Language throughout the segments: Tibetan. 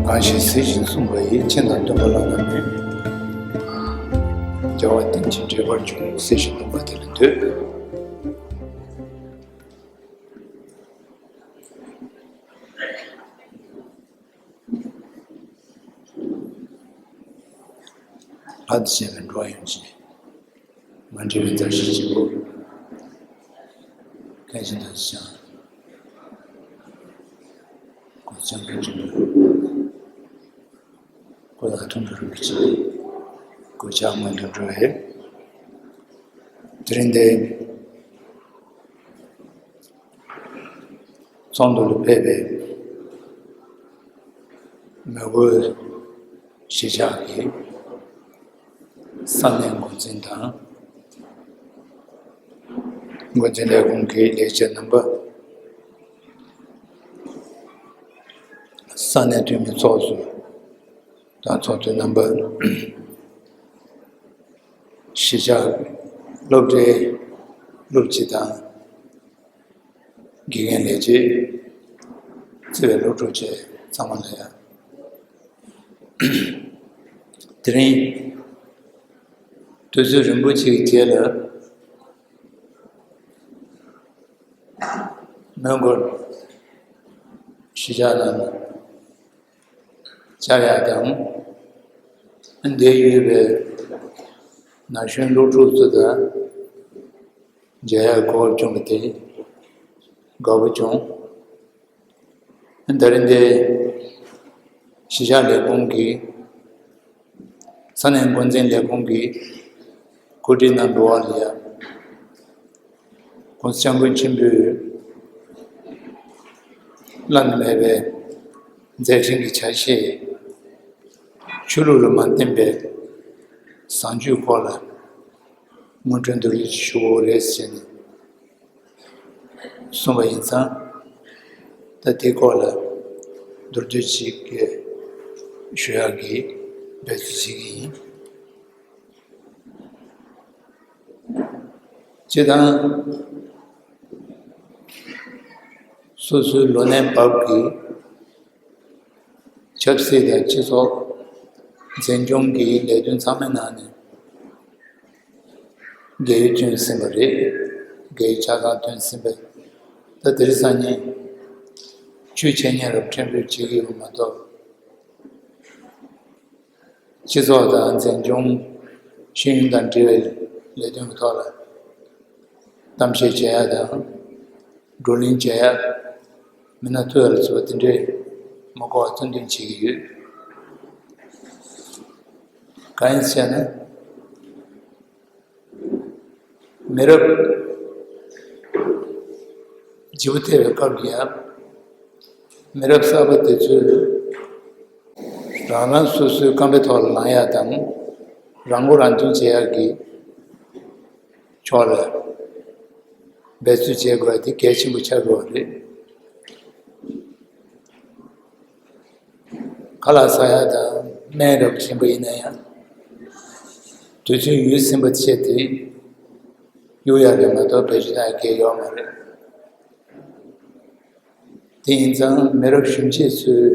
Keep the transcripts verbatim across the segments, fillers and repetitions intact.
གང་ཞིག་གཟིགས་ཤིང་གསུངས་པ་ཡིས། མཁྱེན་དང་སྟོན་པ་བླ་ན་མེད། རྒྱལ་བ་རྟེན་ཅིང་འབྲེལ་བར་འབྱུང་། གཟིགས་ཤིང་སྟོན་པ་དེ་ལ་འདུད། ལྷ་དང་བཅས་པའི་འགྲོ་བ་ཡོངས་ཀྱི་མ་འདྲེས་པའི་མཛའ་བཤེས་གཅིག་པུ། མཁན་ཆེན་རྡོ་རྗེ་འཆང་། སྐུ་ཚེ་ཆེན་པོའི་འབྲས་བུ། སྐུ་ལ་ཐུགས་རྗེ་རིན་པོ་ཆེ། སྐུ་ཕྱག་སྔོན་དུ་འགྲོ་བའི། དེ་རིང་འདི། ཚོགས་འདུ་ལ་ཕེབས་པའི་མི་དབུས་གཞིས་ཆགས་ཀྱི་ས་གནས་འགོ་འཛིན་དང་། འགོ་འཛིན་ལས་ཁུངས་ཀྱི་ལས་བྱེད་རྣམ་པ། ས་གནས་འཐུས་མི་ཚོགས་གཙོ་དང་ཚོགས་གཙོའི་རྣམ་པ། གཞིས་ཆགས་སློབ་གྲྭའི་སློབ་སྤྱི་དང་། དགེ་རྒན་ལས་བྱེད། བརྩེ་བའི་སློབ་ཕྲུག་བཅས་ཚང་མ་ལ་ཡང་། དེ་རིང་དུས་ཚོད་རིང་པོ་ཅིག་རྗེས་ལ། མོན་གྷོ་གཞིས་ཆགས་ནང་བཅར་ཡག་དང་། འདིར་ཡོད་པའི་ན་གཞོན་སློབ་ཕྲུག་ཚོ་དང་མཇལ་ཡག་གོ་སྐབས་བྱུང་བ་དེ་དགའ་པོ་བྱུང་། ད་རིང་འདིར་གཞིས་ཆགས་ལས་ཁུངས་ཀྱི་ས་གནས་འགོ་འཛིན་ལས་ཁུངས་ཀྱི་གོ་སྒྲིག་གནང་འགྲོ་བ་ལ་ཡང་། ༸གོང་ས་༸སྐྱབས་མགོན་ཆེན་པོས་བླ་ན་མེད་པའི་མཛད་འཕྲིན་གྱི་ཆ་ཤས། ཆོས་ལུགས་ལ་མ་བརྟེན་པའི་བཟང་སྤྱོད་སྐོར་ལ་སྔོན་འགྲོའི་མདོར་བསྡུས་ཞུ་དགོས་རེད་ཟེར་ནས་གསུངས་པ་ཡིན་ཙང་། ད་དེའི་སྐོར་ལ་མདོར་བསྡུས་ཅིག་ཞུ་ཡག་གི་འབད་རྩོལ་བྱེད་ཀྱི་ཡིན། སྤྱིར་བཏང་། སོ་སོའི་ལོ་ནའི་བབ་ཀྱི་ཆབ་སྲིད་དང་སྤྱི་ཚོགས་འཛིན་སྐྱོང་གི་ལས་དོན་ཚང་མའི་ནང་ནས་རྒས་ཡོལ་བྱུང་ཟིན་པ་རེད། རྒས་ཡོལ་ཆ་ཚང་ཐོན་ཟིན་པ། ད་དེ་རིང་སང་ཉིན་ཆོས་འཆད་ཉན་རབ་ཕྲན་བུ་བྱེད་ཀྱི་ཡོད་མ་གཏོགས། སྤྱི་ཚོགས་དང་འཛིན་སྐྱོང་ཤེས་ཡོན་དང་འབྲེལ་བའི་ལས་དོན་གྱི་ཐོག་ལ་གཏམ་བཤད་བྱེད་ཡག་དང་། བགྲོ་གླེང་བྱེད་ཡག་མི་སྣ་ཐོན་ཡག་ལ་སོགས་པ་དེ་འདྲའི་མ་གོ་བ་རྩོད་འདོན་བྱེད་ཀྱི་ཡོད། གང་ཡིན་ཟེར་ན། མི་རབས་བརྗེ་པོ་ཐེབས་པའི་སྐབས་ལ་ཡང་། མི་རབས་གསར་པ་དེ་ཚོས་རང་རང་སོ་སོའི་རྐང་པའི་ཐོག་ལ་ལངས་ཡག་དང་། རང་མགོ་རང་ཐོན་བྱེད་ཡག་གི་ཕྱོགས་ལ་འབད་རྩོལ་བྱེད་དགོས་པ་དེ་གལ་ཆེན་པོ་ཆགས་ཡོད་རེད། ཁ་ལག་ཟ་ཡག་དང་སྨན་རབས་ཆེན་པོ་ཡིན་ན་ཡང་། དུས་ཚོད་ཡོལ་ཟིན་པ་བྱས་ཏེ་གཡུག་ཡག་རེད་མ་གཏོགས་བེད་སྤྱོད་གཏོང་ཡག་གལ་ཡོད་མ་རེད། དེ་ཡིན་ཙང་མི་རབས་གཞོན་སྐྱེས་ཚོས་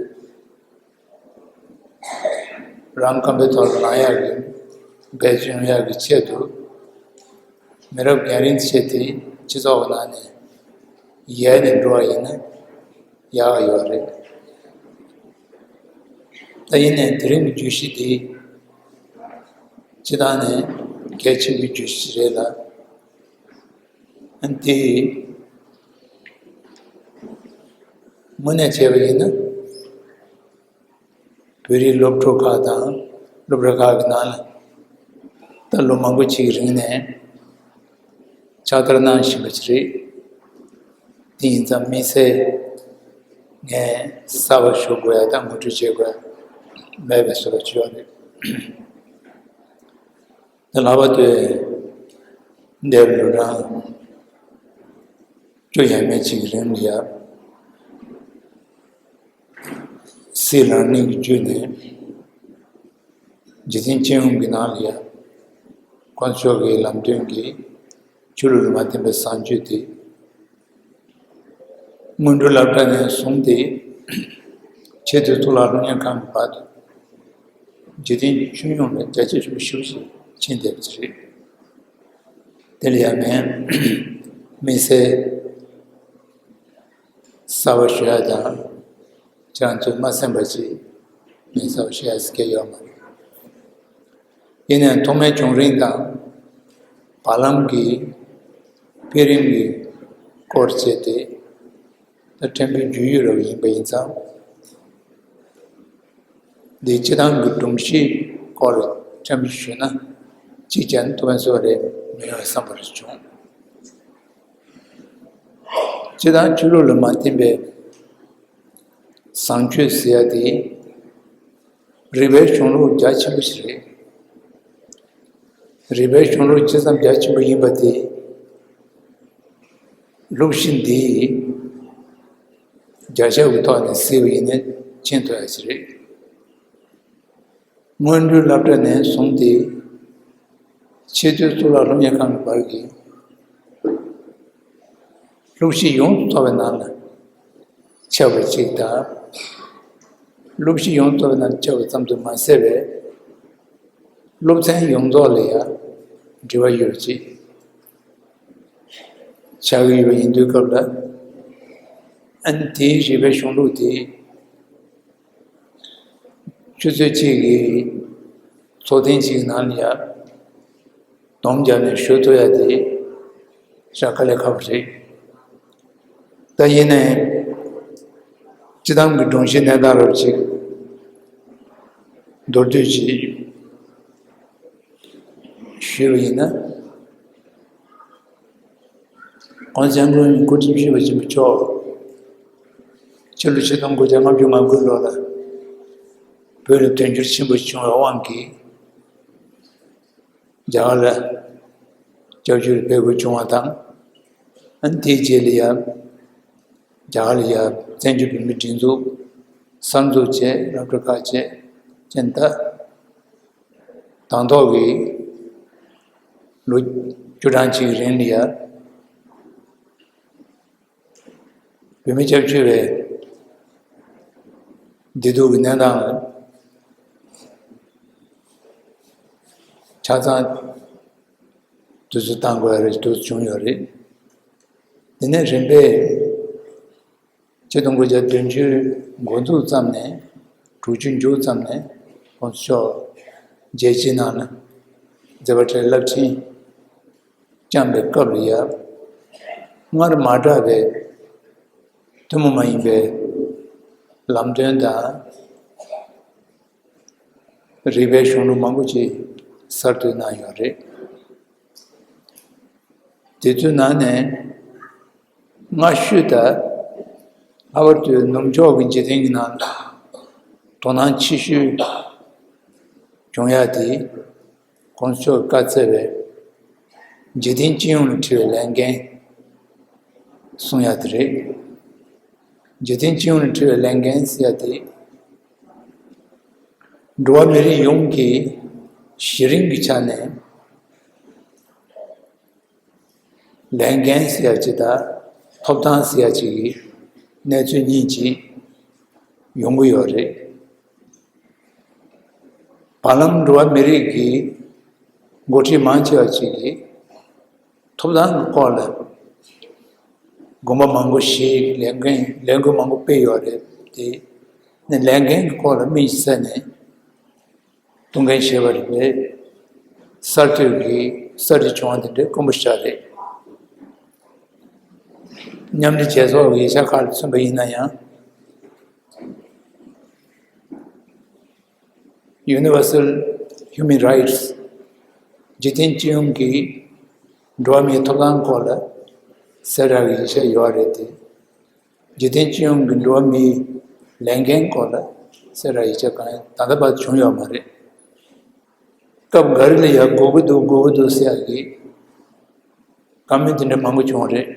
རང་རྐང་པའི་ཐོག་ལ་ལངས་ཡག་གི་འབད་བརྩོན་ཡག་གི་ཆེད་དུ། མི་རབས་རྒན་རིམ་བྱས་ཏེ་སྤྱི་ཚོགས་ཀྱི་ནང་ནས་ཡལ་ནས་འགྲོ་བ་ཡིན་ན་ཡག་ཡོད་རེད། ད་ཡིན་ནའི་དེ་རིང་གི་བརྗོད་གཞི་འདི་སྤྱིར་བཏང་ནས་གལ་ཆེན་པོའི་བརྗོད་གཞི་རེད་ལ། ཨ་ནི་དེ་དངོས་གནས་བྱས་པ་ཡིན་ན། བོད་རིགས་སློབ་ཕྲུག་ཁག་དང་སློབ་གྲྭ་ཁག་གི་ནང་ལ་ད་ལོ་མང་པོ་ཅིག་གི་རིང་ནས་ཕྱག་བསྟར་གནང་བཞིན་པ་ཅིག་རེད། དེ་ཡིན་ཙང་དམིགས་བསལ་ངས་གསར་པ་ཞུ་དགོས་ཡ་དང་ངོ་སྤྲོད་བྱེད་དགོས་ཡ་མེད་པའི་བཟོ་འདྲ་ཅིག་ཡོད་རེད། ད་ལྷག་པར་དུ་འདས་པའི་ལོ་གྲངས་བཅུ་ཡས་མས་ཅིག་གི་རིང་ལ་ཡ། སྲིད་ལ་གནས་ཀྱི་བརྒྱུད་ནས་འཇིག་རྟེན་སྤྱི་ཡོངས་ཀྱི་ནང་ལ་ཡང་དཀོན་མཆོག་གི་ལམ་སྟོན་གྱི་ཆོས་ལུགས་ལ་མ་བརྟེན་པའི་བཟང་སྤྱོད་དེ་སྔོན་འགྲོའི་སློབ་གྲྭ་ནས་བཟུང་སྟེ་ ཆེས་མཐོའི་གཙུག་ལག་སློབ་གཉེར་ཁང་གི་བར་དུ་འཇིག་རྟེན་སྤྱི་ཡོངས་ལ་རྒྱ་ཆེ་ཤོས་ཞུ་ཞིག་ཕྱིན་བསྡད་པ་ཅིག་རེད། དེ་ལ་ཡང་ངས་དམིགས་བསལ་གསར་པ་ཞུ་ཡ་དང་། ཁྱེད་རང་ཚོས་མ་གསན་པ་ཅིག་ངས་གསར་པ་ཞུ་ཡ་ཟེར་མཁན་ཡོད་མ་རེད། ཡིན་ནའང་ཐོག་མའི་བྱུང་རིམ་དང་། བར་ལམ་གྱི་འཕེལ་རིམ་གྱི་སྐོར་བྱས་ཏེ། ད་ཕྲན་བུ་བརྗོད་ཡུལ་རབ་ཡིན་པ་ཡིན་ཙང་། འདི་སྤྱི་བཏང་གི་སྒྲོམ་གཞིའི་སྐོར་ཕྲན་བུ་ཞུས་ན། གཅིག་ཀྱང་ཐོག་མའི་བཟོ་རེད་མི་ཡོང་བསམ་པ་རེ་བྱུང་། སྤྱི་བཏང་ཆོས་ལུགས་ལ་མ་བརྟེན་པའི་བཟང་སྤྱོད་ཟེར་ཡ་དེ་རིག་པའི་གཞུང་ལུགས་རྒྱ་ཆེན་པོ་ཞིག་རེད། རིག་པའི་གཞུང་ལུགས་ཇི་ཙམ་རྒྱ་ཆེན་པོ་ཡིན་པ་དེ། གླུ་གཞས་འདིའི་རྒྱ་ཁྱབ་ཀྱི་ཐོག་ནས་གཟིགས་པ་ཡིན་ན་མཁྱེན་ཐུབ་ཡ་ཞིག་རེད། སྔོན་འགྲོའི་སློབ་གྲྭ་ནས་བཟུང་སྟེ། ཆེས་མཐོའི་གཙུག་ལག་སློབ་གཉེར་ཁང་གི་བར་གྱི་གླུ་གཞས་ཡོངས་སུ་རྫོགས་པའི་ནང་ལ་ཁྱབ་པ་ཅིག་དང་། གླུ་གཞས་ཡོངས་སུ་རྫོགས་པའི་ནང་ལ་ཁྱབ་པ་ཙམ་དུ་མ་ཟད་པའི། སློབ་ཚན་ཡོངས་རྫོགས་ལ་ཡང་འབྲེལ་བ་ཡོད་ཅིག་ཆགས་ཀྱི་ཡོད་པ་ཡིན་དུས་སྐབས་ལ། ཨ་ནི་དེའི་རིག་པའི་གཞུང་ལུགས་དེ་ཆུ་ཚོད་གཅིག་གི་ཚོགས་ཐེངས་གཅིག་གི་ནང་ལ་ཡང་སྡོམ་བརྒྱབ་ནས་ཞུ་ཐུབ་ཡ་དེ་ཞེ་དྲག་དཀའ་ལས་ཁག་པོ་རེད། ད་ཡིན་ནའི་སྤྱི་བཏང་གི་སྒྲོམ་གཞིའི་གནས་སྟངས་རབ་ཅིག་མདོར་བསྡུས་ཅིག་ཞུས་པ་ཡིན་ན། ༸གོང་ས་༸སྐྱབས་མགོན་སྐུ་ཕྲེང་བཅུ་བཞི་པ་ཆེན་པོ་མཆོག་ཕྱི་ལོ་ཆིག་སྟོང་དགུ་བརྒྱ་ལྔ་བཅུ་ང་དགུ་ལོ་ལ་བོད་ལ་དོན་འཁྱོལ་ཆེན་པོ་བྱུང་བའི་དབང་གིས། རྒྱ་གར་ལ་སྐྱབས་བཅོལ་ཕེབས་དགོས་བྱུང་བ་དང་། ཨ་ནི་དེའི་རྗེས་ལ་ཡང་རྒྱ་གར་ལ་ཡང་བཙན་བྱོལ་བོད་མིའི་སྒྲིག་འཛུགས་གསར་འཛུགས་བྱས། སློབ་གྲྭ་ཁག་བྱས། ཅན་ད་དང་ཐོག་གི་ལོ་བཅུ་གྲངས་ཅིག་གི་རིང་ལ་ཡང་། བོད་མི་སྐྱབས་བཅོལ་བའི་བདེ་སྡུག་གི་གནས་སྟངས་ཆ་ཚང་དུས་ཚོད་བཏང་དགོས་ཡ་རེད། དུས་ཚོད་བྱུང་ཡོད་རེད། དེ་ནས་རིམ་པས་ཆིག་སྟོང་དགུ་བརྒྱ་བདུན་ཅུ་འགོ་འཛུགས་ཙམ་ནས། དྲུག་ཅུ་མཇུག་ཙམ་ནས་༸གོང་ས་མཆོག་རྒྱལ་སྤྱིའི་ནང་ལ་མཛད་པ་བྲལ་རླབས་ཆེན་བསྐྱངས་པའི་སྐབས་ལ་ཡང་། སྔར་མ་གྲགས་པའི་ཐུན་མོང་མ་ཡིན་པའི་ལམ་སྟོན་དང་། རིག་པའི་གཞུང་ལུགས་མང་པོ་ཅིག་གསར་གཏོད་གནང་ཡོད་རེད། དེ་ཚོའི་ནང་ནས་སྔ་ཤོས་དང་། ལྷག་པར་དུ་ནུབ་ཕྱོགས་ཀྱི་འཇིག་རྟེན་གྱི་ནང་ལ་དོ་སྣང་ཆེ་ཤོས་བྱུང་ཡ་དེ། ༸གོང་ས་མཆོག་གིས་བཀའ་སྩལ་བའི་འཇིག་རྟེན་སྤྱི་ཡོངས་ལ་འཁྲི་བའི་ལས་འགན་གསུང་ཡ་དེ་རེད། འཇིག་རྟེན་སྤྱི་ཡོངས་ལ་འཁྲི་བའི་ལས་འགན་ཟེར་ཡ་དེ། འགྲོ་བ་མི་རིགས་ཡོངས་ཀྱི་གཞི་རིམ་གྱི་ཆ་ནས་ལས་འགན་ཟེར་ཡ་ཅིག་དང་ཐོབ་ཐང་ཟེར་ཡ་ཅིག་གི་གནས་ཚུལ་གཉིས་ཅིག་ཡོང་གི་ཡོད་རེད། བར་ལམ་འགྲོ་བ་མི་རིགས་ཀྱི་འགོ་ཁྲིད་མང་ཆེ་བ་ཅིག་གིས་ཐོབ་ཐང་གི་སྐོར་ལ་དགོངས་པ་མང་པོ་བཞེས། ལས་འགན་ལས་འགུལ་མང་པོ་སྤེལ་ཡོད་རེད་དེ། ནས་ལས་འགན་གྱི་སྐོར་ལ་དམིགས་བསལ་ནས་ཐུགས་འགན་བཞེས་པ་རེད་པས། གསར་གཏོད་ཀྱི་གསར་བརྗེ་བྱུང་བ་དེ་འདྲའི་དཀོན་པོ་ཞིག་རེད། མཉམ་འབྲེལ་རྒྱལ་ཚོགས་ཀྱི་ཡིག་ཆ་ཁག་ལ་མཚོན་པ་ཡིན་ན་ཡང་། Universal Human Rights། འཇིག་རྟེན་སྤྱི་ཡོངས་ཀྱི་འགྲོ་བ་མིའི་ཐོབ་ཐང་སྐོར་ལ་གསལ་བསྒྲགས་ཀྱི་ཡིག་ཆ་ཡོད་རེད་དེ། འཇིག་རྟེན་སྤྱི་ཡོངས་ཀྱི་འགྲོ་བ་མིའི་ལས་འགན་སྐོར་ལ་གསལ་བསྒྲགས་ཡིག་ཆ་གང་ཡང་ད་ལྟ་བར་བྱུང་ཡོད་མ་རེད། སྐབས་འགའ་རེ་ལ་ཡང་དགོས་ཀྱི་འདུག་དགོས་ཀྱི་འདུག་ཟེར་ཡག་གི་བཀའ་མོལ་དེ་འདྲ་མང་པོ་བྱུང་བ་རེད།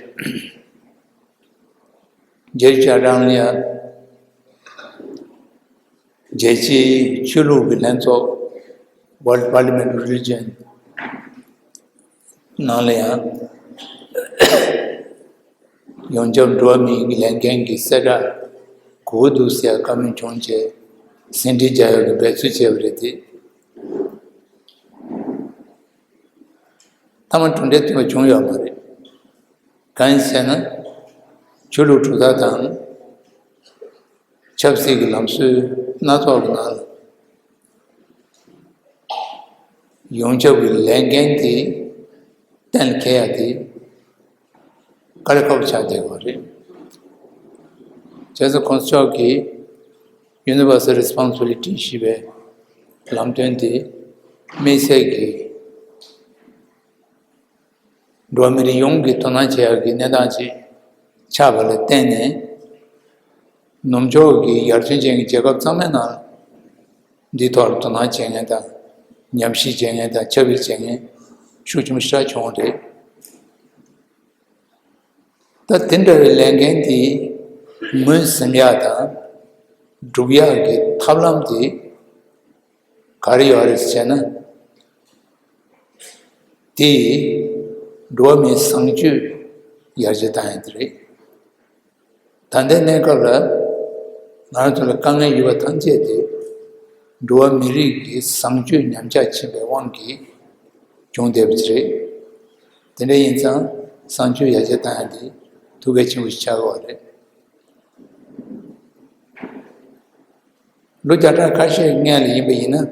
རྒྱལ་སྤྱིའི་བྱ་བྲལ་ལ་ཡང་རྒྱལ་སྤྱིའི་ཆོས་ལུགས་ཀྱི་ལྷན་ཚོགས། World Parliament of Religion ནང་ལ་ཡང་ཡོངས་ཁྱབ་འགྲོ་བ་མིའི་ལས་འགན་གྱི་གསལ་བསྒྲགས་ གོ་གི་འདུག་ཟེར་བཀའ་མོལ་བྱུང་རྗེས་ཟིན་བྲིས་རྒྱག་ཡག་གི་འབད་རྩོལ་བྱས་པ་རེད་དེ། མཐའ་མ་གྲུབ་འབྲས་ཐོན་པ་བྱུང་ཡོད་མ་རེད། གང་ཡིན་ཟེར་ན། ཆོས་ལུགས་གྲུབ་མཐའ་དང་། ཆབ་སྲིད་ཀྱི་ལམ་སྲོལ་སྣ་ཚོགས་ཀྱི་ནང་ལ། ཡོངས་ཁྱབ་ཀྱི་ལས་འགན་དེ་གཏན་ལ་འཁེལ་ཡ་དེ་དཀའ་ལས་ཁག་པོ་ཆགས་བསྡད་ཡོད་རེད། བྱས་ཙང་གོང་ས་མཆོག་གིས་Universal Responsibility ཞེས་པའི་ལམ་སྟོན་དེ་དམིགས་བསལ་གྱི་འགྲོ་བ་མི་རིགས་ཡོངས་ཀྱིས་དོ་སྣང་བྱེད་ཡག་གི་གནས་སྟངས་ཤིག་ཆགས་པ་ལ་བརྟེན་ནས། ནུབ་ཕྱོགས་ཀྱི་ཡར་ཐོན་ཅན་གྱི་རྒྱལ་ཁབ་ཚང་མའི་ནང་འདིའི་ཐོག་ལ་དོ་སྣང་བྱེད་མཁན་དང་། ཉམས་ཞིབ་བྱེད་མཁན་དང་ཁྱབ་སྤེལ་བྱེད་མཁན་ཤུགས་ཆེན་པོ་ཞེ་དྲག་བྱུང་བ་རེད། ད་དེ་འདྲ་བའི་ལས་འགན་དེ་ངོས་ཟིན་ཡག་དང་སྒྲུབ་ཡག་གི་ཐབས་ལམ་དེ་ག་རེ་ཡོད་རེད་ཟེར་ན། དེ་འགྲོ་བ་མིའི་བཟང་སྤྱོད་ཡར་རྒྱས་བཏང་ཡག་དེ་རེད། ད་ལྟའི་གནས་སྐབས་ལ་ང་རང་ཚོ་ལ་དཀའ་ངལ་ཡོད་པ་ཐམས་ཅད་དེ་འགྲོ་བ་མི་རིགས་ཀྱི་བཟང་སྤྱོད་ཉམས་ཆག་ཕྱིན་པའི་དབང་གིས་བྱུང་བསྡད་པ་ཅིག་རེད། དེ་འདྲ་ཡིན་ཙང་བཟང་སྤྱོད་ཡར་རྒྱས་བཏང་ཡག་དེ་ཐུགས་གལ་ཆེན་པོ་ཞིག་ཆགས་ཀྱི་ཡོད་རེད། ལོ་བརྒྱ་ཕྲག་ཁ་ཤས་སྔོན་ལ་ཡིན་པ་ཡིན་ན།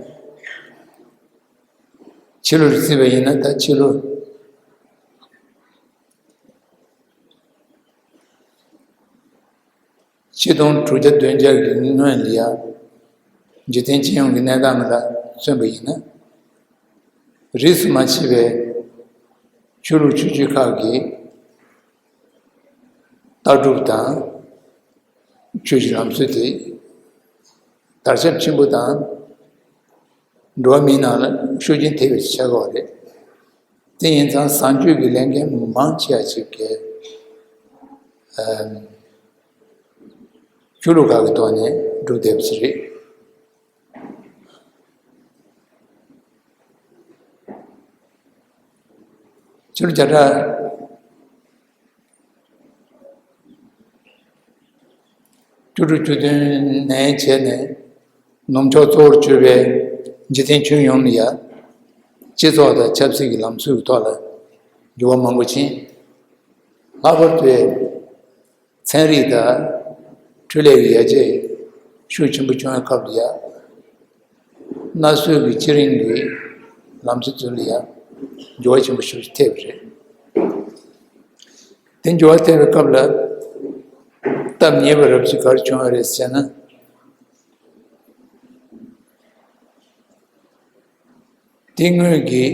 ཕྱི་ལོ་རུ་བརྩིས་པ་ཡིན་ན་ད་ཕྱི་ལོ། ཆིག་སྟོང་དྲུག་བརྒྱ་བདུན་བརྒྱ་གི་སྔོན་ལ་ཡ། འཇིག་རྟེན་སྤྱི་ཡོངས་ཀྱི་གནས་སྟངས་ལ་མཚོན་པ་ཡིན་ན། རིས་སུ་མ་ཆད་པའི་ཆོས་ལུགས་ཆོས་བརྒྱུད་ཁག་གི་ལྟ་གྲུབ་དང་། ཆོས་ཀྱི་ལམ་སྲོལ་དེ་དར་ཁྱབ་ཆེན་པོ་དང་། འགྲོ་བ་མིའི་ནང་ལ་ཤུགས་རྐྱེན་ཐེབས་པའི་ཆགས་ཡོད་རེད། དེ་ཡིན་ཙང་བཟང་སྤྱོད་ཀྱི་ལས་འགན་མང་ཆེ་བ་ཅིག་གིས་ཨམ། ཆོས་ལུགས་ཁག་གི་ཐོག་ནས་སྒྲུབ་བསྡད་པ་ཞིག་རེད། ཆོས་ལུགས་བརྒྱ་ཕྲག་བཅུ་དྲུག་བཅུ་བདུན་ནས་བྱས་ནས་ནུབ་ཕྱོགས་གཙོ་བོར་གྱུར་པའི་འཇིག་རྟེན་ཁྱོན་ཡོངས་ལ་ཡ། སྤྱི་ཚོགས་དང་ཆབ་སྲིད་ཀྱི་ལམ་སྲོལ་གྱི་ཐོག་ལ་འགྱུར་བ་མང་པོ་ཕྱིན། ལྷག་པར་དུ་ཚན་རིག་དང་འཕྲུལ་ལས་ཀྱི་ཡར་རྒྱས་ཤུགས་ཆེན་པོ་བྱུང་བའི་སྐབས་ལ་ཡ། གནའ་སྲོལ་གྱི་ཚེ་རིང་གི་ལམ་སྲོལ་ཚོ་ལ་ཡ་འགྱུར་བ་ཆེན་པོ་ཞིག་ཐེབས་པ་རེད། དེ་འགྱུར་བ་ཐེབས་པའི་སྐབས་ལ་སྟབས་ཉེས་པ་རབ་ཅིག་ག་རེ་བྱུང་བ་རེད་ཟེར་ན། དེ་སྔོན་གྱི་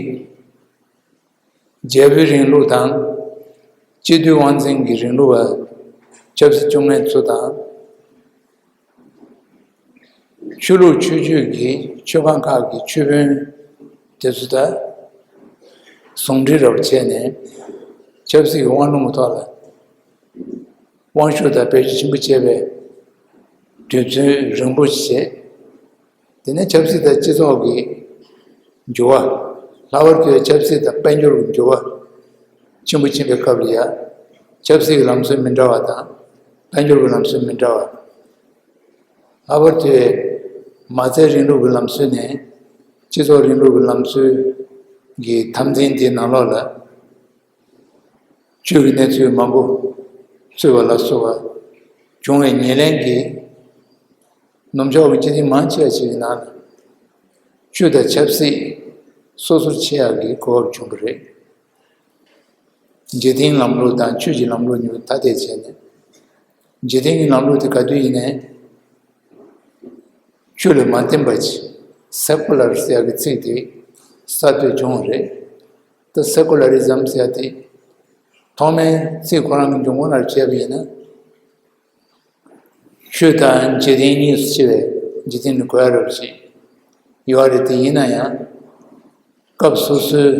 རྒྱལ་པོའི་རིང་ལུགས་དང་། སྤྱི་འཐུས་དབང་འཛིན་གྱི་རིང་ལུགས་པ་ཆབ་སྲིད་སྐྱོང་མཁན་ཚོ་དང་། ཆོས་ལུགས་ཆོས་བརྒྱུད་ཀྱི་ཆོས་ཁང་ཁག་གི་ཆོས་དཔོན་དེ་ཚོ་དང་ཟུང་འབྲེལ་རབ་བྱས་ནས་ཆབ་སྲིད་ཀྱི་དབང་ལུང་གི་ཐོག་ལ་དབང་ཤུགས་དང་བེད་སྤྱོད་ཆེན་པོ་བྱས་པའི་དུས་ཚོད་རིང་པོ་བྱས། དེ་ནས་ཆབ་སྲིད་དང་སྤྱི་ཚོགས་ཀྱི་འགྱུར་བ། ལྷག་པར་དུ་ཆབ་སྲིད་དང་དཔལ་འབྱོར་གྱི་འགྱུར་བ་ཆེན་པོ་ཕྱིན་པའི་སྐབས་ལ་ཡང་། ཆབ་སྲིད་ཀྱི་ལམ་སྲོལ་མི་འདྲ་བ་དང་། དཔལ་འབྱོར་གྱི་ལམ་སྲོལ་མི་འདྲ་བ། ལྷག་པར་དུ་མ་རྩའི་རིང་ལུགས་ཀྱི་ལམ་སྲོལ་ནས་སྤྱི་ཚོགས་རིང་ལུགས་ཀྱི་ལམ་སྲོལ་གྱི་འཐབ་འཛིང་དེའི་ནང་ལོགས་ལ། ཆོས་ཀྱི་གནས་ཚུལ་མང་པོ་ཚུད་པ་ལ་སོགས་པ་བྱུང་བའི་ཉེར་ལེན་གྱིས། ནུབ་ཕྱོགས་ཀྱི་སྤྱི་ཚོགས་མང་ཆེ་བ་ཞིག་གི་ནང་ལ་ཆོས་དང་ཆབ་སྲིད་སོ་སོར་ཕྱེ་ཡག་གི་གོ་སྐབས་བྱུང་བ་རེད། འཇིག་རྟེན་ལམ་ལུགས་དང་ཆོས་ཀྱི་ལམ་ལུགས་གཉིས་ཐ་དད་བྱས་ནས། འཇིག་རྟེན་གྱི་ལམ་ལུགས་དེ་ག་དུས་ཡིན་ནའི་ཆོས་ལ་མ་བརྟེན་པ་ཅིག་སེ་ཀུ་ལར་ཟེར་ཡག་གི་ཚིག་དེ་གསར་གཏོད་བྱུང་བ་རེད། ད་སེ་ཀུ་ལ་རི་ཛམ་ཟེར་ཡག་དེ་ཐོག་མའི་ཚིག་ཁོ་རང་གི་འབྱུང་ཁུངས་ལ་བྱས་པ་ཡིན་ན། ཆོས་དང་འཇིག་རྟེན་གཉིས་སུ་ཕྱེ་བའི་འཇིག་རྟེན་ནི་གོ་ཡ་རབ་ཞིག་ཡོད་རེད། དེ་ཡིན་ན་ཡང་སྐབས་སོ་སོའི་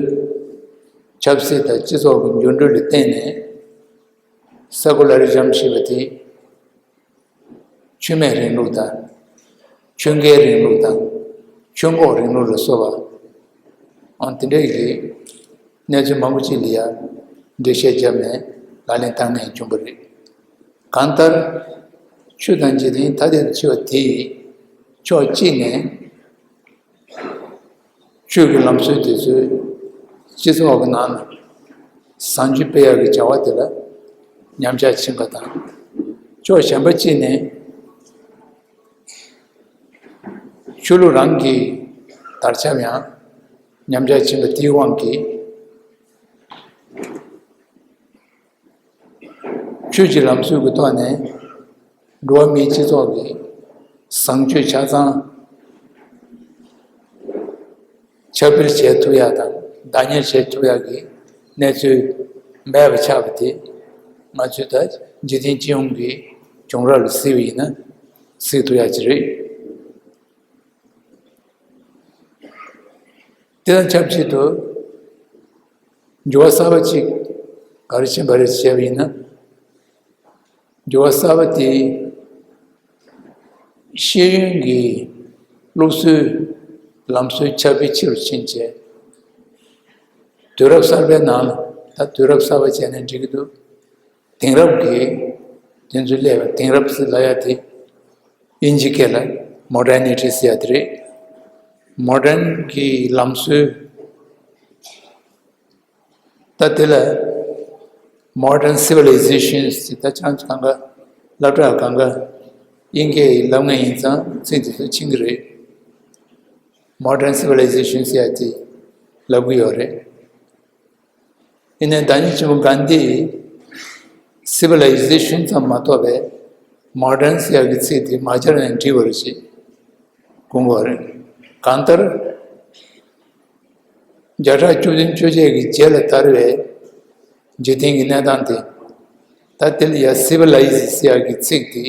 ཆབ་སྲིད་དང་སྤྱི་ཚོགས་ཀྱི་འགྱུར་འགྲོས་ལ་བརྟེན་ནས་སེ་ཀུ་ལ་རི་ཛམ་ཞེས་པ་དེ་ཆོས་མེད་རིང་ལུགས་དང་། ཆོས་འགལ་རིང་ལུགས་དང་། ཆོས་འགོག་རིང་ལུགས་ལ་སོགས་པ། ཨང་དེ་འདྲའི་གི་གནས་ཚུལ་མང་པོ་ཅིག་ལ་ཡང་འགྲེལ་བཤད་བརྒྱབ་ནས་ལག་ལེན་བསྟར་མཁན་བྱུང་བ་རེད། གང་ལྟར། ཆོས་དང་འཇིག་རྟེན་ཐ་དད་དུ་ཕྱེ་བ་དེ་ཡི་ཕྱོགས་གཅིག་ནས། ཆོས་ཀྱི་ལམ་སྲོལ་དེ་ཚོས་སྤྱི་ཚོགས་ཀྱི་ནང་ལ་བཟང་སྤྱོད་སྤེལ་ཡག་གི་བྱ་བ་དེ་ལ་ཉམས་ཆག་ཕྱིན་པ་དང་། ཕྱོགས་གཞན་པ་གཅིག་ནས་ཆོས་ལུགས་རང་གི་དར་ཁྱབ་ཡང་ཉམས་ཆག་ཕྱིན་པ་དེའི་དབང་གིས། ཆོས་ཀྱི་ལམ་སྲོལ་གྱི་ཐོག་ནས་འགྲོ་བ་མིའི་སྤྱི་ཚོགས་ཀྱི་བཟང་སྤྱོད་ཆ་ཚང་ཁྱབ་སྤེལ་བྱེད་ཐུབ་ཡག་དང་བདག་གཉེར་བྱེད་ཐུབ་ཡག་གི་གནས་ཚུལ་མེད་པ་ཆགས་པ་དེ། ང་ཚོས་ད་འཇིག་རྟེན་སྤྱི་ཡོངས་ཀྱི་བྱུང་རབས་ལ་གཟིགས་པ་ཡིན་ན་གཟིགས་ཐུབ་ཡག་ཅིག་རེད། དེ་དང་ཆབས་ཅིག་ཏུ་འགྱུར་བ་གསར་པ་ཅིག་ག་རེ་ཕྱིན་པ་རེད་ཅེས་བྱས་པ་ཡིན་ན། འགྱུར་བ་གསར་པ་དེ་ཤེས་ཡོན་གྱི་སློབ་གསོའི་ལམ་སྲོལ་ཁྱབ་སྤེལ་ཆེ་རུ་ཕྱིན་བྱས། དུས་རབས་གསར་པའི་ནང་ལ། ད་དུས་རབས་གསར་པ་བྱས་ནས་འགྲིག་གི་འདུག་དེང་རབས་ཀྱི་དེ་ཚོའི་སླེབས་པ། དེང་རབས་ཟེར་ལབ་ཡ་དེ་དབྱིན་ཇི་སྐད་ལ་མོ་ཌར་ནི་ཊི་ཟེར་ཡ་དེ་རེད། མོ་ཌརན་གྱི་ལམ་སྲོལ། ད་དེ་ལ་མོ་ཌརན་སི་ཝི་ལི་ཟེ་ཤན་ཟེར། ད་ཅང་གང་ག་སློབ་གྲྭ་གང་ག་དབྱིན་སྐད་ལབ་མཁན་ཡིན་ཙང་ཚིག་དེ་ཚོ་ཕྱིན་གི་རེད། མོ་ཌརན་སི་ཝི་ལི་ཟེ་ཤན་ཟེར་ཡ་དེ་ལབ་གི་ཡོད་རེད། ཡིན་ནའི་བདག་ཉིད་ཆེན་པོ་གྷན་དྷིས་སི་ཝི་ལི་ཟེ་ཤན་ཙམ་མ་གཏོགས་པའི་མོ་ཌརན་ཟེར་ཡག་གི་ཚིག་དེ་མ་སྦྱར་ནས་འགྲིག་པ་རེད་ཅེས་དགོངས་པ་རེད། གང་ལྟར། བརྒྱ་ཕྲག་བཅུ་བདུན་བཅོ་བརྒྱད་ཀྱི་རྗེས་ལ་དར་བའི་འཇིག་རྟེན་གྱི་གནས་སྟངས་དེ། ད་དེ་ལ་ཡ་སི་ཝི་ལི་ཟེ་ཟེར་ཡག་གི་ཚིག་དེ་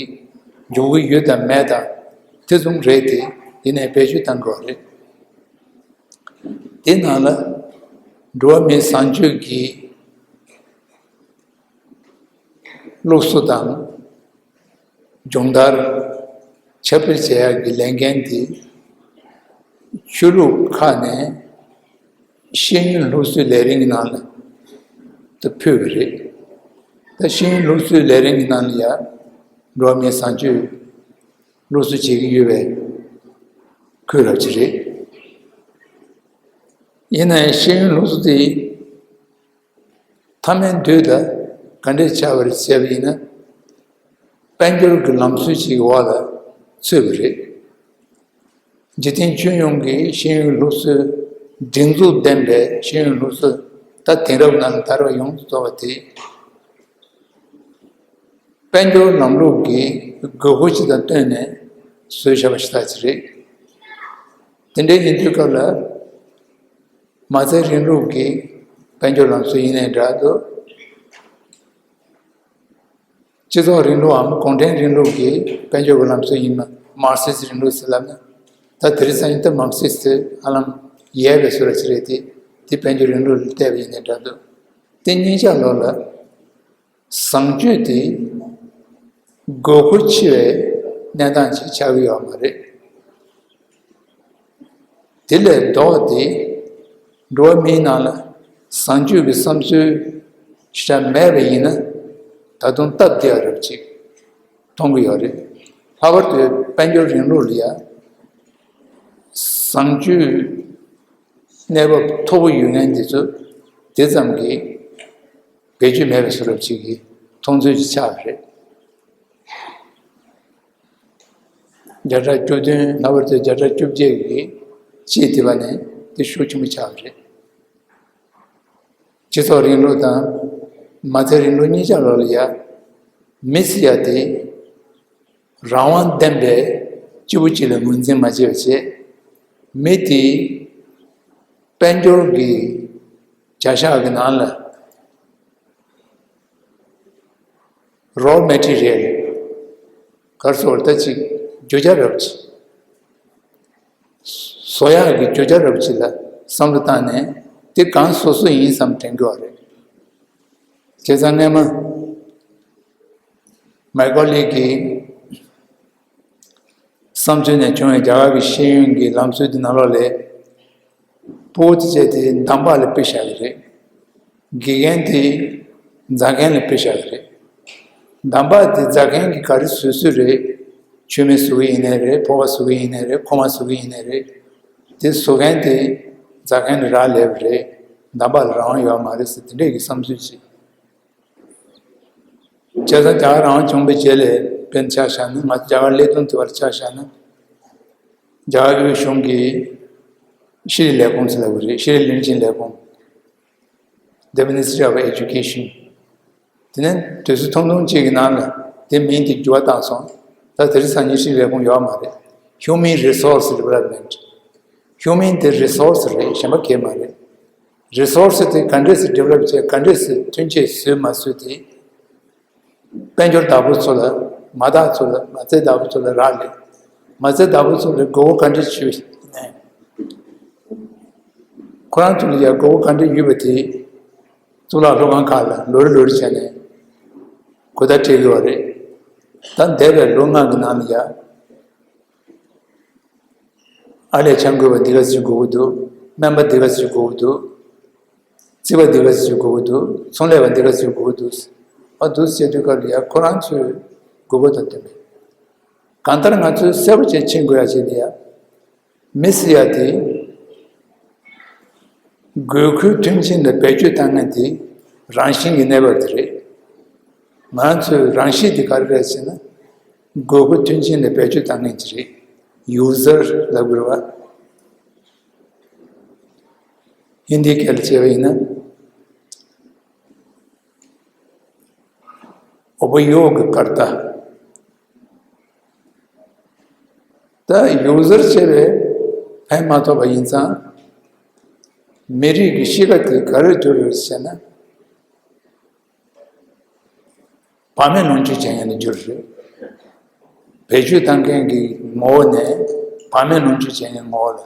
འཇུག་གི་ཡོད་དམ་མེད་དམ་དེ་ཙམ་རེད་དེ། ཡིན་ནའི་བེད་སྤྱོད་གཏང་དགོས་རེད། དེ་ནང་ལ་འགྲོ་བ་མིའི་བཟང་སྤྱོད་ཀྱི་སློབ་གསོ་དང་སྦྱོང་བརྡར་ཁྱབ་སྤེལ་བྱེད་ཡག་གི་ལས་འགན་དེ་ཆོས་ལུགས་ཁག་ནས་ཤེས་ཡོན་སློབ་གསོའི་ལས་རིམ་གྱི་ནང་ལ་དུ་ཕུལ་བ་རེད། ད་ཤེས་ཡོན་སློབ་གསོའི་ལས་རིམ་གྱི་ནང་ལ་ཡང་འགྲོ་བ་མིའི་བཟང་སྤྱོད་སློབ་གསོ་བྱེད་ཀྱི་ཡོད་པའི་ཁུལ་རབ་ཅིག་རེད། ཡིན་ནའི་ཤེས་ཡོན་སློབ་གསོ་དེ་མཐའ་མའི་མདུན་ལ་ག་འདྲས་ཆགས་པ་རེད་ཟེར་བ་ཡིན་ན། དཔལ་འབྱོར་གྱི་ལམ་སྲོལ་ཅིག་གི་འོག་ལ་ཚུད་པ་རེད། འཇིག་རྟེན་ཁྱོན་ཡོངས་ཀྱི་ཤེས་ཡོན་སློབ་གསོའི་སྒྲིག་འཛུགས་ལྡན་པའི་ཤེས་ཡོན་སློབ་གསོ། ད་དེང་རབས་ནང་ལ་དར་བ་ཡོངས་སུ་རྫོགས་པ་དེ་དཔལ་འབྱོར་ལམ་ལུགས་ཀྱི་དགོས་མཁོ་ཅིག་དང་བསྟུན་ནས་བཟོས་བཞག་པ་ཞིག་ད་ཅིག་རེད། དེ་འདྲ་ཡིན་དུས་སྐབས་ལ། མ་རྩའི་རིང་ལུགས་ཀྱི་དཔལ་འབྱོར་ལམ་སྲོལ་ཡིན་ནའི་འདྲ་འདུག་སྤྱི་ཚོགས་རིང་ལུགས་འམ་གུང་ཁྲན་རིང་ལུགས་ཀྱི་དཔལ་འབྱོར་གྱི་ལམ་སྲོལ་ཡིན་ན། མར་སི་སི་རིང་ལུགས་ཟེར་ལབ་ན། ད་དེ་རིང་སང་ཉིན་ད་མར་སི་སི་ཧ་ལམ་ཡལ་བའི་བཟོ་འདྲ་ཅིག་རེད་དེ། དེ་དཔལ་འབྱོར་རིང་ལུགས་ལ་བལྟས་པ་ཡིན་ནའི་འདྲ་འདུག་དེ་གཉིས་ཆ་ལོག་ལ། བཟང་སྤྱོད་དེ་དགོས་མཁོ་ཆེ་བའི་གནས་སྟངས་ཤིག་ཆགས་ཀྱི་ཡོད་མ་རེད། དེ་ལས་ལྡོག་སྟེ་འགྲོ་བ་མིའི་ནང་ལ་བཟང་སྤྱོད་ཀྱི་བསམ་ཚུལ་ཞེ་དྲག་མེད་པ་ཡིན་ན། ད་དུང་སྟབས་བདེ་བ་རབ་ཅིག་མཐོང་གི་ཡོད་རེད། ལྷག་པར་དུ་དཔལ་འབྱོར་རིང་ལུགས་ལ་ཡང་བཟང་སྤྱོད་གནས་བབ་མཐོ་པོ་ཡོད་མཁན་དེ་ཚོ་དེ་ཙམ་གྱིས་བེད་སྤྱོད་མེད་པའི་བཟོ་འདྲ་ཅིག་གི་མཐོང་ཚུལ་ཅིག་ཆགས་པ་རེད། བརྒྱ་ཕྲག་བཅུ་བདུན། ལྷག་པར་དུ་བརྒྱ་ཕྲག་བཅོ་བརྒྱད་ཀྱི་དཔྱིད་དེ་བ་ནས་དེ་ཤུགས་ཆེན་པོ་ཆགས་པ་རེད། སྤྱི་ཚོགས་རིང་ལུགས་དང་མ་རྩའི་རིང་ལུགས་གཉིས་ཆ་ལོག་ལ་ཡ། མི་ཟེར་ཡ་དེ་རང་དབང་ལྡན་པའི་སྐྱེས་བུ་གཅིག་ལ་ངོས་འཛིན་མ་བྱས་པ་བྱས། མི་དེ་དཔལ་འབྱོར་གྱི་བྱ་གཞག་གི་ནང་ལ་རོ་མེ་ཊི་རི་ཡལ། ག་རེ་ཟེར་ད་ཅིག་རྒྱུ་ཆ་རབ་ཅིག་བཟོ་ཡག་གི་རྒྱུ་ཆ་རབ་ཅིག་ལ་བསམ་བློ་བཏང་ནས་དེ་གང་བཟོ་བཟོ་ཡིན་བསམ་དྲན་གྱི་ཡོད་རེད། བྱས་ཙང་སྔས་མ་མའི་ཀོ་ལི་གི་བསམ་ཚུལ་ནས་བྱུང་བའི་རྒྱ་གར་གྱི་ཤེས་ཡོན་གྱི་ལམ་སྲོལ་འདི་ནང་ལོགས་ལས། ཕྲུ་གུ་དེ་བྱས་ཏེ་འདམ་བག་ལ་ཕུལ་བཞག་གི་རེད། དགེ་རྒན་དེ་རྫ་མཁན་ལ་ཕུལ་བཞག་གི་རེད། འདམ་བག་དེ་བཟའ་མཁན་གྱི་ག་རེ་བཟོས་བཟོས་རེད། མཆོད་མེ་བཟོ་གི་ཡིན་ནའི་རེད། ཕོར་པ་བཟོ་གི་ཡིན་ནའི་རེད། ཁོག་མ་བཟོ་གི་ཡིན་ནའི་རེད། དེ་བཟོ་མཁན་དེ་བཟའ་མཁན་ལ་རག་ལས་པ་རེད། འདམ་བག་ལ་རང་དབང་ཡོད་མ་རེད་ཟེར་དེ་འདྲས་ཀྱི་བསམ་ཚུལ་ཅིག་བྱས་ཙང་རྒྱ་གར་རང་དབང་བྱུང་བའི་རྗེས་ལ་དཔེར་ན་ཆ་བཞག་ན། ང་ཚོ་རྒྱ་གར་ཀླད་སྟོང་དུ་བར་ཆ་བཞག་ན། རྒྱ་གར་གཞུང་གི་ཤེས་རིག་ལས་ཁུངས་ཟེར་ལབ་ཀྱི་རེད། ཤེས་རིག་བློན་ཆེན་ལས་ཁུངས། The Ministry of Education། དེ་ནས་དུས་ཚོད་ཐུང་ཐུང་གཅིག་གི་ནང་ལ་དེ་མིང་དེ་འགྱུར་བ་བཏང་སོང་། ད་དེ་རིང་སང་ཉིན་ཤེས་རིག་ལས་ཁུངས་ཡོད་མ་རེད། Human Resource Development། Human དེ་Resource རེད། གཞན་པ་གང་ཡང་མ་རེད། Resource དེ་ག་འདྲས་སེ་Develop བྱས། ག་འདྲས་སེ་ཐོན་སྐྱེད་བཟོས་མ་བཟོས་དེ། དཔལ་འབྱོར་བདག་པོ་ཚོ་ལ། མ་དག་ཚོ་ལ། མ་རྩའི་བདག་པོ་ཚོ་ལ་རག་ལས། མ་རྩའི་བདག་པོ་ཚོ་ལ་དགོས་མཁོ་ག་འདྲ་ཞིག་ཡོད་ནས། ཁོ་རང་ཚོ་ལ་ཡང་དགོས་མཁོ་ག་འདྲ་ཡོད་པ་དེ། གཙུག་ལག་སློབ་ཁང་ཁག་ལ་ལོ་རེ་ལོ་རེ་བྱས་ནས་གོ་བརྡ་སྤྲད་ཀྱི་ཡོད་རེད། ད་འདས་པའི་ལོ་ལྔ་གི་ནང་ལ་ཡང་། ཨར་ལས་ཆང་བགོ་བ་འདི་ག་ཚོད་དགོས་ཀྱི་འདུག་སྨན་པ་འདི་ག་ཚོད་དགོས་ཀྱི་འདུག་རྩིས་པ་འདི་ག་ཚོད་དགོས་ཀྱི་འདུག་ཚོང་ལས་པ་འདི་ག་ཚོད་དགོས་ཀྱི་འདུག་ཨ་འདུག་ཟེར་དུས་སྐབས་ལ་ཡ་ཁོ་རང་ཚོའི་དགོས་མཁོ་དང་བསྟུན་པའི། གང་ལྟར་ང་ཚོས་གསལ་པོ་བྱས་ཕྱིན་དགོས་ཡ་ཅིག་ལ་ཡ། མི་ཟེར་ཡ་དེ། དགོས་མཁོའི་མཐུན་རྐྱེན་ལ་བེད་སྤྱོད་བཏང་མཁན་དེ་རང་བཞིན་གྱི་གནས་བབ་དེ་རེད། ང་ཚོའི་རང་གཤིས་དེ་ག་རེ་རེད་ཟེར་ན། དགོས་མཁོ་མཐུན་རྐྱེན་ལ་བེད་སྤྱོད་བཏང་མཁན་ཅིག་རེད། User ལབ་དགོས་རེད་བ། ཧིན་དིའི་སྐད་ལ་བྱས་པ་ཡིན་ན། Upayogkarta། ད་User བྱས་པས་ཕན་མ་ཐོགས་པ་ཡིན་ཙང་། མི་རིགས་ཀྱི་གཤིས་ཀ་དེ་ག་རེར་གྱུར་ཡོད་ཟེར་ན། བག་མེད་ལོངས་སྤྱོད་བྱེད་མཁན་ལ་གྱུར་རེད། བེད་སྤྱོད་བཏང་མཁན་གྱི་ངོ་བོ་ནས་བག་མེད་ལོངས་སྤྱོད་བྱེད་མཁན་ངོ་བོ་ལ།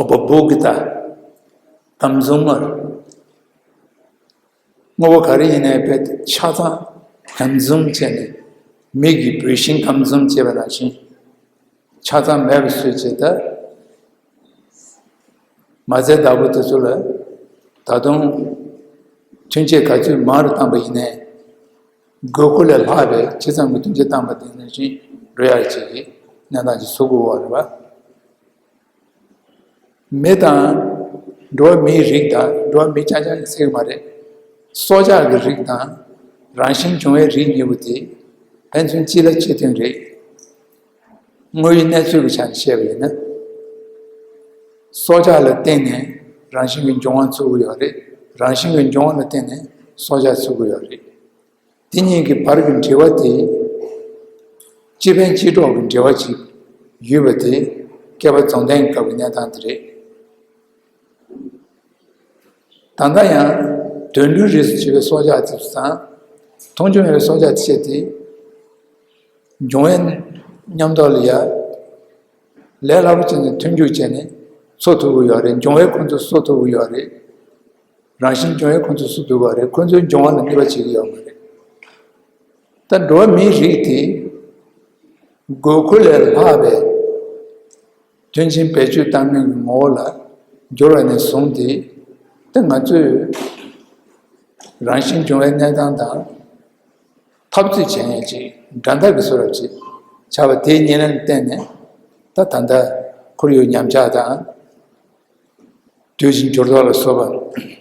Upabhogta། Consumer། དངོས་པོ་ག་རེ་ཡིན་ནའི་དཔེ་ཆ་ཚང་། Consume བྱས་ནས། མིག་གིས་བུད་ཤིང་Consume བྱས་པ་ནང་བཞིན། ཆ་ཚང་མེད་པ་བཟོས་བྱས། ད་མ་རྩའི་བདག་པོ་དེ་ཚོ་ལ་ད་དུང་ཐོན་སྐྱེད་ག་ཚོད་མང་རུ་བཏང་པ་ཡིན་ནའི། དགོས་མཁོ་ལས་ལྷག་པའི་ཇི་ཙམ་གྱི་ཐོན་སྐྱེད་བཏང་པ་དེ་ནང་བཞིན་འགྲོ་ཡག་ཅིག་གི་གནས་སྟངས་ཅིག་བཟོ་དགོས་པ་རེད་བ། མི་དང་། འགྲོ་བ་མིའི་རིགས་དང་། འགྲོ་བ་མི་རྐྱང་རྐྱང་གིས་ཟེར་གྱི་མ་རེད། སྲོག་ཆགས་ཀྱི་རིགས་དང་རང་བཞིན་འབྱུང་བའི་རིགས་གཉིས་པོ་དེ་ཕན་ཚུན་གཅིག་ལ་གཅིག་མཐུན་རེད། དངོས་ཡོད་གནས་ཚུལ་གྱི་ཆ་ནས་བཤད་པ་ཡིན་ན། སྲོག་ཆགས་ལ་བརྟེན་ནས་རང་བཞིན་གྱི་འབྱུང་བ་ཚུགས་ཀྱི་ཡོད་རེད། རང་བཞིན་གྱི་འབྱུང་བ་ལ་བརྟེན་ནས་སྲོག་ཆགས་ཚུགས་ཀྱི་ཡོད་རེད། དེ་གཉིས་ཀྱི་བར་གྱི་འབྲེལ་བ་དེ། སྤྱི་ཕན་སྤྱི་གྲོགས་ཀྱི་འབྲེལ་བ་ཅིག་ཡོད་པ་དེ་བསྐལ་པ་རྫོགས་ལྡན་གྱི་སྐབས་ཀྱི་གནས་སྟངས་དེ་རེད། ད་ལྟ་ཡང་དུད་འགྲོའི་རིགས་སུ་བྱས་པའི་སྲོག་ཆགས་དེ་ཚོ་དང་། མཐོང་ཆུང་མེད་པའི་སྲོག་ཆགས་དེ་བྱས་ཏེ། འབྱུང་བའི་མཉམ་ཐོག་ལ་ཡ། ལས་སླ་པོ་བྱས་ནས་མཐུན་འཇུག་བྱས་ནས་འཚོ་ཐུབ་ཀྱི་ཡོད་རེད། འབྱུང་བས་ཁོ་ཚོ་གསོ་ཐུབ་ཀྱི་ཡོད་རེད། རང་བཞིན་འབྱུང་བས་ཁོ་ཚོ་གསོ་ཐུབ་ཀྱི་ཡོད་རེད། ཁོ་ཚོའི་འབྱུང་བ་ལ་ནུས་པ་བྱེད་ཀྱི་ཡོད་མ་རེད། ད་འགྲོ་བ་མིའི་རིགས་དེ་དགོས་མཁོ་ལས་ལྷག་པའི་མཐུན་རྐྱེན་བེད་སྤྱོད་བཏང་མཁན་གྱི་ངོ་བོ་ལ་འགྱུར་བ་ནས་བཟུང་སྟེ། ད་ང་ཚོས་རང་བཞིན་འབྱུང་བའི་གནས་སྟངས་དང་། འཐབ་རྩོད་བྱེད་མཁན་ཅིག་འགྲན་ཟླ་གི་བཟོ་འདྲ་ཅིག་ཆགས་པ་དེའི་ཉེར་ལེན་ལ་བརྟེན་ནས། ད་ད་ལྟ་ཁོར་ཡུག་ཉམས་ཆག་དང་། དུས་བཞིའི་འགྱུར་ལྡོག་ལ་སོགས་པ།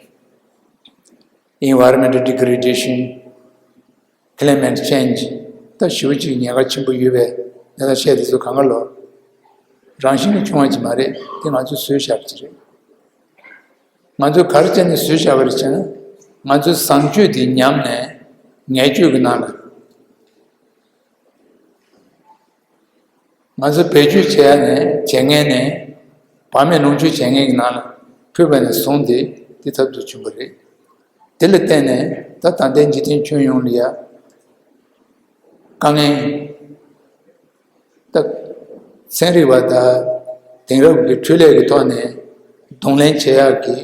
Environmental degradation། Climate change། ད་ཞེ་པོ་ཅིག་ཉེན་ཁ་ཆེན་པོ་ཡོད་པའི་གནས་སྟངས་བཤད་དེ་ཚོ་གང་ག་ལོ། རང་བཞིན་གྱིས་བྱུང་བ་ཅིག་མ་རེད། དེ་ང་ཚོས་བཟོས་བཞག་པ་ཅིག་རེད། ང་ཚོས་ག་རེ་བྱས་ནས་བཟོས་བཞག་པ་རེད་ཟེར་ན། ང་ཚོའི་བཟང་སྤྱོད་དེ་ཉམས་ནས་ངན་སྤྱོད་ཀྱི་ནང་ལ། ང་ཚོ་བེད་སྤྱོད་བྱས་ནས། བྱེད་མཁན་ནས། བག་མེད་ལོངས་སྤྱོད་བྱེད་མཁན་གྱི་ནང་ལ་ཕུད་པ་ནས་བཟུང་སྟེ་དེ་ཐབས་སུ་བྱུང་བ་རེད། དེ་ལ་བརྟེན་ནས་ད་ད་ལྟའི་འཇིག་རྟེན་ཁྱོན་ཡོངས་ལ་ཡ་དཀའ་ངལ། ད་ཚན་རིག་པ་དང་དེང་རབས་ཀྱི་འཕྲུལ་ལས་ཀྱི་ཐོག་ནས་གདོང་ལེན་བྱེད་ཡག་གི་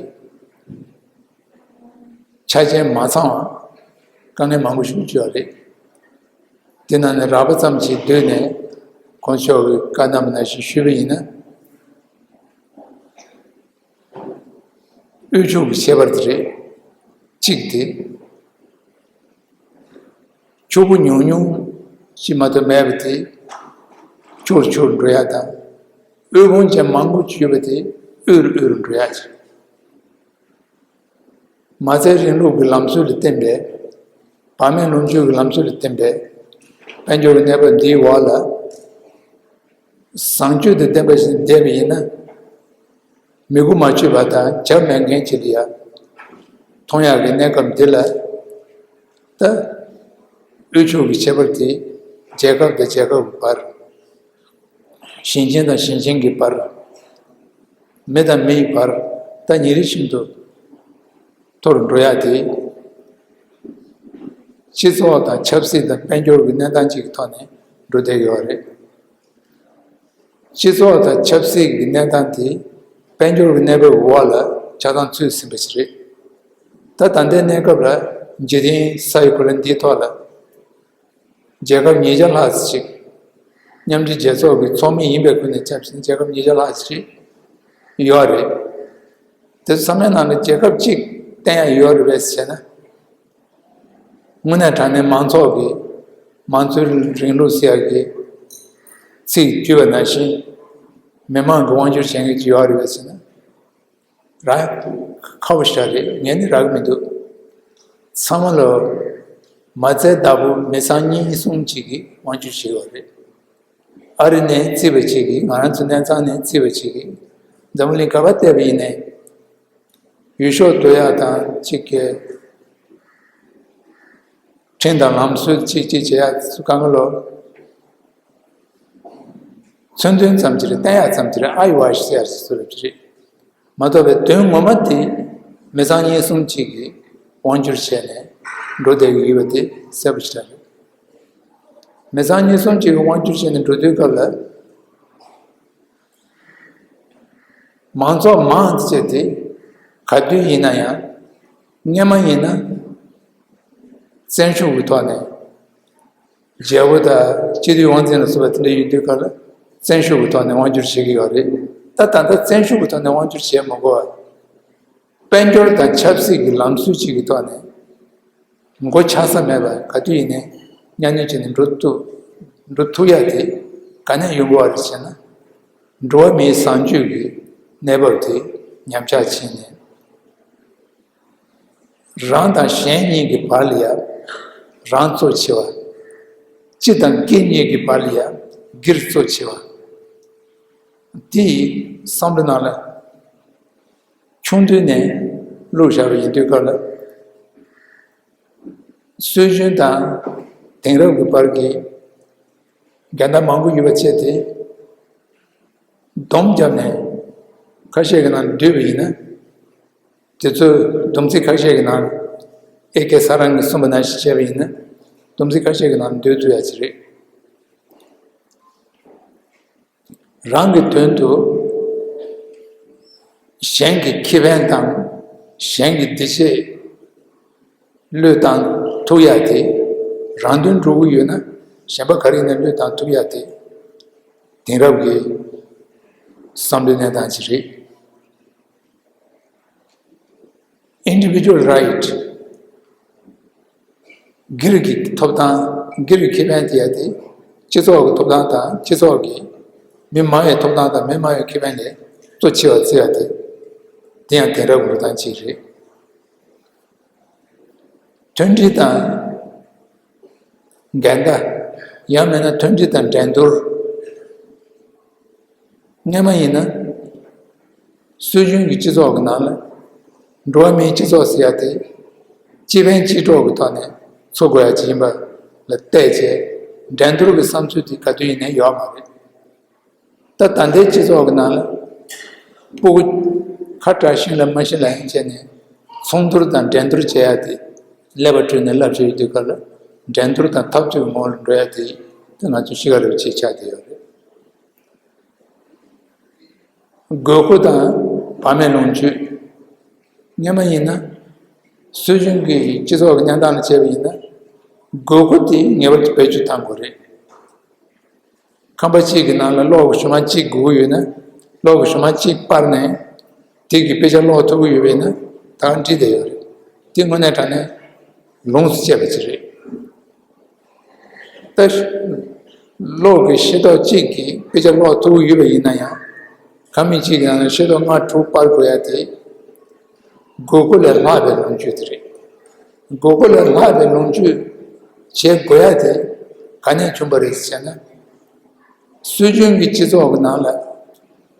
ཆ་རྐྱེན་མ་ཚང་བ་དཀའ་ངལ་མང་པོ་ཞིག་བྱུང་ཡོད་རེད། དེ་ནང་ནས་རགས་པ་ཙམ་ཞིག་བསྡུས་ནས་གོང་ཞུས་པའི་བཀའ་གནང་བ་ནང་བཞིན་ཞུས་པ་ཡིན་ན། དབུལ་ཕྱུག་གི་ཁྱད་པར་དེ་རེད། གཅིག་དེ། ཕྲུ་གུ་ཉུང་ཉུང་ཞིག་མ་གཏོགས་མེད་པ་དེ་ཕྱུག་ཕྱུག་འགྲོ་ཡ་དང་། དབུལ་ཕོངས་ཅན་མང་པོ་ཡོད་པ་དེ་དབུལ་དབུལ་འགྲོ་ཡ་ཅིག་མ་རྩའི་རིང་ལུགས་ཀྱི་ལམ་སྲོལ་ལ་བརྟེན་པའི། བག་མེད་ལོངས་སྤྱོད་ཀྱི་ལམ་སྲོལ་ལ་བརྟེན་པའི་དཔལ་འབྱོར་གྱི་གནས་བབ་འདིའི་འོག་ལ། བཟང་སྤྱོད་དང་ལྡན་པ་ཞིག་བསྡད་པ་ཡིན་ན། མི་དགུ་མ་ཆོད་པ་དང་བྱ་མེད་མཁན་ཅིག་ལ་ཡ་མཐོང་ཡག་གི་གནས་སྐབས་འདི་ལ། ད་དབུལ་ཕྱུག་གི་ཁྱད་པར་དེ་རྒྱལ་ཁབ་དང་རྒྱལ་ཁབ་ཀྱི་བར། ཞིང་ཆེན་དང་ཞིང་ཆེན་གྱི་བར། མི་དང་མིའི་བར། ད་ཉིན་རེ་བཞིན་དུ་མཐོ་རུ་འགྲོ་ཡག་དེ། སྤྱི་ཚོགས་དང་ཆབ་སྲིད་དང་དཔལ་འབྱོར་གྱི་གནས་སྟངས་གཅིག་གི་ཐོག་ནས་འགྲོ་བསྡད་ཡོད་རེད། སྤྱི་ཚོགས་དང་ཆབ་སྲིད་ཀྱི་གནས་སྟངས་དེ་དཔལ་འབྱོར་གྱི་གནས་བབ་འོག་ལ་ཆགས་སྡང་ཚུད་ཟིན་པ་ཞིག་རེད། ད་ད་ལྟའི་གནས་སྐབས་ལ་འཇིག་རྟེན་ས་ཡི་གོ་ལ་འདིའི་ཐོག་ལ། རྒྱལ་ཁབ་ཉིས་བརྒྱ་ལྷག་ཅིག་མཉམ་འབྲེལ་རྒྱལ་ཚོགས་ཀྱི་ཚོགས་མི་ཡིན་པའི་ཁུལ་ནས་བྱས་ན་རྒྱལ་ཁབ་ཉིས་བརྒྱ་ལྷག་ཅིག་ཡོད་རེད། དེ་ཚོ་ཚང་མའི་ནང་ནས་རྒྱལ་ཁབ་གཅིག་བསྟན་ཡ་ཡོད་རེད་པས་ཟེར་ན། དངོས་གནས་དྲང་གནས་མང་ཚོགས་ཀྱི་མང་གཙོའི་རིང་ལུགས་ཟེར་ཡ་གི་ཚིག་བརྒྱུད་པ་ནང་བཞིན་མི་མང་གི་དབང་སྒྱུར་བྱེད་མཁན་ཅིག་ཡོད་རེད་པས་ཟེར་ན། རག་ཁག་པོ་ཞིག་རེད། ངས་ནི་རག་གི་མི་འདུག་ཚང་མ་ལོ་མ་རྩའི་བདག་པོ་མི་ཚང་གཉིས་གསུམ་ཅིག་གིས་དབང་སྒྱུར་བྱེད་ཡོད་རེད། ཨ་རི་ནས་རྩིས་པ་ཅིག་གིས། ང་རང་ཚོ་གནས་ཚང་ནས་རྩིས་པ་ཅིག་གིས། འཛམ་བུ་གླིང་ག་པར་བལྟས་པ་ཡིན་ནའི་ཡུལ་ཤུལ་སྡོད་ཡག་དང་གཅིག་གི་ཁྲིམས་དང་ལམ་སྲོལ་གཅིག་གཅིག་བྱེད་ཡག་སུ་གང་ག་ལོ། མཚོན་དོན་ཙམ་གྱི་རེད། བསྟན་ཡག་ཙམ་གྱི་རེད། ཨ་ཡི་བ་ཞིག་ཟེར་ཡག་ཞིག་སུ་རེད་རེད། མ་གཏོགས་པའི་དོན་ངོ་མ་དེ་མི་ཚང་གཉིས་གསུམ་གཅིག་གིས་དབང་སྒྱུར་བྱས་ནས་འགྲོ་བསྡད་ཀྱི་ཡོད་པ་དེ་གསལ་པོ་ཞིག་རེད། མི་ཚང་གཉིས་གསུམ་གཅིག་གིས་དབང་སྒྱུར་བྱས་ནས་འགྲོ་དུས་སྐབས་ལ། མང་ཚོགས་མང་ཆེ་དེ་ག་དུས་ཡིན་ན་ཡང་། སྔོན་མ་ཡིན་ན་བཙན་ཤུགས་ཀྱི་ཐོག་ནས། རྒྱལ་པོ་དང་སྤྱི་འཐུས་དབང་འཛིན་ལ་སོགས་པ་དེ་འདྲ་ཡོད་དུས་སྐབས་ལ་བཙན་ཤུགས་ཀྱི་ཐོག་ནས་དབང་སྒྱུར་བྱེད་ཀྱི་ཡོད་རེད། ད་ད་ལྟ་བཙན་ཤུགས་ཀྱི་ཐོག་ནས་དབང་སྒྱུར་བྱེད་མི་དགོས་པ། དཔལ་འབྱོར་དང་ཆབ་སྲིད་ཀྱི་ལམ་སྲོལ་གཅིག་གི་ཐོག་ནས་མགོ་ཆག་ས་མེད་པ། ག་དུས་ཡིན་ནའི་མཉམ་མྱོང་བྱས་ནས་འགྲོ་ཐུབ། འགྲོ་ཐུབ་ཡ་དེ་ག་ནས་ཡོང་གི་ཡོད་རེད་ཟེར་ན། འགྲོ་བ་མིའི་བཟང་སྤྱོད་ཀྱི་གནས་བབ་དེ་ཉམས་ཆག་ཕྱིན་ནས། རང་དང་གཞན་གཉིས་ཀྱི་བར་ལ་ཡང་རང་གཙོ་ཆེ་བ། སྤྱི་དང་སྒེར་གཉིས་ཀྱི་བར་ལ་ཡང་སྒེར་གཙོ་ཆེ་བ། དེ་ཡི་བསམ་བློ་ནང་ལ་ཆུང་དུས་ནས་བླུགས་བཞག་པ་ཡིན་དུས་སྐབས་ལ། སྲོལ་རྒྱུན་དང་དེང་རབས་ཀྱི་བར་གྱི་འགལ་ཟླ་མང་པོ་ཡོད་པ་བྱས་ཏེ། སྡོམ་བརྒྱབ་ནས་ཁ་ཤས་ཀྱི་ནང་བསྡུས་པ་ཡིན་ན། དེ་ཚོའི་སྡོམ་ཚིག་ཁ་ཤས་ཀྱི་ནང་། ཨེ་ཀེ་ས་རང་གིས་གསུངས་པ་ནང་བཞིན་བྱས་པ་ཡིན་ན། སྡོམ་ཚིག་ཁ་ཤས་ཀྱི་ནང་བསྡུས་ཐུབ་ཡ་ཅིག་རེད། རང་གི་དོན་དུ་གཞན་གྱི་ཁེ་ཕན་དང་གཞན་གྱི་བདེ་སྐྱིད་བློས་བཏང་ཐུབ་ཡ་དེ། རང་དོན་སྒྲུབ་ཀྱི་ཡོད་ན་གཞན་པ་ག་རེ་ཡིན་ན་བློས་བཏང་ཐུབ་ཡ་དེ་དེང་རབས་ཀྱི་བསམ་བློའི་གནས་སྟངས་ཅིག་རེད། Individual right། སྒེར་གྱི་ཐོབ་ཐང་། སྒེར་གྱི་ཁེ་ཕན་དེ་ཡ་དེ་སྤྱི་ཚོགས་ཀྱི་ཐོབ་ཐང་དང་སྤྱི་ཚོགས་ཀྱི་མི་མང་བའི་ཐོབ་ཐང་དང་མི་མང་བའི་ཁེ་ཕན་ལས་གཙོ་ཆེ་བ་བརྩི་ཡ་དེ། དེ་ཡང་དེང་རབས་ཀྱི་འགྲོ་སྟངས་གཅིག་རེད། མཐུན་སྒྲིལ་དང་འགལ་ཟླ། ཡང་མིན་ན་མཐུན་སྒྲིལ་དང་འགྲན་བསྡུར། སྔོན་མ་ཡིན་ན་སྲོལ་རྒྱུན་གྱི་སྤྱི་ཚོགས་ཀྱི་ནང་ལ་འགྲོ་བ་མིའི་སྤྱི་ཚོགས་ཟེར་ཡ་དེ་སྤྱི་ཕན་སྤྱི་གྲོགས་ཀྱི་ཐོག་ནས་འཚོ་དགོས་ཡ་ཅིག་ཡིན་པ་ལ་བལྟས་བྱས། འགྲན་བསྡུར་གྱི་བསམ་ཚུལ་དེ་ག་དུས་ཡིན་ནའི་ཡོད་མ་རེད། ད་ད་ལྟའི་སྤྱི་ཚོགས་ཀྱི་ནང་ལ་ཕྲུ་གུ་ཁ་བྲལ་ཤིང་ལ་མ་ཤི་ལ་ཡང་བྱས་ནས་མཚུངས་བསྡུར་དང་འགྲན་བསྡུར་བྱེད་ཡ་དེ་ཀླད་པ་བཀྲུས་ནས་ལབ་བྱས་ཡོད་དུས་སྐབས་ལ། འགྲན་བསྡུར་དང་འཐབ་རྩོད་ཀྱི་ངོ་ལ་འགྲོ་ཡ་དེ་དེ་ང་ཚོ་ཤི་ཁ་རེད་པ་ཅིག་ཆགས་བསྡད་ཡོད་རེད། དགོས་མཁོ་དང་བག་མེད་ལོངས་སྤྱོད། སྔོན་མ་ཡིན་ན་སྲོལ་རྒྱུན་གྱི་སྤྱི་ཚོགས་ཀྱི་གནས་སྟངས་ལ་བྱས་པ་ཡིན་ན། དགོས་མཁོ་དེ་ངེས་པར་དུ་བེད་སྤྱོད་གཏང་དགོས་རེད། ཁང་པ་གཅིག་གི་ནང་ལ་གློག་གི་གཞུ་མ་གཅིག་དགོས་ཀྱི་ཡོད་ན། གློག་གི་གཞུ་མ་གཅིག་སྤར་ནས་དེ་གི་དཔེ་ཆ་ཀློག་ཐུབ་ཀྱི་ཡོད་པ་ཡིན་ན། ད་ག་འགྲིག་བསྡད་ཡོད་རེད། དེ་དངོས་གནས་དྲང་གནས་ལོངས་སུ་སྤྱད་པ་ཅིག་རེད། ད་ལོ་གི་ཤེས་རྟོགས་གཅིག་གིས་དཔེ་ཆ་ཀློག་ཐུབ་ཀྱི་ཡོད་པ་ཡིན་ན་ཡང་། ཁ་མིག་གཅིག་གི་ནང་ལ་ཤེས་རྟོགས་ལྔ་དྲུག་སྤར་དགོས་ཡ་དེ། དགོས་མཁོ་ལས་ལྷག་པའི་ལོངས་སྤྱོད་དེ་རེད། དགོས་མཁོ་ལས་ལྷག་པའི་ལོངས་སྤྱོད་བྱེད་དགོས་ཡ་དེ་ག་ནས་བྱུང་བ་རེད་ཟེར་ན། སྲོལ་རྒྱུན་གྱི་སྤྱི་ཚོགས་ཀྱི་ནང་ལ་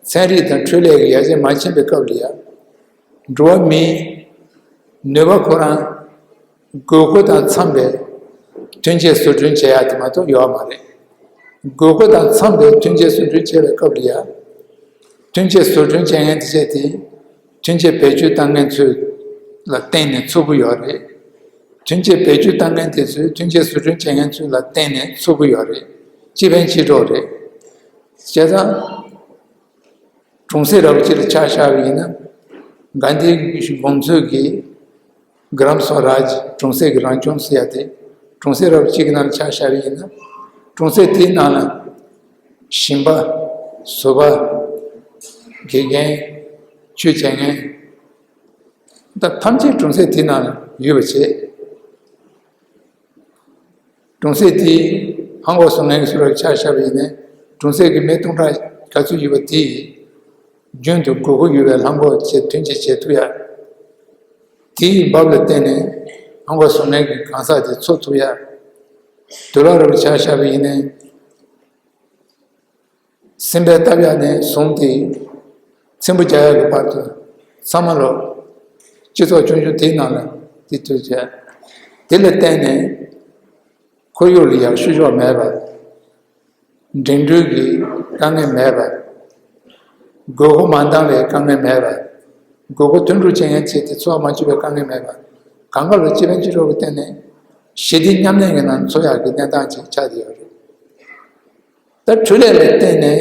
ཚན་རིག་དང་འཕྲུལ་ལས་ཀྱི་ཡར་རྒྱས་མ་ཕྱིན་པའི་སྐབས་ལ་ཡ། འགྲོ་བ་མིའི་ནུས་པ་ཁོ་རང་དགོས་མཁོ་དང་འཚམ་པའི་ཐོན་སྐྱེད་བཟོ་སྐྲུན་བྱེད་ཡ་དེ་མ་གཏོགས་ཡོད་མ་རེད། དགོས་མཁོ་དང་འཚམ་པའི་ཐོན་སྐྱེད་བཟོ་སྐྲུན་བྱེད་པའི་སྐབས་ལ་ཡ། ཐོན་སྐྱེད་བཟོ་སྐྲུན་བྱེད་མཁན་དེ་བྱས་ཏེ། ཐོན་སྐྱེད་བེད་སྤྱོད་བཏང་མཁན་ཚོ་ལ་བརྟེན་ནས་འཚོ་གི་ཡོད་རེད། ཐོན་སྐྱེད་བེད་སྤྱོད་བཏང་མཁན་དེ་ཚོས་ཐོན་སྐྱེད་བཟོ་སྐྲུན་བྱེད་མཁན་ཚོ་ལ་བརྟེན་ནས་འཚོ་གི་ཡོད་རེད། སྤྱི་ཕན་སྤྱི་གྲོགས་རེད། བྱས་ཙང་། གྲོང་གསེབ་རབ་ཅིག་ལ་ཆ་བཞག་པ་ཡིན་ན། གྷན་དྷིའི་དགོངས་ཚུལ་གྱི་གྷ་རམ་སྭ་རཱཇ། གྲོང་གསེབ་ཀྱི་རང་སྐྱོང་ཟེར་ཡ་དེ། གྲོང་གསེབ་རབ་ཅིག་གི་ནང་ལ་ཆ་བཞག་པ་ཡིན་ན། གྲོང་གསེབ་དེའི་ནང་ལ་ཞིང་པ། བཟོ་པ། དགེ་རྒན། ཆོས་བྱེད་མཁན། ད་ཐམས་ཅད་གྲོང་གསེབ་དེའི་ནང་ལ་ཡོད་པ་བྱས། གྲོང་གསེབ་དེའི་ལྷམ་གོག་བཟོ་མཁན་གྱི་སུ་རབ་ཆ་བཞག་པ་ཡིན་ནའི། གྲོང་གསེབ་ཀྱི་མི་སྟོང་ཕྲག་ག་ཚོད་ཡོད་པ་དེས་རྒྱུན་དུ་དགོས་མཁོ་ཡོད་པའི་ལྷམ་གོག་ཅིག་ཐོན་སྐྱེད་བྱེད་ཐུབ་ཡ། དེའི་འབབ་ལ་བརྟེན་ནས་ལྷམ་གོག་བཟོ་མཁན་གྱི་གང་ཟག་དེ་འཚོ་ཐུབ་ཡ། དུག་ལོག་རབ་ཆ་བཞག་པ་ཡིན་ནའི། སེམས་པའི་བཏབ་ཡག་ནས་བཟུང་སྟེ། ཚེམ་བུ་རྒྱག་ཡག་གི་བར་དུ་ཚང་མ་ལོ། སྤྱི་ཚོགས་ཆུང་ཆུང་དེའི་ནང་ལ་དེ་དུས་བྱས། དེ་ལ་བརྟེན་ནས་ཁོར་ཡུག་ལ་ཡག་བཤུ་གཞོག་མེད་པ། འགྲིམ་འགྲུལ་གྱི་དཀའ་ངལ་མེད་པ། དགོས་མཁོ་མ་འདང་བའི་དཀའ་ངལ་མེད་པ། དགོས་མཁོ་མཐུན་སྒྲུབ་བྱེད་མཁན་བྱས་ཏེ་འཚོ་བ་མ་བཅུག་པའི་དཀའ་ངལ་མེད་པ། གང་ག་ལ་སྤྱི་ཕན་སྤྱི་གྲོགས་ཀྱི་སྟེང་ནས་ཞི་བདེ་མཉམ་གནས་ཀྱི་ནང་འཚོ་ཡག་གི་གནས་སྟངས་ཅིག་ཆགས་བསྡད་ཡོད་རེད། ད་འཕྲུལ་ལས་ལ་བརྟེན་ནས་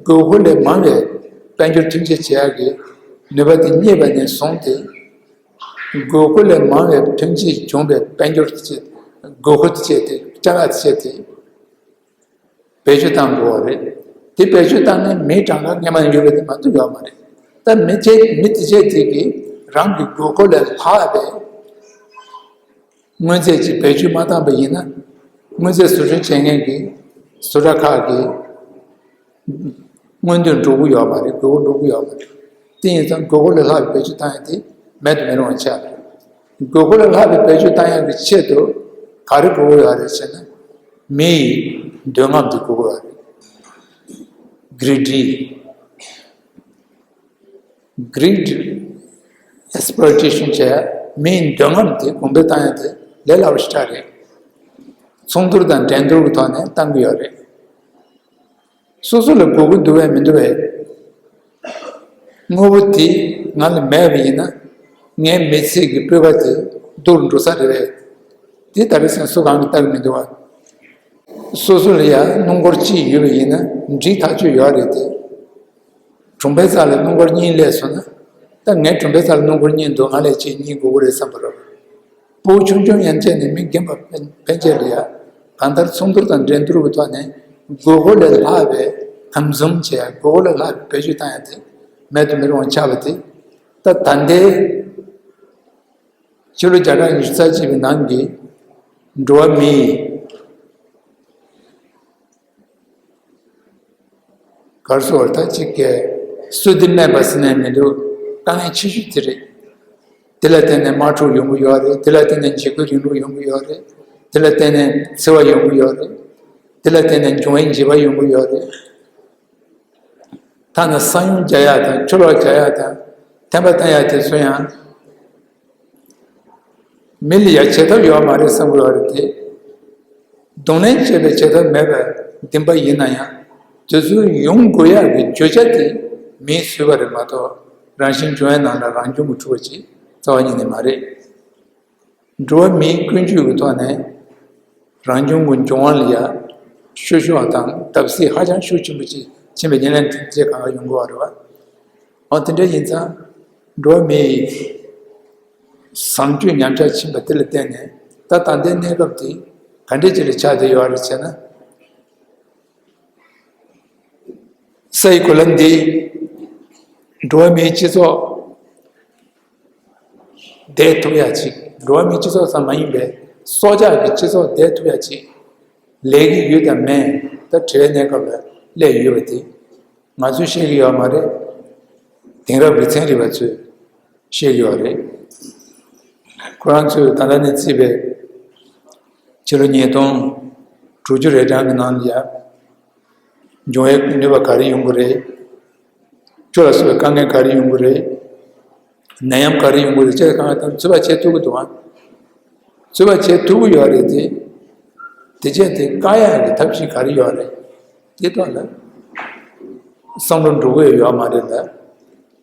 དགོས་མཁོ་ལས་མང་བའི་དཔལ་འབྱོར་ཐོན་སྐྱེད་བྱེད་ཡག་གི་ནུས་པ་དེ་རྙེད་པ་ནས་བཟུང་སྟེ། དགོས་མཁོ་ལས་མང་བའི་ཐོན་སྐྱེད་བྱུང་བའི་དཔལ་འབྱོར་དེ་བྱས། དགོས་མཁོ་དེ་བྱས་ཏེ་ཅ་ལག་དེ་བྱས་ཏེ་བེད་སྤྱོད་བཏང་དགོས་པ་རེད། དེ་བེད་སྤྱོད་བཏང་ནས་མིའི་གྲངས་ཀ་སྔན་མ་ཡོད་པ་དེ་མ་གཏོགས་ཡོད་མ་རེད། ད་མི་དེ་མི་དེ་བྱས་དེ་གིས་རང་གི་དགོས་མཁོ་ལས་ལྷག་པའི་དངོས་རྫས་ཅིག་བེད་སྤྱོད་མ་བཏང་པ་ཡིན་ན། དངོས་རྫས་བཟོ་སྐྲུན་བྱེད་མཁན་གྱི་བཟོ་གྲྭ་ཁག་གི་སྔོན་ཐོན་འགྲོ་གི་ཡོད་མ་རེད། དགོས་མཁོ་འགྲོ་གི་ཡོད་མ་རེད། དེ་ཡིན་ཙང་དགོས་མཁོ་ལས་ལྷག་པའི་བེད་སྤྱོད་བཏང་ཡ་དེ་མེད་དུ་མི་རུང་བ་ཆགས་རེད། དགོས་མཁོ་ལས་ལྷག་པའི་བེད་སྤྱོད་བཏང་ཡ་གི་ཆེད་དུ་ག་རེ་དགོས་ཀྱི་ཡོད་རེད་ཟེར་ན། མི་ཡི་འདོད་རྔམ་དེ་དགོས་ཀྱི་ཡོད་རེད། གྷི་རི་ཌི། གྷི་རི་ཌི་ཨེག་སི་པི་ལོ་ཊེ་ཤན་བྱས། མིའི་འདོད་རྔམ་དེ་གོང་འཕེལ་བཏང་ཡ་དེ་ལས་སླ་པོ་ཞེ་དྲག་རེད། ཚོགས་འདུར་དང་འགྲན་བསྡུར་གྱི་ཐོག་ནས་བཏང་གི་ཡོད་རེད། སོ་སོ་ལ་དགོས་ཀྱི་འདུག་པས་མི་འདུག་པས། དངོས་པོ་དེ་ང་ལ་མེད་པ་ཡིན་ན། ངའི་མི་ཚེ་གི་སྤོབས་པ་དེ་སྡུག་རུ་འགྲོ་ས་རེད་པས། དེ་ད་རེས་སེམས་སུ་གང་གིས་ལྟ་གི་མི་འདུག་པ། སོ་སོ་ལ་ཡང་སྣུམ་འཁོར་གཅིག་ཡོད་པ་ཡིན་ན་འགྲིག་ཐག་ཆོད་ཡོད་རེད་དེ། གྲོང་པའི་རྩ་ལ་སྣུམ་འཁོར་གཉིས་སླེབས་སོང་ན། ད་ངའི་གྲོང་པའི་རྩ་ལ་སྣུམ་འཁོར་གཉིས་འདུག་ང་ལས་ཆེ་གཉིས་དགོས་ཀྱི་རེད་བསམ་པ་རེད། ཕྲུ་གུ་ཆུང་ཆུང་ཡན་ཆད་ནས་མི་རྒན་པ་ཕན་ཕན་ཆད་ལ་ཡ། གང་ལྟར་ཚོགས་འདུར་དང་འགྲན་བསྡུར་གྱི་ཐོག་ནས་དགོས་མཁོ་ལས་ལྷག་པའི་གང་འཛོམས་བྱས། དགོས་མཁོ་ལས་ལྷག་པའི་བེད་སྤྱོད་བཏང་ཡ་དེ་མེད་དུ་མི་རུང་བ་ཆགས་པ་དེ། ད་ད་ལྟའི་ཕྱི་ལོ་བརྒྱ་ཕྲག་ཉི་ཤུ་རྩ་གཅིག་པའི་ནང་གི་འགྲོ་བ་མིའི་གར་སོགས་ད་ཅིག་གི་སྲོལ་འདི་སྨད་པ་ཟེར་ནས་མི་འདུག་དཀའ་ངལ་ཆེ་ཤོས་དེ་རེད། དེ་ལ་བརྟེན་ནས་དམག་འཁྲུག་ཡོང་གི་ཡོད་རེད། དེ་ལ་བརྟེན་ནས་འཇིགས་སྐུལ་རིང་ལུགས་ཡོང་གི་ཡོད་རེད། དེ་ལ་བརྟེན་ནས་འཚེ་བ་ཡོང་གི་ཡོད་རེད། དེ་ལ་བརྟེན་ནས་འབྱུང་བའི་འཇིགས་པ་ཡོང་གི་ཡོད་རེད། ཐ་ན་ས་ཡོམ་རྒྱག་ཡག་དང་ཆུ་ལོག་རྒྱག་ཡག་དང་ཐན་པ་བཏང་ཡག་དེ་ཚོ་ཡང་། མི་ལ་ཡ་བྱེད་ཐབས་ཡོད་མ་རེད་བསམ་གྱི་ཡོད་རེད་དེ། གདོང་ལེན་བྱེད་པའི་བྱེད་ཐབས་མེད་པའི་འདུན་པ་ཡིན་ན་ཡང་། དེ་ཚོ་ཡོང་དགོས་ཡག་གི་བརྗོད་བྱ་དེ་མིས་བཟོས་པ་རེད་མ་གཏོགས། རང་བཞིན་འབྱུང་བའི་ནང་ལ་རང་བྱུང་གི་གྲུབ་པ་ཅིག་རྩ་བ་ཉིད་ནས་མ་རེད། འགྲོ་བ་མིའི་ཀུན་སྤྱོད་ཀྱི་ཐོག་ནས་རང་བྱུང་གི་འབྱུང་བ་ལ་ཡ་བཤུ་གཞོག་དང་བརྡབ་གསིག་ཧ་ཅང་ཤུགས་ཆེན་པོ་ཅིག་ཕྱིན་པའི་ཉེར་ལེན་དེ་གང་ག་ཡོང་གི་ཡོད་རེད་བ། འོ་དེ་འདྲ་ཡིན་ཙང་། འགྲོ་བ་མིའི་བཟང་སྤྱོད་ཉམས་ཆག་ཕྱིན་པ་དེ་ལ་བརྟེན་ནས། ད་ད་ལྟའི་གནས་སྐབས་དེ་ག་འདྲ་ཅིག་ལ་ཆགས་བསྡད་ཡོད་རེད་ཟེར་ན། ས་ཡི་གོ་ལ་འདི་འགྲོ་བ་མིའི་སྤྱི་ཚོགས་བསྡད་ཐུབ་ཡ་ཅིག་འགྲོ་བ་མིའི་སྤྱི་ཚོགས་ཙམ་མ་ཡིན་པའི་སྲོག་ཆགས་ཀྱི་སྤྱི་ཚོགས་བསྡད་ཐུབ་ཡ་ཅིག་ལས་ཀྱི་ཡུལ་དང་མེ་ད་བྲལ་བའི་གནས་སྐབས་ལ་སླེབས་ཡོད་པ་དེ་ང་ཚོས་ཤེས་ཀྱི་ཡོད་མ་རེད། དེང་རབས་ཀྱི་ཚན་རིག་པ་ཚོས་ཤེས་ཀྱི་ཡོད་རེད། ཁོ་རང་ཚོས་ད་ལྟ་ནས་བརྩིས་པའི་ཕྱི་ལོ་ཉིས་སྟོང་དྲུག་ཅུ་རེ་གྲངས་ཀྱི་ནང་ལ་ཡ་འབྱུང་བའི་ནུས་པ་ག་རེ་ཡོང་གི་རེད། ཆུ་ལ་སོགས་པའི་དཀའ་ངལ་ག་རེ་ཡོང་གི་རེད། ནད་ཡམས་ག་རེ་ཡོང་གི་རེད་ཅེས་གང་ལྟར་ཚོད་དཔག་བྱེད་ཐུབ་ཀྱི་འདུག་ཨ། ཚོད་དཔག་བྱེད་ཐུབ་ཀྱི་ཡོད་རེད་དེ། དེ་བྱས་དེ་བཀག་ཡག་གི་ཐབས་ཤེས་ག་རེ་ཡོད་རེད། དེ་ཐོག་ལ་བསམ་བློ་འགྲོ་གི་ཡོད་མ་རེད་ལ།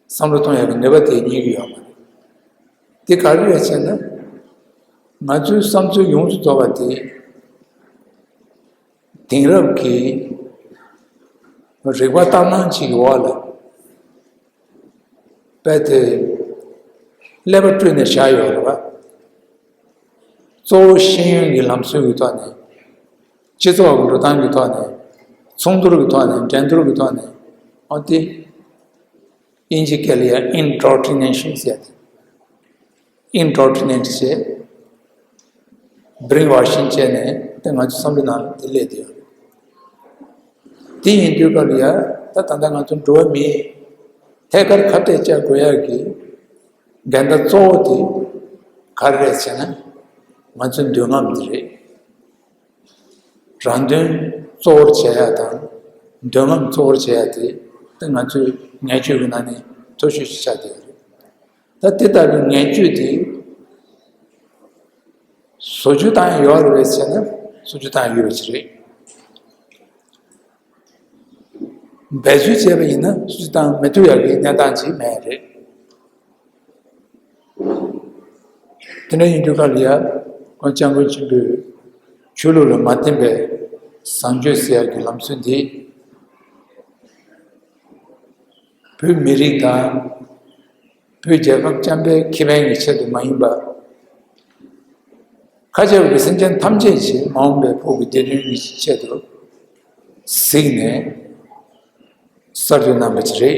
བསམ་བློ་གཏོང་ཡག་གི་ནུས་པ་དེ་རྙེད་ཀྱི་ཡོད་མ་རེད། དེ་ག་རེ་རེད་ཟེར་ན། ང་ཚོའི་བསམ་ཚུལ་ཡོངས་སུ་རྫོགས་པ་དེ། དེང་རབས་ཀྱི་རིག་པ་ལྟར་སྣང་ཅིག་གི་འོག་ལ་རྦད་དེ་ཀླད་པ་བཀྲུས་ནས་བཞག་ཡོད་རེད་བ། གཙོ་བོ་ཤེས་ཡོན་གྱི་ལམ་སྲོལ་གྱི་ཐོག་ནས། སྤྱི་ཚོགས་ཀྱི་འགྲོ་སྟངས་ཀྱི་ཐོག་ནས། ཚོགས་འདུར་གྱི་ཐོག་ནས། འགྲན་བསྡུར་གྱི་ཐོག་ནས། འོ་དེ། དབྱིན་ཇི་སྐད་ལ་ཡང་indoctrination ཟེར་ཏེ། indoctrinate བྱས། brainwashing བྱས་ནས་དེ་ང་ཚོའི་བསམ་བློའི་ནང་དེ་སླེབས་བསྡད་ཡོད་རེད། དེ་ཡིན་དུས་སྐབས་ལ་ཡ་ད་ད་ལྟ་ང་ཚོ་འགྲོ་བ་མིའི་ཐད་ཀར་ཁ་གཏད་བཅག་དགོས་ཡག་གི་འགལ་ཟླ་གཙོ་བོ་དེ་ག་རེ་རེད་ཟེར་ན། ང་ཚོའི་འདོད་རྔམ་དེ་རེད། རང་དོན་གཙོ་བོར་བྱེད་ཡག་དང་། འདོད་རྔམ་གཙོ་བོར་བྱེད་ཡག་དེ་ད་ང་ཚོའི་ངན་སྤྱོད་ཀྱི་ནང་ནས་མཐོ་ཤོས་ཤིག་ཆགས་བསྡད་ཡོད་རེད། ད་དེ་ལྟ་བུའི་ངན་སྤྱོད་དེ་བཟོ་བཅོས་བཏང་ཡག་ཡོད་རེད་ཟེར་ན། བཟོ་བཅོས་བཏང་ཡག་ཡོད་པ་ཞིག་རེད། འབད་རྩོལ་བྱས་པ་ཡིན་ན་བཟོ་བཅོས་བཏང་མི་ཐུབ་ཡག་གི་གནས་སྟངས་ཅིག་མེད་རེད། དེ་འདྲ་ཡིན་དུས་སྐབས་ལ་ཡ། ཁོང་སྐྱབས་མགོན་ཆེན་པོས་ཆོས་ལུགས་ལ་མ་བརྟེན་པའི་བཟང་སྤྱོད་ཟེར་ཡག་གི་ལམ་སྲོལ་འདི། བོད་མི་རིགས་དང་། བོད་རྒྱལ་ཁབ་རྐྱང་པའི་ཁེ་ཕན་གྱི་ཆེད་དུ་མ་ཡིན་པ། མཁའ་ཁྱབ་ཀྱི་སེམས་ཅན་ཐམས་ཅད་ཀྱི་མ་འོངས་པའི་བོད་ཀྱི་བདེ་དོན་གྱི་ཆེད་དུ་གཟིགས་ནས་གསར་གཏོད་གནང་བ་ཞིག་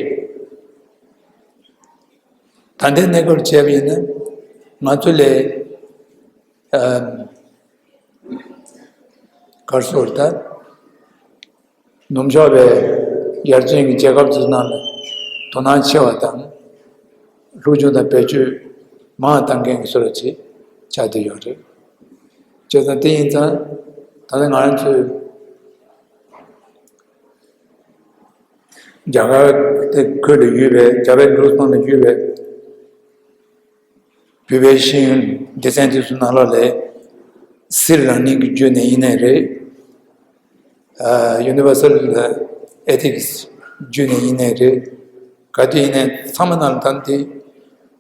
རེད། ད་ལྟའི་གནས་སྐབས་བྱས་པ་ཡིན་ན་ང་ཚོ་ལས། ཨམ། ག་རེ་ཟེར་ད། ནུབ་ཕྱོགས་པའི་ཡར་རྒྱས་ཀྱི་རྒྱལ་ཁབ་ཚོའི་ནང་ལ་དོ་སྣང་ཆེ་བ་དང་། སློབ་སྦྱོང་དང་བེད་སྤྱོད་མང་བཏང་མཁན་གྱི་བཟོ་འདྲ་ཅིག་ཆགས་བསྡད་ཡོད་རེད། བྱས་ཙང་དེ་ཡིན་ཙང་ད་ལྟ་ང་རང་ཚོའི་རྒྱ་གར་དེ་ཁུལ་ལ་ཡོད་པའི། རྒྱ་བལ་འབྲུག་གསུམ་ལ་ཡོད་པའི་བོད་པའི་ཤེས་ཡོན་སྡེ་ཚན་དེ་ཚོའི་ནང་ལོགས་ལ་སྲིད་རང་ནིང་གི་བརྒྱུད་ནས་ཡིན་ནའི་རེད། ཨ། Universal Ethics བརྒྱུད་ནས་ཡིན་ནའི་རེད། ག་དུས་ཡིན་ནའི་ཚང་མ་ནང་ལ་ད་དེ་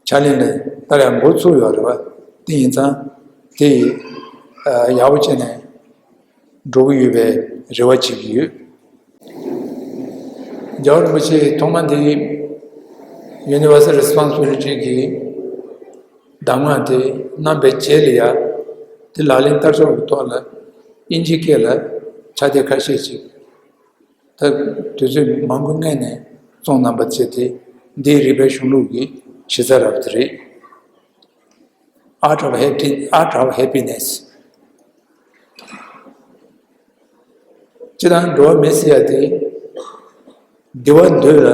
ཕྱག་ལེན་ལ་བསྟར་ཡག་འགོ་ཚུགས་ཡོད་རེད་བ། དེ་ཡིན་ཙང་དེ་ཨ་ཡག་པོ་བྱས་ནས་འགྲོ་གི་ཡོད་པའི་རེ་བ་བྱེད་ཀྱི་ཡོད། རྒྱལ་བ་རིན་པོ་ཆེས་ཐོག་མ་དེ་Universal Responsibility གི་གདམས་ངག་དེ་གནང་བའི་རྗེས་ལ་ཡ། དེ་ལག་ལེན་བསྟར་ཕྱོགས་ཀྱི་ཐོག་ལ་དབྱིན་ཇི་སྐད་ལ་ཕྱག་དེབ་ཁ་ཤས་ཤིག་ད་དུས་ཚོད་མང་པོ་སྔོན་ནས་བཙོང་གནང་བ་བྱས་ཏེ། འདི་རིག་པའི་གཞུང་ལུགས་ཀྱི་གཞི་རྩ་ར་བ་དེ་རེད། Art of Happy- Art of Happiness། སྤྱིར་བཏང་འགྲོ་བ་མི་ཟེར་ཡ་དེ། བདེ་བ་འདོད་ལ་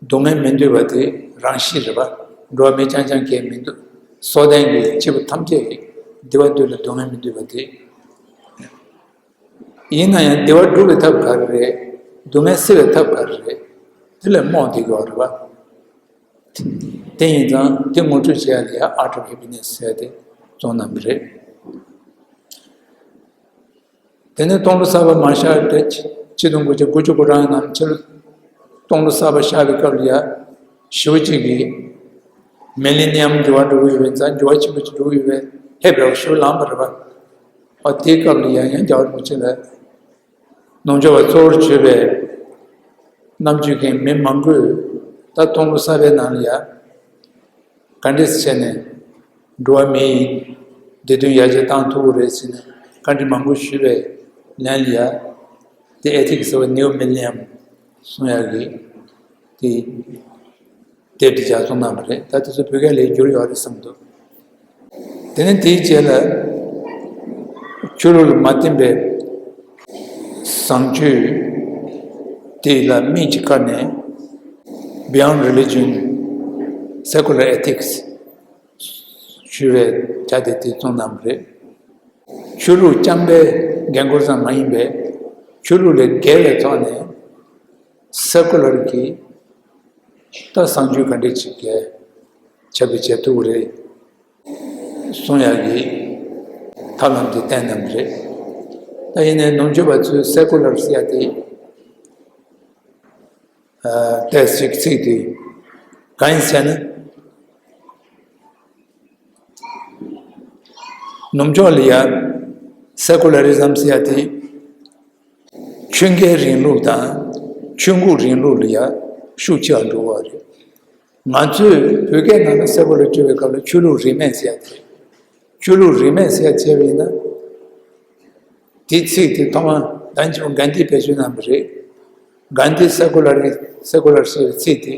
སྡུག་བསྔལ་མི་འདོད་པ་དེ་རང་གཤིས་རེད་པ། འགྲོ་བ་མི་རྐྱང་རྐྱང་གིས་མི་འདོད། སྲོག་ལྡན་གྱི་སྐྱེ་བོ་ཐམས་ཅད་ཀྱིས་བདེ་བ་འདོད་ལ་སྡུག་བསྔལ་མི་འདོད་པ་དེ། ཡིན་ན་ཡང་བདེ་བ་སྒྲུབ་པའི་ཐབས་ག་རེ་རེད། སྡུག་བསྔལ་སེལ་བའི་ཐབས་ག་རེ་རེད། དེ་ལ་རྨོངས་བསྡད་ཀྱི་ཡོད་རེད་པ། དེ་ཡིན་ཙང་དེ་ངོ་སྤྲོད་བྱེད་ཡ་ལ་ཡ་Art of Happiness ཟེར་ཏེ་བཙོང་གནང་གི་རེད། དེ་ནས་སྟོང་ལོ་གསར་པ་མ་ཤར་ཏེ་ཆིག་སྟོང་དགུ་བརྒྱ་དགུ་བཅུ་གོ་གྲངས་ནང་ཕྱི་ལོ་སྟོང་ལོ་གསར་པ་ཤར་བའི་སྐབས་ལ་ཡ་ཞེ་པོ་ཅིག་གིས་Millennium འགྱུར་བ་འགྲོ་གི་ཡོད་པ་ཡིན་ཙང་འགྱུར་བ་ཆེན་པོ་ཅིག་འགྲོ་གི་ཡོད་པའི་ཧེ་བག་ཞེ་པོ་ལངས་པ་རེད་པ། ཨ་དེའི་སྐབས་ལ་ཡ་ཡང་རྒྱལ་བ་རིན་པོ་ཆེ་ལ། ནུབ་ཕྱོགས་པ་གཙོ་བོར་གྱུར་པའི་རྣམ་དཔྱོད་ཀྱི་མི་མང་པོས་ད་སྟོང་ལོ་གསར་པའི་ནང་ལ་ཡ་ག་འདྲས་བྱས་ནས་འགྲོ་བ་མིའི་བདེ་དོན་ཡར་རྒྱས་བཏང་ཐུབ་ཀྱི་རེད་ཟེར་ནས་བཀའ་འདྲི་མང་པོ་ཞུས་པའི་ལན་ལ་ཡ། དེ་Ethics of New Millennium གསུང་ཡག་གི་དེ་དེབ་དེ་ལྗགས་རྩོམ་གནང་བ་རེད། ད་དེ་ཚོ་བོད་སྐད་ལ་བསྒྱུར་ཡོད་རེད་བསམ་འདུག་དེ་ནས་དེའི་རྗེས་ལ་ཆོས་ལུགས་ལ་མ་བརྟེན་པའི་ བཟང་སྤྱོད་དེ་ལ་དམིགས་ཀྱི་ཁ་ནས་Beyond Religion Secular Ethics ཞུ་བའི་དྲ་དེབ་དེ་བཙུགས་གནང་བ་རེད། ཆོས་ལུགས་རྐྱང་པའི་འགན་ཁུར་ཙམ་མ་ཡིན་པའི་ཆོས་ལུགས་ལས་བརྒལ་བའི་ཐོག་ནས་སེ་ཀུ་ལར་གྱི་ད་བཟང་སྤྱོད་ག་འདྲས་ཅིག་གི་ཁྱབ་སྤེལ་བྱེད་ཐུབ་ཀྱི་རེད་གསུང་ཡག་གི་ཐབས་ལམ་དེ་བསྟན་གནང་གི་རེད། ད་ཡིན་ནའི་ནུབ་ཕྱོགས་པ་ཚོས་སེ་ཀུ་ལར་ཟེར་ཡ་དེ་ཏེ་ཞིག་ཚིག་དེ་གང་ཡིན་ཟེར་ན། ནུབ་ཕྱོགས་ལ་ཡ་སེ་ཀུ་ལ་རི་ཛམ་ཟེར་ཡ་དེ་ཆོས་འགལ་རིང་ལུགས་དང་ཆོས་འགོག་རིང་ལུགས་ལ་ཡ་ཤུགས་ཆེ་བ་འགྲོ་བ་རེད། ང་ཚོས་བོད་སྐད་ནང་ལ་སེ་ཀུ་ལ་བསྒྱུར་བའི་སྐབས་ལ་ཆོས་ལུགས་རིས་མེད་ཟེར་ཡ་དེ་རེད། ཆོས་ལུགས་རིས་མེད་ཟེར་ཡ་བྱས་པ་ཡིན་ན། དེའི་ཚིག་དེ་ཐོག་མ་ད་ཅི་གྷན་དྷིས་བེད་སྤྱོད་གནང་བ་རེད། གྷན་དྷིས་སེ་ཀུ་ལ་རི་སེ་ཀུ་ལར་ཞེས་པའི་ཚིག་དེ་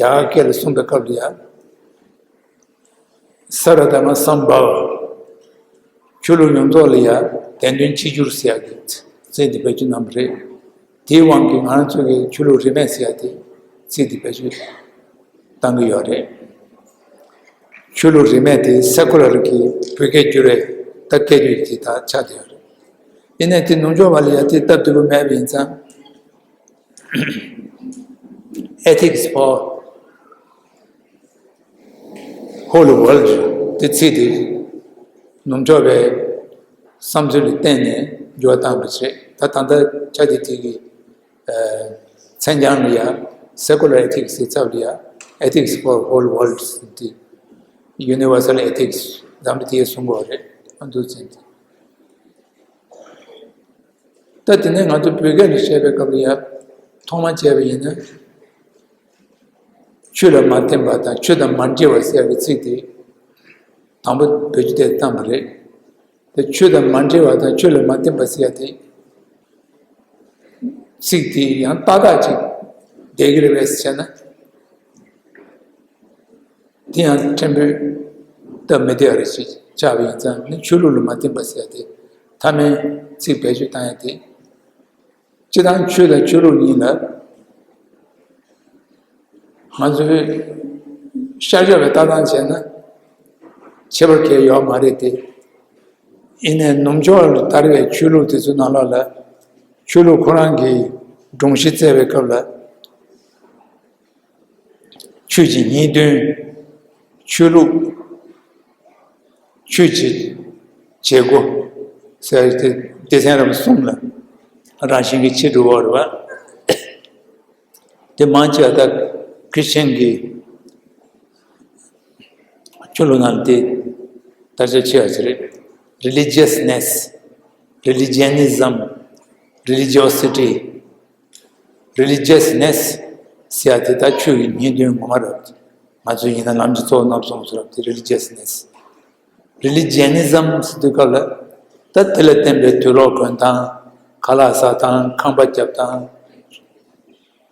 རྒྱ་གར་སྐད་ལ་གསུངས་པའི་སྐབས་ལ་ཡ། ས་ར་དྷར་མ་སམ་བྷ་བ། ཆོས་ལུགས་ཡོངས་རྫོགས་ལ་ཡ་དད་འདུན་གཅིག་གྱུར་ཟེར་ཡ་གི་ཚིག་དེ་བེད་སྤྱོད་གནང་བ་རེད། དེའི་དབང་གིས་ང་རང་ཚོ་གི་ཆོས་ལུགས་རིས་མེད་ཟེར་ཡ་དེ་ཚིག་དེ་བེད་སྤྱོད་བཏང་གི་ཡོད་རེད། ཆོས་ལུགས་རིས་མེད་དེ་སེ་ཀུ་ལར་གྱི་བོད་སྐད་བསྒྱུར་བའི་ད་སྐད་བརྗོད་ཀྱི་ད་ཆགས་བསྡད་ཡོད་རེད། ཡིན་ནའི་དེ་ནུབ་ཕྱོགས་པ་ལ་ཡ་དེ་སྟབས་བདེ་པོ་མེད་པ་ཡིན་ཙང་། Ethics for Whole World དེ་ཚིག་དེ་ནུབ་ཕྱོགས་པའི་བསམ་ཚུལ་ལ་བརྟེན་ནས་འགྱུར་བ་བཏང་བ་རེད། ད་ད་ལྟ་ཆ་དེ་དེ་གི་མཚན་བྱང་ལ་ཡང་Secular Ethics ཟེར་ཚབ་ལ་ཡང་Ethics for Whole World ཟེར་དེ་Universal Ethics འཛམ་བུ་གླིང་དེ་གསུང་གི་ཡོད་རེད། ཨ་འདུག་ཟེར་དེ། ད་དེ་ནས་ང་ཚོ་བོད་སྐད་ལ་བཤད་པའི་སྐབས་ལ་ཡང་ཐོག་མ་བྱས་པ་ཡིན་ན། ཆོས་ལ་མ་བརྟེན་པ་དང་ཆོས་དང་མ་འདྲེས་པ་ཟེར་བའི་ཚིག་དེ་དང་པོ་བེད་སྤྱོད་དེ་བཏང་བ་རེད། དེ་ཆོས་དང་མ་འདྲེས་པ་དང་ཆོས་ལ་མ་བརྟེན་པ་ཟེར་ཡ་དེ་ཚིག་དེ་ཡང་ཏག་ཏག་ཅིག་བསྡད་ཀྱི་རེད་པས་ཟེར་ན། དེ་ཡང་ཕྲན་བུ་སྟབས་མི་བདེ་བ་རེ་ཞིག་ཆགས་པ་ཡིན་ཙང་ནི་ཆོས་ལུགས་ལ་མ་བརྟེན་པ་ཟེར་ཡ་དེ་མཐའ་མའི་ཚིག་བེད་སྤྱོད་བཏང་ཡ་དེ། སྤྱིར་བཏང་ཆོས་དང་ཆོས་ལུགས་གཉིས་ལ་ང་ཚོས་ཤར་ཕྱོགས་པའི་ལྟ་སྟངས་བྱས་ན་ཁྱད་པར་གང་ཡང་ཡོད་མ་རེད་དེ། ཡིན་ནའི་ནུབ་ཕྱོགས་ལ་དར་བའི་ཆོས་ལུགས་དེ་ཚོའི་ནང་ལོགས་ལ་ཆོས་ལུགས་ཁོ་རང་གི་སྒྲོམ་གཞི་བཙལ་བའི་སྐབས་ལ། ཆོས་ཀྱི་སྙིང་དོན། ཆོས་ལུགས། ཆོས་ཀྱི་བྱེད་སྒོ་ཟེར་ཏེ་སྡེ་ཚན་རབ་གསུམ་ལ་རང་བཞིན་གྱིས་ཕྱེ་འགྲོ་བ་རེད་པ། དེ་མང་ཆེ་བ་ད་ཁྲི་སི་ཅན་གྱི་ཆོས་ལུགས་ནང་དེ་དར་ཁྱབ་ཆེ་བ་ཞིག་རེད། Religiousness, Religianism, Religiosity, Religiousness ཟེར་ཡ་དེ་ད་ཆོས་ཀྱི་སྙིང་དོན་ངོ་མ་རེད། ང་ཚོ་ཡིན་ན་ལམ་གྱི་གཙོ་བོ་རྣམ་གསུམ་ཟེར་བ་དེ་Religiousness། Religionism ཟེར་དུས་སྐབས་ལ་ད་དེ་ལ་བརྟེན་པའི་དུག་ལོག་གོན་སྟངས། ཁ་ལག་ཟ་སྟངས། ཁང་པ་རྒྱབ་སྟངས།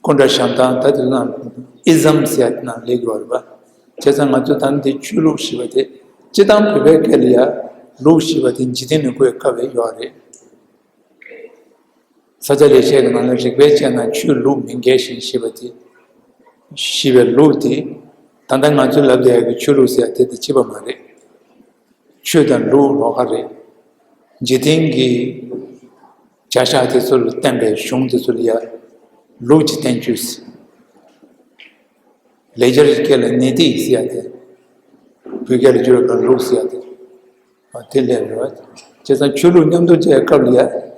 སྐུ་འདྲ་བཤམས་སྟངས། ད་དེ་ནང་ism ཟེར་ཡ་དེ་ནང་སླེབས་ཀྱི་ཡོད་རེད་པ། བྱས་ཙང་ང་ཚོ་ད་ནི་དེ་ཆོས་ལུགས་ཞེས་པ་དེ་སྤྱིར་བཏང་བོད་པའི་སྐད་ལ་ཡ་ལུགས་ཞེས་པ་དེ་འཇིག་རྟེན་ནས་བཀོལ་དཀའ་བའི་ཡོད་རེད། ས་སྐྱ་ལེགས་བཤད་ཀྱི་ནང་ལ་རིགས་པས་དཔྱད་ན་ཆོས་ལུགས་མི་འགལ་ཞིང་ཞེས་པ་དེ། ཞེས་པའི་ལུགས་དེ། ད་ལྟ་ང་ཚོས་ལབ་བསྡད་ཡག་གི་ཆོས་ལུགས་ཟེར་ཡ་དེ་དེ་གཅིག་པ་མ་རེད། ཆོས་དང་ལུགས་ལོགས་ཀ་རེད། འཇིག་རྟེན་གྱི་བྱ་གཞག་དེ་ཚོ་ལ་བརྟེན་པའི་གཞུང་དེ་ཚོ་ལ་ཡ་ལུགས་ཀྱི་བསྟན་བཅོས། ལེགས་སྦྱར་སྐད་ལ་ནི་ཏི་ཟེར་ཡ་དེ། བོད་སྐད་ལ་བསྒྱུར་བ་ལུགས་ཟེར་ཡ་དེ། དེ་ལས་རེད་བ། བྱས་ཙང་ཆོས་ལུགས་མཉམ་དུ་བྱས་སྐབས་ལ་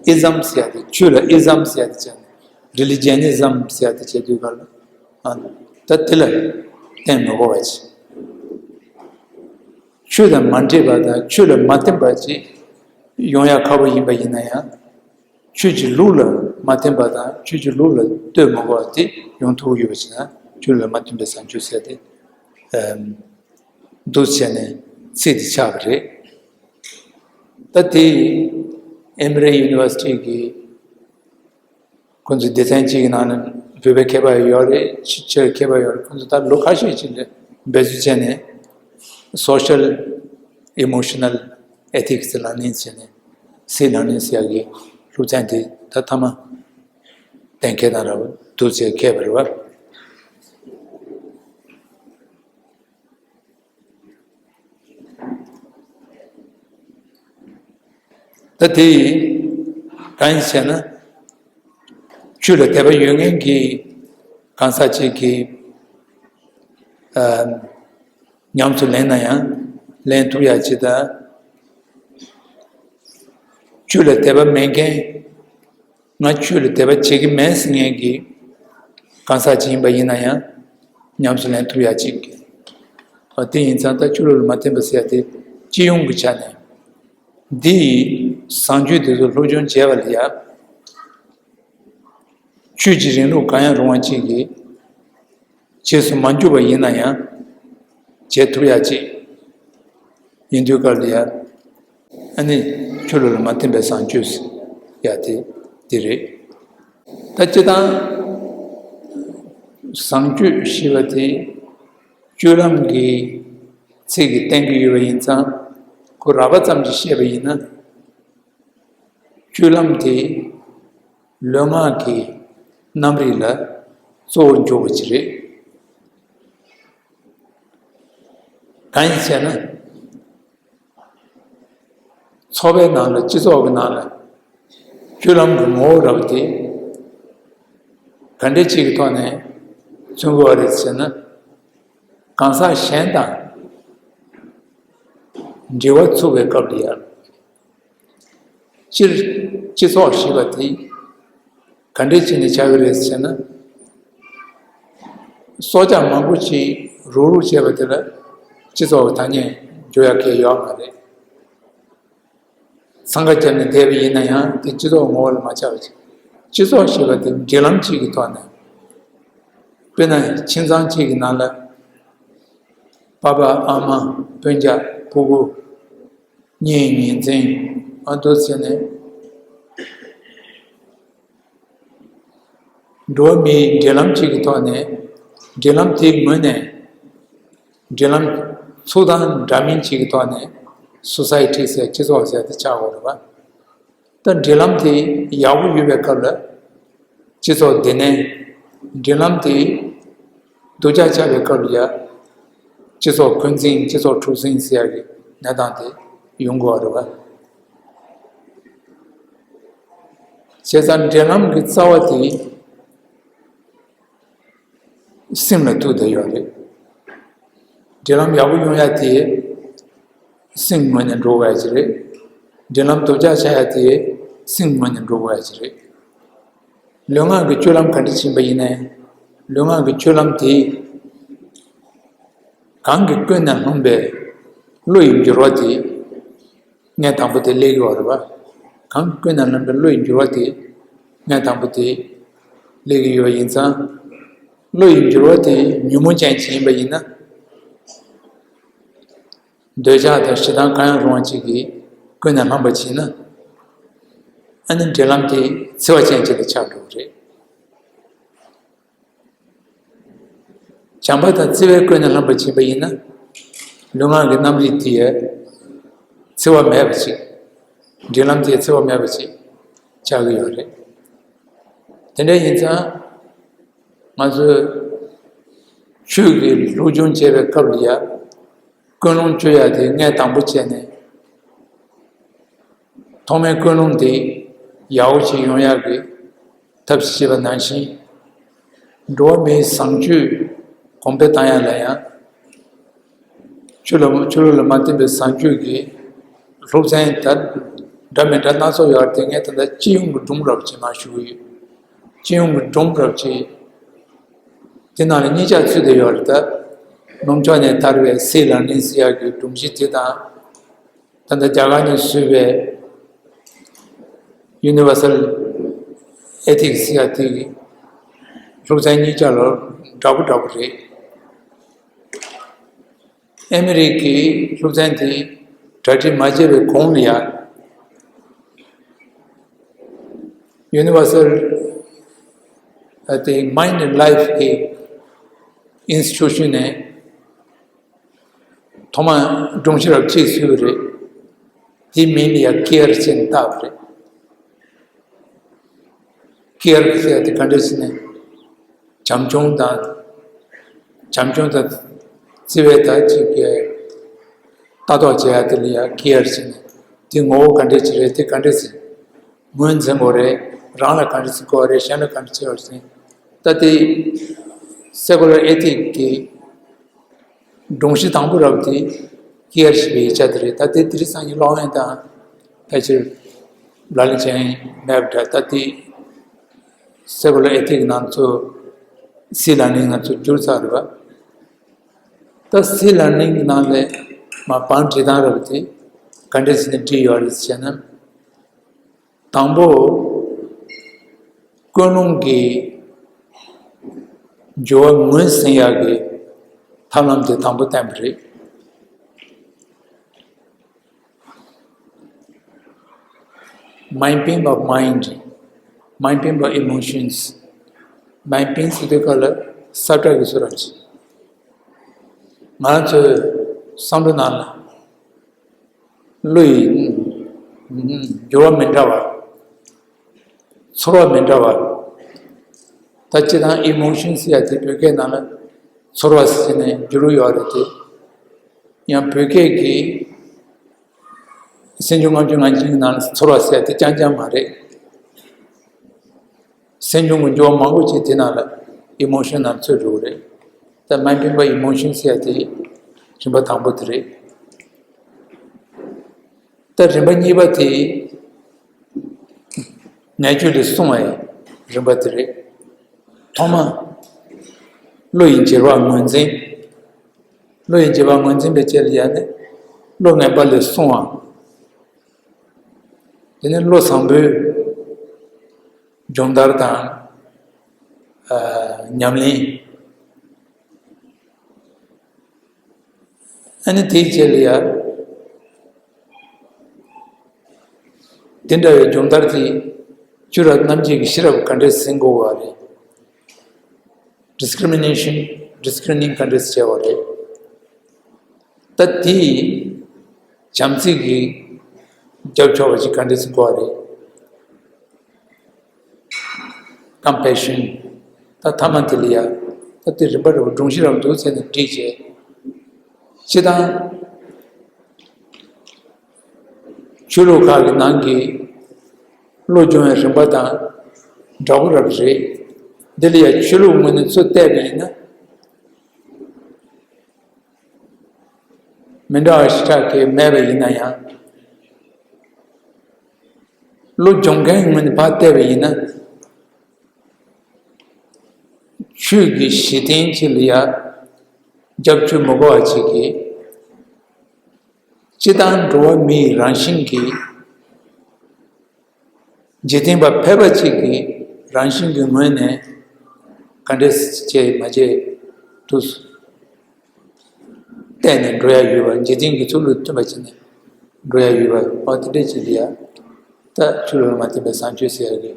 ཡ་ism ཟེར་ཡ་དེ། ཆོས་ལ་ism ཟེར་ཡ་དེ་བྱས་ནས་Religianism ཟེར་ཡ་དེ་བྱས་དུས་སྐབས་ལ། ད་དེ་ལ་བརྟེན་མི་དགོས་པ་ཅིག་ཆོས་དང་མ་འདྲེས་པ་དང་ཆོས་ལ་མ་བརྟེན་པ་ཅིག་ཡོང་ཡ་ཁག་པོ་ཡིན་པ་ཡིན་ན་ཡང་། ཆོས་ཀྱི་ལུགས་ལ་མ་བརྟེན་པ་དང་ཆོས་ཀྱི་ལུགས་ལ་ལྟོས་མ་དགོས་པ་དེ་ཡོང་ཐུབ་ཀྱི་ཡོད་པ་ཞིག་ན་ཆོས་ལ་མ་བརྟེན་པའི་བཟང་སྤྱོད་ཟེར་ཏེ། འདུག་བྱས་ནས་ཚིག་འདི་ཆགས་པ་རེད། ད་དེ་Emory University གི་ཁོང་ཚོའི་སྡེ་ཚན་གཅིག་གི་ནང་ནས་བོད་པའི་མཁས་པ་ཡོད་རེད། ཕྱི་ཕྱིར་མཁས་པ་ཡོད་རེད། ཁོང་ཚོ་ད་ལོ་ཁ་ཤས་ཅིག་ལ་འབད་རྩོལ་བྱས་ནས་Social Emotional Ethics ལག་ལེན་བྱས་ནས་སྲིད་ལག་ལེན་ཟེར་ཡག་གི་ སློབ་ཚན་དེ་ད་མཐའ་མ་གཏན་འཁེལ་དང་འདྲ་བོ་འདུག་ཅེས་འཁེལ་བ་རེད་བ། ད་དེ་ཡིས་གང་ཡིན་ཟེར་ན། ཆོས་ལ་དད་པ་ཡོད་མཁན་གྱི་གང་ཟག་ཅིག་གིས་ཨ་ཉམས་སུ་ལེན་ན་ཡང་ལེན་ཐུབ་ཡག་ཅིག་དང་། ཆོས་ལ་དད་པ་མེད་མཁན། ང་ཆོས་ལ་དད་པ་བྱེད་ཀྱི་མེད་ཟེར་མཁན་གྱི་གང་ཟག་ཅིག་ཡིན་པ་ཡིན་ན་ཡང་ཉམས་སུ་ལེན་ཐུབ་ཡག་ཅིག། ཨ་དེ་ཡིན་ཙང་ད་ཆོས་ལུགས་ལ་མ་བརྟེན་པ་ཟེར་ཡག་དེ་སྤྱི་ཡོངས་ཀྱི་ཆ་ནས། འདི་ཡིས་བཟང་སྤྱོད་དེ་ཚོ་སློབ་སྦྱོང་བྱས་པ་ལ་ཡ། ཆོས་ཀྱི་རིང་ལུགས་གང་ཡང་རུང་བ་གཅིག་གིས་རྗེས་སུ་མ་འཇུག་པ་ཡིན་ན་ཡང་བྱེད་ཐུབ་ཡག་ཅིག་ཡིན་དུས་སྐབས་ལ་ཡ། ཨ་ནི་ཆོས་ལུགས་ལ་མ་བརྟེན་པའི་བཟང་སྤྱོད་ཡ་དེ་དེ་རེད། ད་སྤྱིར་བཏང་བཟང་སྤྱོད་ཞེས་པ་དེ་སྤྱོད་ལམ་གྱི་ཚིག་གིས་བསྟན་གྱི་ཡོད་པ་ཡིན་ཙང་། ཁོ་རགས་པ་ཙམ་གྱིས་བཤད་པ་ཡིན་ན། སྤྱོད་ལམ་དེ་ལུས་ངག་གི་རྣམ་རིག་ལ་གཙོ་བོར་འཇོག་པ་ཅིག་རེད། གང་ཡིན་ཟེར་ན། ཚོགས་པའི་ནང་ལ་སྤྱི་ཚོགས་ཀྱི་ནང་ལ་སྤྱོད་ལམ་གྱི་ངོ་བོ་རབ་དེ་ག་འདྲ་ཅིག་གི་ཐོག་ནས་མཚོན་དགོས་པ་རེད་ཟེར་ན། གང་ཟག་གཞན་དང་འབྲེལ་བ་ཚུགས་པའི་སྐབས་ལ་ཡང་། སྤྱིར་སྤྱི་ཚོགས་ཞེས་པ་དེ་ག་འདྲ་བྱས་ནས་ཆགས་ཀྱི་རེད་ཟེར་ན། སྲོག་ཆགས་མང་པོ་ཅིག་རུག་རུག་བྱས་པ་དེ་ལ་སྤྱི་ཚོགས་ཀྱི་ཐ་སྙད་འཇོག་ཡག་གི་ཡོད་མ་རེད། འཚང་ཁ་བརྒྱབ་ནས་བསྡད་པ་ཡིན་ན་ཡང་དེ་སྤྱི་ཚོགས་ངོ་བོ་ལ་མ་ཆགས་པ་ཅིག་སྤྱི་ཚོགས་ཞེས་པ་དེ་འབྲེལ་ལམ་གཅིག་གི་ཐོག་ནས། དཔེར་ན་ཁྱིམ་ཚང་གཅིག་གི་ནང་ལ་པ་ཕ་ཨ་མ་སྤུན་ཀྱག་ཕྲུ་གུ། གཉེན་ཉེ་འཛིན། ཨ་འདུག་ཟེར་ནས། འགྲོ་བ་མིའི་འབྲེལ་ལམ་གཅིག་གི་ཐོག་ནས། འབྲེལ་ལམ་དེའི་ངོས་ནས། འབྲེལ་ལམ་ཚུལ་དང་འདྲ་མིན་གཅིག་གི་ཐོག་ནས་སོ་སའི་ཊི་ཟེར་སྤྱི་ཚོགས་ཟེར་དེ་ཆགས་དགོས་རེད་པ། ད་འབྲེལ་ལམ་དེ་ཡག་པོ་ཡོད་པའི་སྐབས་ལ་སྤྱི་ཚོགས་བདེ་གནས། འབྲེལ་ལམ་དེ་སྡུག་ཅག་ཆགས་པའི་སྐབས་ལ་ཡ་སྤྱི་ཚོགས་འཁོན་འཛིན། སྤྱི་ཚོགས་འཁྲུག་འཛིང་ཟེར་ཡག་གི་གནས་སྟངས་དེ་ཡོང་དགོས་པ་རེད་པ། བྱས་ཙང་འབྲེལ་ལམ་གྱི་རྩ་བ་དེ་སེམས་ལ་ཐུག་བསྡད་ཡོད་རེད། འབྲེལ་ལམ་ཡག་པོ་ཡོང་ཡ་དེ་སེམས་ངོས་ནས་འགྲོ་དགོས་ཡ་ཅིག་རེད། འབྲེལ་ལམ་སྡུག་ཅག་ཆགས་ཡ་དེ་སེམས་ངོས་ནས་འགྲོ་དགོས་ཡ་ཅིག་རེད། ལུས་ངག་གི་སྤྱོད་ལམ་ག་འདྲ་ཕྱིན་པ་ཡིན་ནའི། ལུས་ངག་གི་སྤྱོད་ལམ་དེ་གང་གིས་ཀུན་ནས་བསླངས་པའི་བློ་ཡི་འགྱུར་བ་དེ་ངས་དང་པོ་དེ་སླེབས་ཀྱི་ཡོད་རེད་པ། གང་ཀུན་ནས་བསླངས་པའི་བློ་ཡི་འགྱུར་བ་དེ་ངས་དང་པོ་དེ་སླེབས་ཀྱི་ཡོད་པ་ཡིན་ཙང་། བློ་ཡི་འགྱུར་བ་དེ་ཉོན་མོངས་ཅན་ཅིག་ཡིན་པ་ཡིན་ན། འདོད་ཆགས་དང་ཞེ་སྡང་གང་ཡང་རུང་བ་ཅིག་གིས་ཀུན་ནས་བསླངས་པ་ཕྱིན་ན། ཨ་ནི་འབྲེལ་ལམ་དེ་འཚེ་བ་ཅན་ཅིག་ལ་ཆགས་འགྲོ་གི་རེད། བྱམས་པ་དང་བརྩེ་བས་ཀུན་ནས་བསླངས་པ་ཕྱིན་པ་ཡིན་ན། ལུས་ངག་གི་རྣམ་རིག་དེ་ཡང་འཚེ་བ་མེད་པ་ཞིག་འབྲེལ་ལམ་དེ་འཚེ་བ་མེད་པ་ཞིག་ཆགས་ཀྱི་ཡོད་རེད། དེ་འདྲ་ཡིན་ཙང་། ང་ཚོས་ཆོས་ཀྱི་སློབ་སྦྱོང་བྱེད་པའི་སྐབས་ལ་ཡང་ཀུན་སློང་བཅོས་ཡ་དེ་ངས་དང་པོ་བྱས་ནས། ཐོག་མའི་ཀུན་སློང་དེ་ཡག་པོ་ཞིག་ཡོང་ཡག་གི་ཐབས་ཤེས་པ་ནང་བཞིན། འགྲོ་བ་མིའི་བཟང་སྤྱོད་གོང་འཕེལ་བཏང་ཡ་ལ་ཡང་། ཆོས་ལ་ཆོས་ལུགས་ལ་མ་བརྟེན་པའི་བཟང་སྤྱོད་ཀྱི་སློབ་ཚན་དང་འདྲ་མི་འདྲ་སྣ་ཚོགས་ཡོད་རེད་དེ། ངས་ད་ལྟ་སྤྱི་ཡོངས་ཀྱི་སྒྲོམ་རབ་ཅིག་མར་ཞུ་གི་ཡོད། སྤྱི་ཡོངས་ཀྱི་སྒྲོམ་རབ་ཅིག་དེ་ནང་ལ་གཉིས་ཆ་ཚུད་བསྡད་ཡོད་རེད་ད། སྣུམ་ཕྱོགས་ནས་དར་བའི་སྲིད་ལག་ལེན་ཟེར་ཡག་གི་སྒྲོམ་གཞི་དེ་དང་། ད་ལྟ་རྒྱ་གར་ནས་བཟོས་པའི་Universal Ethics ཟེར་ཡག་དེ་གི་སློབ་ཚན་གཉིས་ཆ་ལ་འདྲ་པོ་འདྲ་པོ་རེད། ཨ་མི་རི་ཀའི་སློབ་ཚན་དེ་གྲ་སྒྲིག་མ་བྱས་པའི་གོང་ལ་ཡང་། Universal ཨ་དེ་Mind and Life གི་Institution ནས་ཐོག་མ་སྒྲོམ་གཞི་རབ་གཅིག་བཟོས་པ་རེད། དེའི་མིང་ལ་ཡང་Care ཟེར་ནས་བཏགས་པ་རེད། ཀེར་ཟེར་ཡ་དེ་ག་འདྲ་ཟེར་ནས། བྱམས་སྐྱོང་དང་། བྱམས་སྐྱོང་དང་། བརྩེ་བས་ད་ཅིག་གི་ལྟ་རྟོག་བྱེད་ཡ་དེ་ལ་ཡ་ཀེར་ཟེར་ནས། དེ་ངོ་བོ་ག་འདྲ་ཅིག་རེད། དེ་ག་འདྲ་ཟེར། ངོས་འཛིན་དགོས་རེད། རང་ལ་ག་འདྲ་ཟེར་དགོས་རེད། གཞན་ལ་ག་འདྲ་ཟེར་དགོས་རེད་ཟེར། ད་དེ་སེ་ཀུ་ལར་ཨེ་ཐིག་གི་སྒྲོམ་གཞི་དང་པོ་རབ་དེ་ཀེར་ཞེས་པའི་ཡིག་ཆ་དེ་རེད། ད་དེ་དེ་རིང་སང་ཉིན་ཀློག་ཡོང་དང་ཕལ་ཆེར་ལག་ལེན་བྱས་མེད་པ་འདྲ། ད་དེ་སེ་ཀུ་ལར་ཨེ་ཐིག་ནང་ཚོ་སི་ལར་ནིང་ནང་ཚོ་བསྒྱུར་ཚར་རེད་པ། ད་སི་ལར་ནིང་གི་ནང་ལས་མ་བང་བྲིས་སྟངས་རབ་དེ་ག་འདྲས་ཟེར་ནས་བྲིས་ཡོད་རེད་ཟེར་ན། དང་པོ། ཀུན་སློང་གི་འགྱུར་བ་ངོས་ཟིན་ཡག་གི་ཐབས་ལམ་དེ་དང་པོ་བསྟན་པ་རེད། Mapping of mind, mapping of emotions, mapping ཟེར་དུས་སྐབས་ལ་ས་བཀྲ་གི་བཟོ་འདྲ་ཅིག་ང་ཚོའི་བསམ་བློ་ནང་ལ། བློ་ཡི་འགྱུར་བ་མི་འདྲ་བ། ཚོར་བ་མི་འདྲ་བ། ད་སྤྱིར་བཏང་ཨི་མོ་ཤན་ཟེར་ཡ་དེ་བོད་སྐད་ནང་ལ་ཚོར་བ་ཟེར་ནས་བསྒྱུར་ཡོད་རེད་དེ། ཡང་བོད་སྐད་ཀྱི་སེམས་བྱུང་ལྔ་བཅུ་ང་གཅིག་ནང་ལ་ཚོར་བ་ཟེར་ཡ་དེ་རྐྱང་རྐྱང་མ་རེད། སེམས་བྱུང་གི་འགྱུར་བ་མང་པོ་ཅིག་དེ་ནང་ལ་ཨི་མོ་ཤན་ནང་ཚུད་འགྲོ་གི་རེད། ད་མ་ཕན་པ་ཨི་མོ་ཤན་ཟེར་ཡ་དེ་རིམ་པ་དང་པོ་དེ་རེད། ད་རིམ་པ་གཉིས་པ་དེ་ནད་བཅོས་ལས་སྲུང་བའི་རིམ་པ་དེ་རེད། ཐོག་མ་བློ་ཡི་འགྱུར་བ་ངོས་འཛིན། བློ་ཡི་འགྱུར་བ་ངོས་འཛིན་པའི་ཆེད་ལ་ཡ་ནི་བློ་ངན་པ་ལས་སྲུང་བ། དེ་ནས་བློ་བཟང་པོའི་སྦྱོང་བརྡར་དང་། ཨ། ཉམས་ལེན། ཨ་ནི་དེའི་རྗེས་ལ་ཡ། དེ་འདྲ་བའི་སྦྱོང་བརྡར་དེ་བཅུ་རབ་རྣམ་འབྱེད་ཀྱི་ཤེས་རབ་ག་འདྲས་ཟིན་དགོས་པ་རེད། Discrimination, discerning ག་འདྲས་བྱས་པ་རེད། ད་དེ་བྱམས་བརྩེ་གི་རྒྱབ་ཕྱོགས་པ་ཅིག་ག་འདྲས་ཟིན་དགོས་པ་རེད། Compassion། ད་ཐ་མ་དེ་ལ་ཡ། ད་དེ་རིམ་པ་རེ་བ་སྒྲོམ་གཞི་རབ་འདུག་ཟེར་ནས་བྲིས་བྱས། སྤྱིར་བཏང་ཆོས་ལུགས་ཁག་གི་ནང་གི་བློ་སྦྱོང་བའི་རིམ་པ་དང་འདྲ་པོ་རབ་རེད། འདི་ལ་ཡ་ཆོས་ལུགས་ངོས་ནས་ཚུར་བལྟས་པ་ཡིན་ན། མི་འདྲ་བ་ཞེ་དྲག་གི་མེད་པ་ཡིན་ན་ཡང་། བློ་སྦྱོང་མཁན་ངོས་ནས་ཕར་བལྟས་པ་ཡིན་ན། ཆོས་ཀྱི་གཞི་རྟེན་ཅིག་ལ་ཡ་རྒྱབ་སྐྱོར་མི་དགོས་པ་ཅིག་གིས། སྤྱིར་བཏང་འགྲོ་བ་མིའི་རང་བཞིན་གྱི། འཇིག་རྟེན་པ་ཕལ་པ་ཅིག་གི་རང་བཞིན་གྱི་ངོས་ནས་ག་འདྲས་བྱས་མ་བྱས་དུས་སུ་བལྟས་ནས་འགྲོ་ཡ་ཡོད་པ། འཇིག་རྟེན་གྱི་ཚུལ་ལུགས་མཐུན་པ་བྱས་ནས་འགྲོ་ཡ་ཡོད་པ། འོ་དེ་འདྲས་ཅིག་ལ་ཡ། ད་ཆོས་ལུགས་ལ་མ་བརྟེན་པའི་བཟང་སྤྱོད་ཟེར་ཡ་གི་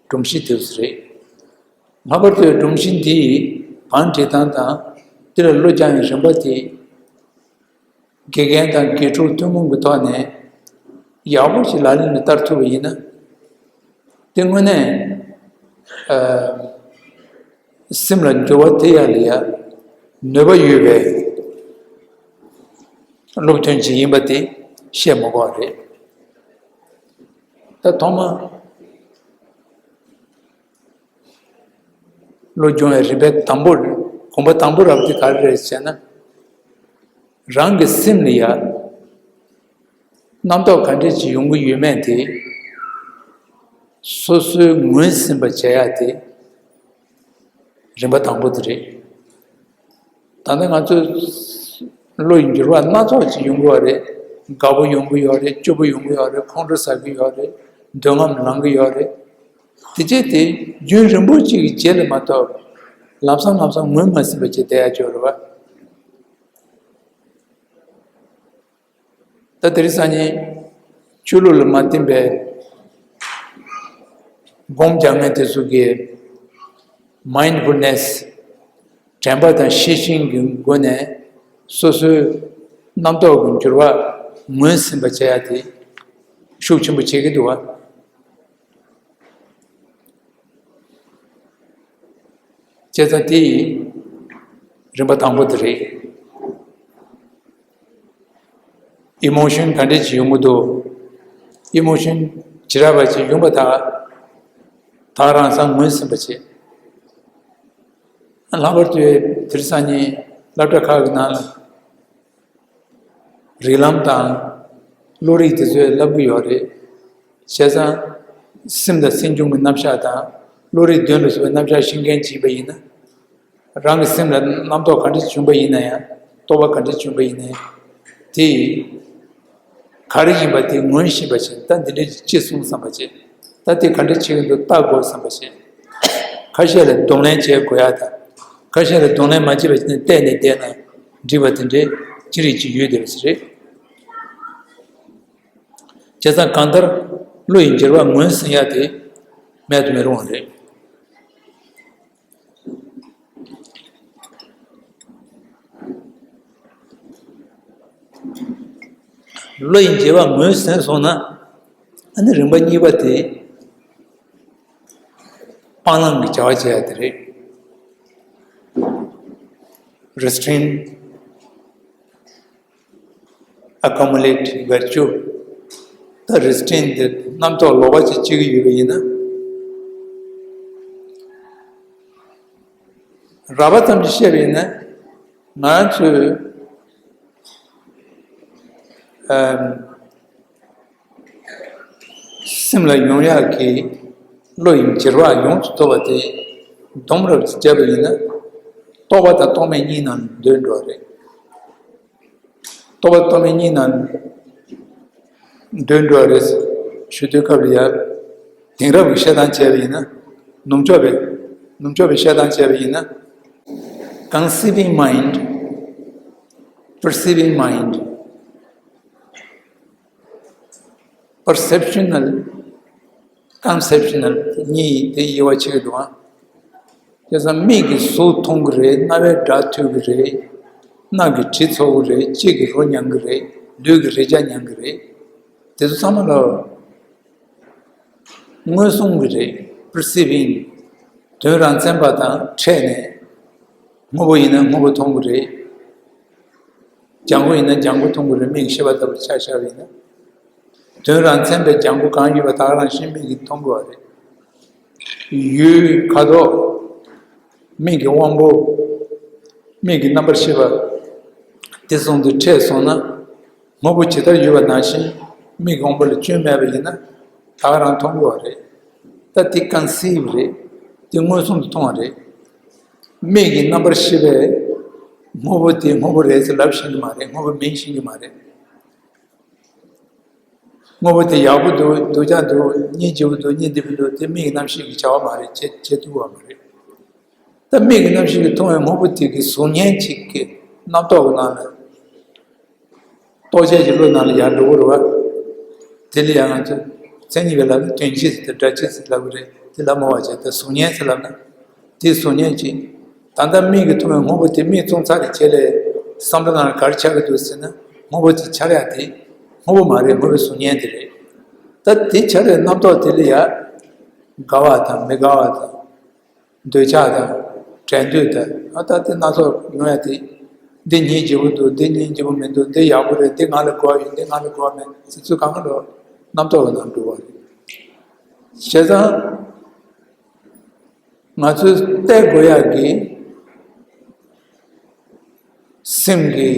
སྒྲོམ་གཞི་དེ་ཚོ་རེད། ལྷག་པར་དུ་སྒྲོམ་གཞི་འདིའི་བང་བྲིས་སྟངས་དང་། འདི་ལ་བློ་སྦྱང་བའི་རིམ་པ་དེ། དགེ་རྒན་དང་དགེ་ཕྲུག་ཐུན་མོང་གི་ཐོག་ནས་ཡག་པོ་ཞིག་ལག་ལེན་ལ་བསྟར་ཐུབ་པ་ཡིན་ན། དེ་དངོས་གནས། ཨ། སེམས་ལ་འགྱུར་བ་ཐེབས་ཡ་ལ་ཡ་ནུས་པ་ཡོད་པའི་སློབ་ཐུན་ཅིག་ཡིན་པ་དེ་བཤད་མི་དགོས་པ་རེད། ད་ཐོག་མ། བློ་སྦྱོང་བའི་རིམ་པའི་དང་པོ། གོམ་པ་དང་པོ་རབ་དེ་ག་རེ་རེད་ཟེར་ན། རང་གི་སེམས་ལ་ཡ་རྣམ་རྟོག་ག་འདྲས་ཅིག་ཡོང་གི་ཡོད་མེད་དེ་སོ་སོའི་ངོས་ཟིན་པ་བྱེད་ཡ་དེ་རིམ་པ་དང་པོ་དེ་རེད། ད་ལྟ་ང་ཚོ་བློ་ཡི་འགྱུར་བ་སྣ་ཚོགས་ཅིག་ཡོང་གི་ཡོད་རེད། དགའ་པོ་ཡོང་གི་ཡོད་རེད། སྐྱོ་པོ་ཡོང་གི་ཡོད་རེད། ཁོང་ཁྲོ་ཟ་གི་ཡོད་རེད། འདོད་རྔམ་ལངས་གི་ཡོད་རེད། དེ་རྗེས་དེ་རྒྱུན་རིང་པོ་ཅིག་གི་རྗེས་ལ་མ་གཏོགས་ལམ་སང་ལམ་སང་ངོས་མ་ཟིན་པ་ཅིག་བསྡད་ཡ་ཅིག་ཡོད་རེད་བ། ད་དེ་རིང་སང་ཉིན་ཆོས་ལུགས་ལ་མ་བརྟེན་པའི་སྒོམ་རྒྱག་མཁན་དེ་ཚོ་གིས་མའིན་ཌི་ཕུལ་ནེ་སི། དྲན་པ་དང་ཤེས་བཞིན་གྱི་སྒོ་ནས་སོ་སོའི་རྣམ་རྟོག་གི་འགྱུར་བ་ངོས་ཟིན་པ་བྱེད་ཡ་དེ་ཤུགས་ཆེན་པོ་བྱེད་ཀྱི་འདུག་བ། བྱས་ཙང་དེ་རིམ་པ་དང་པོ་དེ་རེད། ཨི་མོ་ཤོན་ག་འདྲས་ཅིག་ཡོང་གི་འདུག་ཨི་མོ་ཤོན་ཇི་འདྲ་བ་ཅིག་ཡོང་པ་དག་ད་རང་སང་ངོས་ཟིན་པ་བྱེད། ལྷག་པར་དུ་དེ་རིང་སང་ཉིན་སློབ་གྲྭ་ཁག་གི་ནང་ལ་རིགས་ལམ་དང་བློ་རིག་དེ་ཚོས་བསླབ་གི་ཡོད་རེད། བྱས་ཙང་སེམས་དང་སེམས་བྱུང་གི་རྣམ་གཞག་དང་བློ་རིག་དོན་ལ་སོགས་པའི་རྣམ་གཞག་ཤེས་མཁན་ཅིག་ཡིན་པ་ཡིན་ན། རང་གི་སེམས་ལ་རྣམ་རྟོག་ག་འདྲ་བྱུང་བ་ཡིན་ན་ཡང་། རྟོག་པ་ག་འདྲ་བྱུང་བ་ཡིན་ན་ཡང་། དེ་ག་རེ་ཡིན་པ་དེ་ངོས་ཤེས་པ་བྱས། ད་འདི་འདྲ་ཅི་གསུངས་བསམ་པ་བྱས། ད་དེ་ག་འདྲ་བྱེད་ཀྱི་འདུག་ལྟ་དགོས་བསམ་པ་བྱས། ཁ་ཤས་ལ་གདོང་ལེན་བྱེད་དགོས་ཡ་དང་། ཁ་ཤས་ལ་གདོང་ལེན་མ་བྱེད་པ་བྱས་ནས་བལྟས་ནས་བསྡད་ན་འགྲིག་པ་དེ་འདྲའི་ཅི་རིགས་ཅིག་ཡོད་བསྡད་པ་ཞིག་རེད། བྱས་ཙང་གང་ལྟར་བློ་ཡི་འགྱུར་བ་ངོས་ཟིན་ཡ་དེ་མེད་དུ་མི་རུང་བ་རེད། བློ་ཡི་འགྱུར་བ་ངོས་ཟིན་སོང་ན། ཨ་ནི་རིམ་པ་གཉིས་པ་དེ་སྤང་བླང་གི་བྱ་བ་བྱེད་ཡ་དེ་རེད། Restraint, accumulate virtue. ད་རེ་སི་ཊེན་ཊི་དེ་རྣམ་རྟོག་ལོག་པ་ཅིག་སྐྱེ་གི་ཡོད་པ་ཡིན་ན། རགས་པ་ཙམ་ཞིག་བཤད་པ་ཡིན་ན། ང་ཚོས་ཨམ་སེམས་ལ་ཡོང་ཡག་གི་བློ་ཡི་འགྱུར་བ་ཡོངས་སུ་རྫོགས་པ་དེ་སྡོམ་རབ་ཅིག་བརྒྱབ་པ་ཡིན་ན། རྟོག་པ་དང་རྟོག་མེད་གཉིས་ནང་འདུས་འགྲོ་བ་རེད། རྟོག་པ་རྟོག་མེད་གཉིས་ནང་འདུས་འགྲོ་བ་རེད་ཞུ་དུས་སྐབས་ལ་ཡ། དེང་རབས་ཀྱི་བཤད་སྟངས་བྱས་པ་ཡིན་ན། ནུབ་ཕྱོགས་པའི་ནུབ་ཕྱོགས་པའི་བཤད་སྟངས་བྱས་པ་ཡིན་ན། Conceiving mind, perceiving mind, perceptional, conceptional གཉིས་དེ་དབྱེ་བ་ཕྱེ་གི་འདུག་ཨང་། བྱས་ཙང་མིག་གིས་གཟུགས་མཐོང་གི་རེད། རྣ་བས་སྒྲ་ཐོས་ཀྱི་རེད། སྣ་གིས་དྲི་ཚོར་གྱི་རེད། ལྕེ་གིས་རོ་མྱང་གི་རེད། ལུས་ཀྱིས་རེག་བྱ་མྱང་གི་རེད། དེ་ཚོ་ཚང་མ་ལ་མངོན་སུམ་གྱི་རེད། Perceiving. དོན་རང་མཚན་པ་དང་ཕྲད་ནས། དངོས་པོ་ཡིན་ན་དངོས་པོ་མཐོང་གི་རེད། ལྗང་ཁུ་ཡིན་ན་ལྗང་ཁུ་མཐོང་གི་རེད། མིག་གིས་ཤེས་པ་ལྟ་བུ་ཆ་བཞག་པ་ཡིན་ན། དོན་རང་མཚན་པའི་ལྗང་ཁུ་གང་ཡོད་པ་དག་རང་བཞིན་མིག་གིས་མཐོང་དགོས་པ་རེད། ཡུལ་ཁ་དོག་མིག་གི་དབང་པོ། མིག་གི་རྣམ་པར་ཤེས་པ། དེ་ཚོ་དེ་ཕྲད་སོང་ན། དངོས་པོ་ཇི་ལྟར་ཡོད་པ་ནང་བཞིན་མིག་གི་དབང་པོ་ལ་སྐྱོན་མེད་པ་ཡིན་ན། དག་རང་མཐོང་དགོས་པ་རེད། ད་དེ་ཀོན་སིབ་རེད། དེ་མངོན་སུམ་དུ་མཐོང་བ་རེད། མིག་གི་རྣམ་པར་ཤེས་པས་དངོས་པོ་དེ་དངོས་པོ་རེད་ཟེར་ལབ་ཤེས་ཀྱི་མ་རེད། དངོས་པོ་མིན་ཤེས་ཀྱི་མ་རེད། དངོས་པོ་དེ་ཡག་པོ་འདུག་སྡུག་ཅག་འདུག་སྙིང་རྗེ་པོ་འདུག་སྙིང་རྗེ་པོ་འདུག་དེ་མིག་གི་རྣམ་ཤེས་ཀྱིས་བྱ་བ་མ་རེད། བྱེད་བྱེད་ཐུབ་པ་མ་རེད། ད་མིག་གི་རྣམ་ཤེས་ཀྱིས་མཐོང་བའི་དངོས་པོ་དེ་གི་གཟུགས་བརྙན་གཅིག་གི་རྣམ་རྟོག་གི་ནང་ལ། རྟོག་བཅས་ཀྱི་བློ་ནང་ལ་ཡར་འགྲོ་གི་རེད་བ། དེ་ལ་ཡང་ང་ཚོས་མཚན་ཉིད་པའི་ལམ་ནས་དོན་སྤྱི་ཟེར་ཏེ་སྒྲ་སྤྱི་ཟེར་ལབ་གི་རེད། དེ་ལ་མོ་བ་བྱས་ཏེ་གཟུགས་བརྙན་ཟེར་ལབ་ན། དེའི་གཟུགས་བརྙན་གྱིས། ད་ལྟ་མིག་གིས་མཐོང་བའི་དངོས་པོ་དེ་མིག་བཙུམས་ཚར་བའི་རྗེས་ལ་བསམ་བློ་ནང་ལ་ག་རེ་འཆར་གྱི་འདུག་ཟེར་ན། དངོས་པོ་དེ་འཆར་ཡག་དེ་དངོས་པོ་མ་རེད། དངོས་པོའི་གཟུགས་བརྙན་དེ་རེད། ད་དེ་འཆར་བའི་རྣམ་རྟོག་དེ་ལ་ཡ། དགའ་བ་དང་མི་དགའ་བ་དང་། འདོད་ཆགས་དང་། དྲན་འདོད་དང་། ཨ་ད་དེ་སྣ་ཚོགས་ཡོང་ཡ་དེ། འདི་སྙིང་རྗེ་པོ་འདུག་འདི་སྙིང་རྗེ་པོ་མི་འདུག་འདི་ཡག་པོ་རེད། འདི་ང་ལ་དགོས་ཡོད། འདི་ང་ལ་དགོས་མེད་ཟེར། ཚུལ་གང་ག་ལོ་རྣམ་རྟོག་གི་ནང་འགྲོ་བ་རེད། བྱས་ཙང་ང་ཚོས་བལྟ་དགོས་ཡ་གི་སེམས་ཀྱི་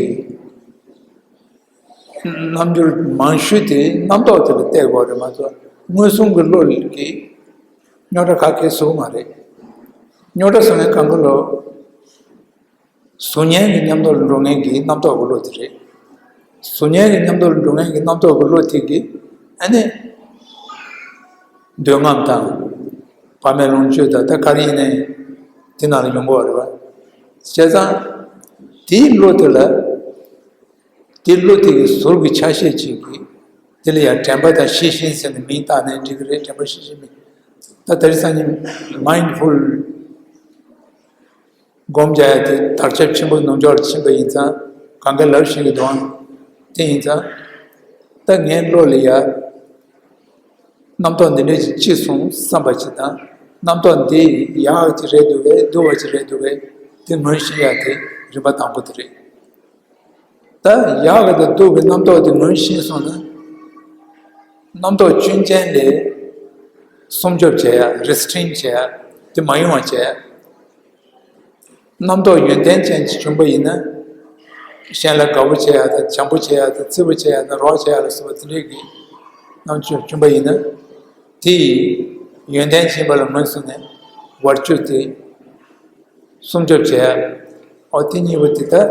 རྣམ་འགྱུར་མང་ཤོས་དེ་རྣམ་རྟོག་དེ་ལ་བལྟ་དགོས་རེད་མ་གཏོགས། མངོན་སུམ་གྱི་བློ་ལ་གི་རྙོག་དྲ་ག་གེ་བཟོ་གི་མ་རེད། རྙོག་དྲ་བཟོ་མཁན་གང་ག་ལོ། གཟུགས་བརྙན་གྱི་མཉམ་དུ་འགྲོ་མཁན་གྱི་རྣམ་རྟོག་གི་བློ་དེ་རེད། གཟུགས་བརྙན་གྱི་མཉམ་དུ་འགྲོ་མཁན་གྱི་རྣམ་རྟོག་གི་བློ་དེ་གིས་ཨ་ནི། འདོད་རྔམ་དང་། བག་མེད་ལོངས་སྤྱོད་དང་། ད་ག་རེ་ཡིན་ནའི་དེ་ནང་ལ་ཡོང་གི་ཡོད་རེད་བ། བྱས་ཙང་དེའི་བློ་དེ་ལ། དེ་བློ་དེ་གི་ཟུར་གྱི་ཆ་ཤས་ཅིག་གིས། དེ་ལ་ཡང་དྲན་པ་དང་ཤེས་བཞིན་ཟེར་ནས་མིང་བཏགས་ནའི་འགྲིག་གི་རེད། དྲན་པ་ཤེས་བཞིན་མིན། ད་དེ་རིང་སང་ཉིན་མའིན་ཌ་ཕུལ་སྒོམ་རྒྱག་ཡ་དེ་དར་ཁྱབ་ཆེན་པོ་ནུབ་ཕྱོགས་ལ་ཕྱིན་པ་ཡིན་ཙང་། གང་ག་ལབ་ཤེས་ཀྱི་འདུག་ཨང་། དེ་ཡིན་ཙང་། ད་ངའི་བློ་ལ་ཡ། རྣམ་རྟོག་འདི་འདྲ་ཅིག་སྐྱེས་སོང་བསམ་པ་ཅིག་དང་། རྣམ་རྟོག་འདི་ཡག་གི་རེད་འདུག་གས། སྡུག་པ་ཅིག་རེད་འདུག་གས། དེ་ངོས་ཤེས་ཡ་དེ་རིམ་པ་དང་པོ་དེ་རེད། ད་ཡག་གི་དང་སྡུག་གི་རྣམ་རྟོག་དེ་ངོས་ཤེས་སོང་ན། རྣམ་རྟོག་སྐྱོན་ཅན་ལས་སྲུང་སྐྱོབ་བྱེད་ཡ། རི་སི་ཊེན་བྱེད་ཡ། དེ་མ་ཡོང་བ་བྱེད་ཡ། རྣམ་རྟོག་ཡོན་ཏན་ཅན་ཅིག་བྱུང་པ་ཡིན་ན། གཞན་ལ་དགའ་པོ་བྱེད་ཡ་དང་། བྱམས་པོ་བྱེད་ཡ་དང་། བརྩེ་པོ་བྱེད་ཡ་དང་། རོགས་བྱེད་ཡ་ལ་སོགས་པ་དེ་འདྲའི་གི་རྣམ་དཔྱོད་བྱུང་པ་ཡིན་ན། དེ་ཡི་ཡོན་ཏན་ཅན་པ་ལ་ངོས་བཟུང་ནས་བར་ཆུ་དེ་སྲུང་སྐྱོབ་བྱེད་ཡ། ཨོ་དེ་གཉིས་པོ་དེ་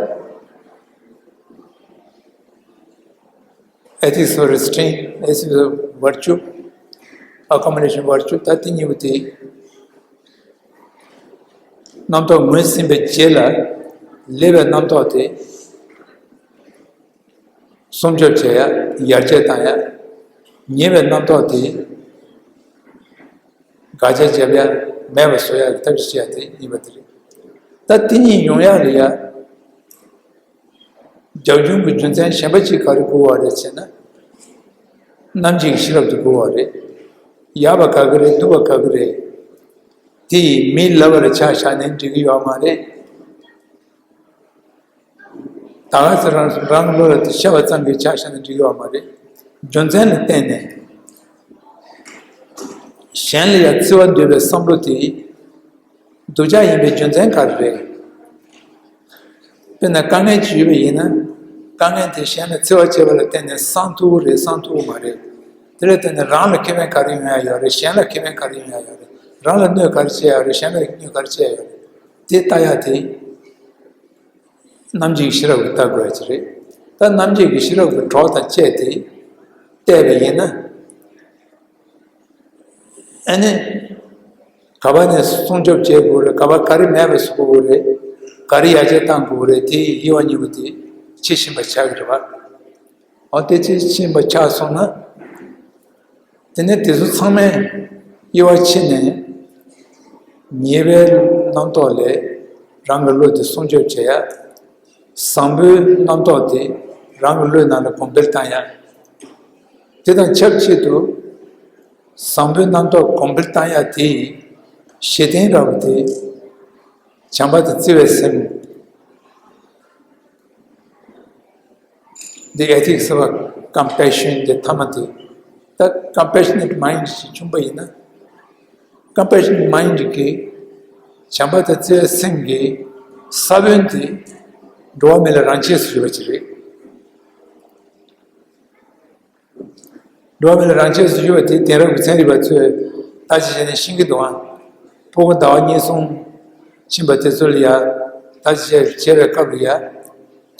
ད་ethics of restraint, ethics of virtue, accommodation virtue, ད་དེ་གཉིས་པོ་དེ། རྣམ་རྟོག་ངོས་ཟིན་པའི་རྗེས་ལ་སླེབས་པའི་རྣམ་རྟོག་དེ་སྲུང་སྐྱོབ་བྱེད་ཡ། ཡར་རྒྱས་བཏང་ཡ། ཉེས་པའི་རྣམ་རྟོག་དེ་དགག་བྱ་བརྒྱབ་ཡ། མེད་པ་བཟོ་ཡ་གི་ཐབས་ཤེས་བྱེད་ཡ། དེ་གཉིས་པ་དེ་རེད། ད་དེ་གཉིས་ཡོང་ཡ་ལ་ཡ། རྒྱབ་ལྗོངས་ཀྱི་རྒྱུ་མཚན་གཞན་པ་གཅིག་ག་རེ་དགོས་པ་རེད་ཟེར་ན། རྣམ་འབྱེད་ཀྱི་ཤེས་རབ་དེ་དགོས་པ་རེད། ཡག་པ་ག་གི་རེད། སྡུག་པ་ག་གི་རེད། དེ་ཡི་མིའི་ལབ་པ་ལ་ཆ་བཞག་ནས་འགྲིག་གི་ཡོད་མ་རེད། ད་ག་ཚོད་རང་རང་བློ་ལ་དེ་ཤེས་པ་ཙམ་གྱིས་ཆ་བཞག་ནས་འགྲིག་གི་ཡོད་མ་རེད། རྒྱུ་མཚན་ལ་བརྟེན་ནས། གཞན་ལ་ཡང་བརྩེ་བ་འདོད་པའི་བསམ་བློ་དེ། སྡུག་ཅག་ཡིན་པའི་རྒྱུ་མཚན་ག་རེ་རེད། དཔེར་ན་དཀའ་ངལ་ཅིག་ཡོད་པ་ཡིན་ན། དཀའ་ངལ་དེ་གཞན་ལ་བརྩེ་བ་བྱེད་པ་ལ་བརྟེན་ནས་སངས་ཐུབ་ཀྱི་རེད། སངས་ཐུབ་ཀྱི་མ་རེད། དེ་ལ་བརྟེན་ནས་རང་ལ་ཁེ་ཕན་ག་རེ་ཡོང་ཡ་ཡོད་རེད། གཞན་ལ་ཁེ་ཕན་ག་རེ་ཡོང་ཡ་ཡོད་རེད། རང་ལ་གནོད་ག་རེ་བྱེད་ཡ་ཡོད་རེད། གཞན་ལ་གནོད་ག་རེ་བྱེད་ཡ་ཡོད་རེད། དེ་ལྟ་ཡ་དེ། རྣམ་འབྱེད་ཀྱི་ཤེས་རབ་ཀྱིས་བལྟ་དགོས་ཡ་ཅིག་རེད། ད་རྣམ་འབྱེད་ཀྱི་ཤེས་རབ་ཀྱི་གྲོགས་དང་བཅས་ཏེ་བལྟས་པ་ཡིན་ན། ཨ་ནི། ག་པ་ནས་སྲུང་སྐྱོབ་བྱེད་དགོས་རེད། ག་པ་ག་རེ་མེད་པ་བཟོ་དགོས་རེད། ག་རེ་ཡར་རྒྱས་གཏང་དགོས་རེད། དེ་དབྱེ་བ་གཉིས་པོ་དེ་ཕྱེ་ཤེས་པ་ཆགས་ཀྱི་རེད་པ། འོ་དེ་ཕྱེ་ཤེས་པ་ཆགས་སོང་ན། དེ་ནས་དེ་ཚོ་ཚང་མས་དབྱེ་བ་ཕྱེ་ནས། ཉེས་པའི་རྣམ་རྟོག་ལས་རང་གི་བློ་དེ་སྲུང་སྐྱོབ་བྱེད་ཡ། བཟང་པོའི་རྣམ་རྟོག་དེ་རང་གི་བློའི་ནང་ལ་གོང་འཕེལ་བཏང་ཡ། དེ་དང་ཆབས་ཅིག་ཏུ། བཟང་པོའི་རྣམ་རྟོག་གོང་འཕེལ་བཏང་ཡ་དེ་ཡི་གཞི་རྟེན་འདྲ་བོ་དེ། བྱམས་པ་དང་བརྩེ་བའི་སེམས། The ethics of compassion དེ་ཐ་མ་དེ། ད་compassionate mind ཞིག་བྱུང་པ་ཡིན་ན། compassionate mind གི་བྱམས་པ་དང་བརྩེ་བའི་སེམས་ཀྱི་ས་བོན་དེ་འགྲོ་བ་མི་ལ་རང་ཆས་སུ་ཡོད་པ་ཅིག་རེད། འགྲོ་བ་མི་ལ་རང་ཆས་སུ་ཡོད་པ་དེ་དེང་རབས་ཀྱི་ཚན་རིག་པ་ཚོས་བརྟག་དཔྱད་བྱས་ནས་ཤེས་ཀྱི་འདུག་ཨང་། ཕྲུ་གུ་ཟླ་བ་གཉིས་གསུམ་ཕྱིན་པ་དེ་ཚོ་ལ་ཡ། བརྟག་དཔྱད་བྱས་པའི་སྐབས་ལ་ཡ།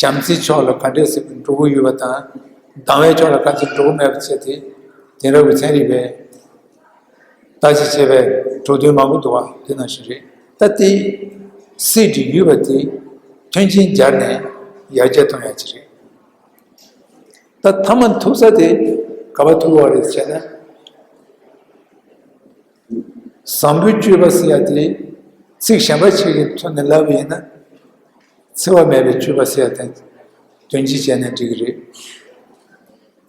བྱམས་བརྩེའི་ཕྱོགས་ལ་ག་འདྲས་སེ་འགྲོ་གི་ཡོད་པ་དང་། སྡང་བའི་ཕྱོགས་ལ་ག་ཚོད་འགྲོ་གི་མེད་པ་བྱས་ཏེ། དེང་རབས་ཀྱི་ཚན་རིག་པས་བརྟག་དཔྱད་བྱས་པའི་གྲུབ་དོན་མང་པོ་འདུག་ཨ། དེ་ནང་བཞིན་རེད། ད་དེ་སྲིད་ཀྱི་ཡུལ་བ་དེ་མཐུན་རྐྱེན་སྦྱར་ནས་ཡར་རྒྱས་གཏོང་ཡ་ཅིག་རེད། ད་ཐ་མ་ཐུག་ས་དེ་ག་པར་ཐུག་པ་རེད་ཟེར་ན། བཟང་པོའི་སྤྱོད་པ་ཟེར་ཡ་དེ་ཚིག་གཞན་པ་ཞིག་གི་ཐོག་ནས་ལབ་པ་ཡིན་ན། འཚེ་བ་མེད་པའི་སྤྱོད་པ་ཟེར་ཡ་དེ་དོན་སྤྱི་བྱས་ན་འགྲིག་གི་རེད།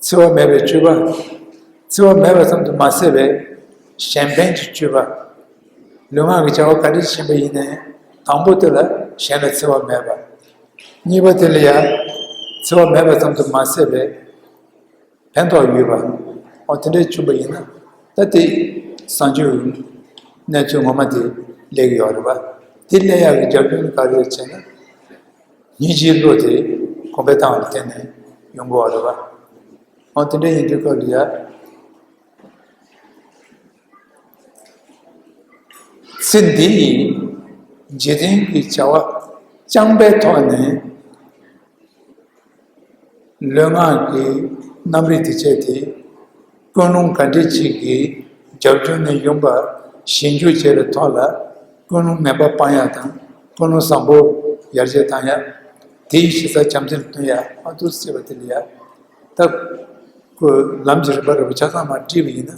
འཚེ་བ་མེད་པའི་སྤྱོད་པ། འཚེ་བ་མེད་པ་ཙམ་དུ་མ་ཟད་པའི་གཞན་ཕན་གྱི་སྤྱོད་པ། ལུས་ངག་གི་བྱ་བ་ག་འདྲ་ཞིག་ཡིན་པ་ཡིན་ནའི། དང་པོ་དེ་ལ་གཞན་ལ་འཚེ་བ་མེད་པ། གཉིས་པ་དེ་ལ་ཡང་འཚེ་བ་མེད་པ་ཙམ་དུ་མ་ཟད་པའི་ཕན་ཐོགས་ཡོད་པ། འོ་དེ་འདྲ་བྱུང་པ་ཡིན་ན། ད་དེ་བཟང་སྤྱོད་གནས་ཚུལ་ངོ་མ་དེ་སླེབས་ཀྱི་ཡོད་རེད་པ། དེ་སླེབས་ཡག་གི་རྒྱབ་ལྗོངས་ག་རེ་རེད་ཟེར་ན། སྙིང་རྗེའི་བློ་དེ་གོང་འཕེལ་བཏང་བ་ལ་བརྟེན་ནས་ཡོང་གི་ཡོད་རེད་པ། འོ་དེ་འདྲ་ཡིན་དུས་སྐབས་ལ་ཡ། ཚེ་འདི་ཡི་འཇིག་རྟེན་གྱི་བྱ་བ་རྐྱང་པའི་ཐོག་ནས། ལུས་ངག་གི་རྣམ་རིག་དེ་བྱས་ཏེ། ཀུན་སློང་ག་འདྲ་ཅིག་གི་རྒྱབ་ལྗོངས་ནས་ཡོང་པ་ཞིབ་འཇུག་བྱས་པའི་ཐོག་ལ། ཀུན་སློང་ངན་པ་སྤང་ཡ་དང་། ཀུན་སློང་བཟང་པོ་ཡར་རྒྱས་བཏང་ཡ། དེའི་གཞི་རྩ་བྱམས་བརྩེ་ལ་བསྟུན་ཡ། ཨ་ཏུ་ཟེར་བ་དེ་ལ་ཡ། ད་ཁོས་ལམ་གྱི་རིམ་པ་རིམ་པ་ཆ་ཚང་མ་བྲིས་པ་ཡིན་ན།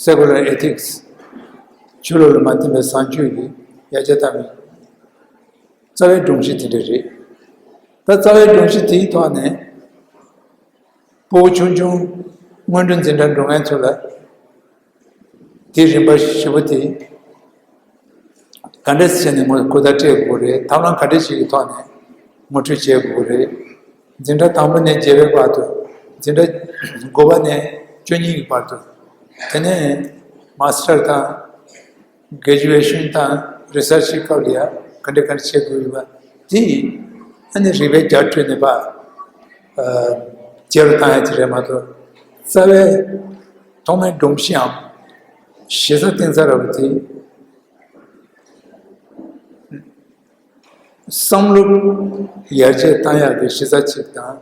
Secular ethics ཆོས་ལུགས་ལ་མ་བརྟེན་པའི་བཟང་སྤྱོད་ཀྱི་ཡར་རྒྱས་བཏང་བའི་རྩ་བའི་སྒྲོམ་གཞི་དེ་འདྲ་རེད། ད་རྩ་བའི་སྒྲོམ་གཞི་དེའི་ཐོག་ནས་ཕྲུ་གུ་ཆུང་ཆུང་སྔོན་འགྲོ་འཛིན་གྲྭ་འགྲོ་མཁན་ཚོ་ལ། དེའི་རིམ་པ་བཞི་པོ་དེ་ག་འདྲས་བྱས་ནས་ངོ་ཁོ་ཐག་སྤྲད་དགོས་རེད། ཐབས་ལམ་ག་འདྲས་ཞིག་གི་ཐོག་ནས་ངོ་སྤྲོད་བྱེད་དགོས་རེད། འཛིན་གྲྭ་དང་པོ་ནས་བརྒྱད་པའི་བར་དུ། འཛིན་གྲྭ་དགུ་པ་ནས་བཅུ་གཉིས་ཀྱི་བར་དུ། དེ་ནས་མ་སི་ཊར་དང་གྷ་རེ་ཇུ་ཝེ་ཤན་དང་རི་སར་ཆི་སྐབས་ལ་ཡ་ག་འདྲས་ག་འདྲས་བྱེད་དགོས་ཡོད་པ་དེ་ཨ་ནི་རིག་པའི་རྒྱ་སྤྲོས་ནས་ཕར་ཨ་རྒྱས་རུ་བཏང་ཡ་ཅིག་རེད་མ་གཏོགས། རྩ་བའི་ཐོག་མའི་སྒྲོམ་གཞིའམ་གཞི་རྩ་བཏིང་ས་ར་བ་དེ། བསམ་བློ་ཡར་རྒྱས་བཏང་ཡག་གི་གཞི་རྩ་གཅིག་དང་།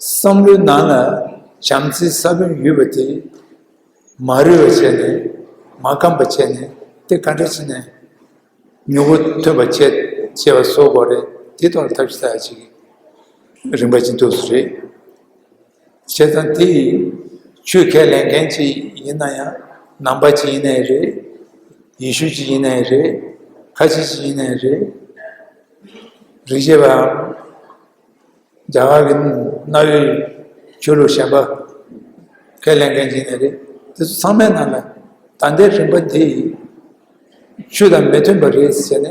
བསམ་བློའི་ནང་ལ་བྱམས་བརྩེའི་ས་བོན་ཡོད་པ་དེ་མ་རུལ་བ་བྱས་ནས། མ་སྐམ་པ་བྱས་ནས། དེ་ག་འདྲ་བྱས་ནས་མྱུ་གུ་ཐོན་པ་བྱེད་བྱེད་པ་བཟོ་དགོས་རེད། དེ་ཐོག་ལ་ཐབས་ཤེས་བྱ་ཡག་ཅིག་རིམ་པ་ཅིག་འདུག་སེ་རེད། བྱས་ཙང་དེ་ཆོས་ཁས་ལེན་མཁན་ཅིག་ཡིན་ན་ཡང་། ནང་པ་ཅིག་ཡིན་ནའི་རེད། ཡེ་ཤུ་ཅིག་ཡིན་ནའི་རེད། ཁ་ཆེ་ཅིག་ཡིན་ནའི་རེད། རིག་བྱེད་པའམ་རྒྱ་གར་གྱི་གནའ་བོའི་ཆོས་ལུགས་གཞན་པ་ཁས་ལེན་མཁན་ཅིག་ཡིན་ནའི་རེད། དེ་ཚོ་ཚང་མའི་ནང་ལ་ད་ལྟའི་རིམ་པ་འདི་ཆོས་དང་མི་མཐུན་པ་རེད་ཟེར་ནས་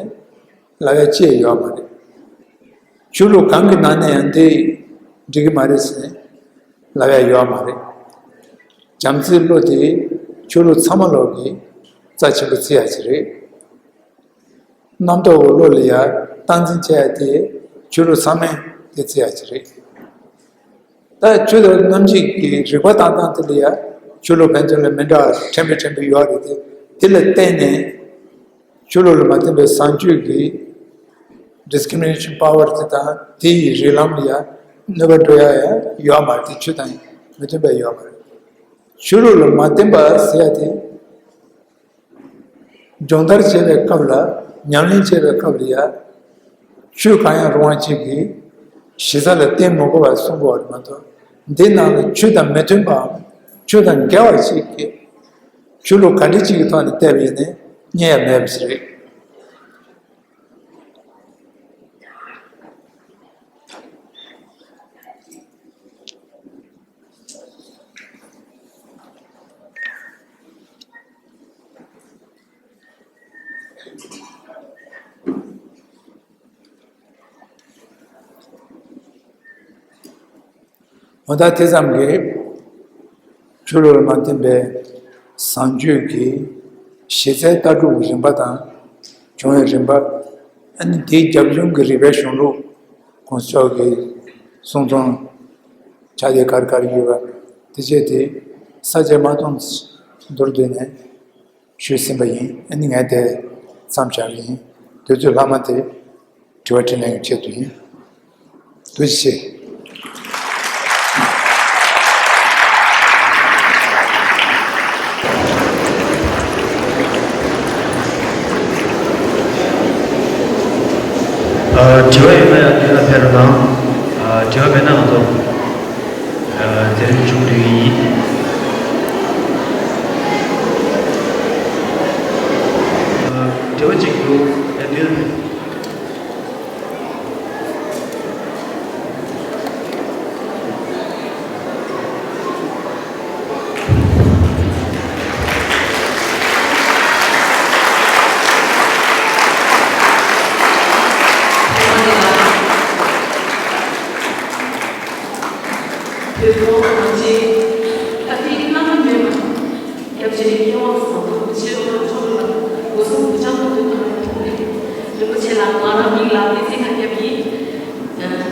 ལབ་ཡ་ཅི་ཡང་ཡོད་མ་རེད། ཆོས་ལུགས་གང་གི་ནང་ནས་ཡང་འདི་འགྲིག་གི་མ་རེད་ཟེར་ནས་ལབ་ཡ་ཡོད་མ་རེད། བྱམས་བརྩེའི་བློ་དེ་ཆོས་ལུགས་ཚང་མ་ལོག་གི་རྩ་ཆེན་པོ་བརྩི་ཡ་ཅིག་རེད། རྣམ་རྟོག་གི་བློ་ལ་ཡ་སྟངས་འཛིན་བྱེད་ཡ་དེ་ཆོས་ལུགས་ཚང་མས་དེ་བརྩི་ཡ་ཅིག་རེད། ད་ཆོས་དང་རྣམ་འབྱེད་ཀྱི་རིགས་པ་བཏང་སྟངས་དེ་ལ་ཡ་ཆོས་ལུགས་ཕན་ཚུན་ལ་མི་འདྲ་བ་ཕྲན་བུ་ཕྲན་བུ་ཡོད་རེད་དེ། དེ་ལ་བརྟེན་ནས་ཆོས་ལུགས་ལ་མ་བརྟེན་པའི་བཟང་སྤྱོད་ཀྱི་ཌིསི་ཀི་རི་མི་ནེ་ཤན་པ་ཝར་དེ་དང་དེ་ཡི་རིགས་ལམ་ལ་ཡ་གནོད་པ་འགྲོ་ཡ་ཡ་ཡོད་མ་རེད་དེ། ཆོས་དང་མི་མཐུན་པ་ཡོད་མ་རེད། ཆོས་ལུགས་ལ་མ་བརྟེན་པ་ཟེར་ཡ་དེ། སྦྱོང་བརྡར་བྱེད་པའི་སྐབས་ལ། ཉམས་ལེན་བྱེད་པའི་སྐབས་ལ་ཡ། ཆོས་གང་ཡང་རུང་བ་ཅིག་གི་གཞི་རྩ་ལ་བརྟེན་མི་དགོས་པ་གསུང་དགོས་པ་རེད་མ་གཏོགས། འདི་ནང་ལ་ཆོས་དང་མི་མཐུན་པའམ་ཆོས་དང་འགལ་བ་ཅིག་གི་ཆོས་ལུགས་ག་འདྲ་ཅིག་གི་ཐོག་ནས་བལྟས་པ་ཡིན་ནའི་རྙེད་ཡ་མེད་པ་ཞིག་རེད། འོ་ད་དེ་ཙམ་གྱིས་ཆོས་ལུགས་ལ་མ་བརྟེན་པའི་བཟང་སྤྱོད་ཀྱི་གཞི་རྩའི་ལྟ་གྲུབ་ཀྱི་རིམ་པ་དང་། བྱུང་བའི་རིམ་པ། ཨ་ནི་དེའི་རྒྱབ་ལྗོངས་ཀྱི་རིག་པའི་གཞུང་ལུགས་གོང་ས་མཆོག་གི་གསུང་རྩོམ་ཆ་དེ་ག་རེ་ག་རེ་ཡོད་པ་དེ་བྱས་ཏེ། ས་བཅད་མ་སྟོང་མདོར་བསྡུས་ནས་ཞུས་ཟིན་པ་ཡིན། ཨ་ནི་ངས་དེ་མཚམས་བཞག་གི་ཡིན། དུས་ཚོད་ལྷག་མ་དེ་དྲི་བ་དྲིས་ལན་གྱི་ཆེད་དུ་ཡིན། ཐུགས་རྗེ་ཆེ། ཨ། དྲི་བ་ཡོད་ན་ཡང་མདུན་ལ་ཕེབས་རོགས་གནང་། ཨ། དྲི་བ་མེད་ན་ང་ཚོ། ཨ། དེ་རིང་མཇུག་སྒྲིལ་གྱི་ཡིན། ཨ། དྲི་བ་གཅིག་འདུག་ཨ། མདུན་ལ་ཕེབས། བོད་པ་ང་ཚོའི་ད་ལྟའི་བླ་མ་སྨན་པ་སྐྱབས་རྗེ་རྒྱལ་བ་བཟང་པོ་རིན་པོ་ཆེ་ལ་སྐྱབས་རྗེ་ལ་སྒོ་གསུམ་གུས་ཕྱག་འཚལ་ལོ། ཐུགས་རྗེ་ཆེ་ལགས། ང་རང་མིང་ལ་བསྟན་འཛིན་དགའ་སྐྱབས་ཡིན།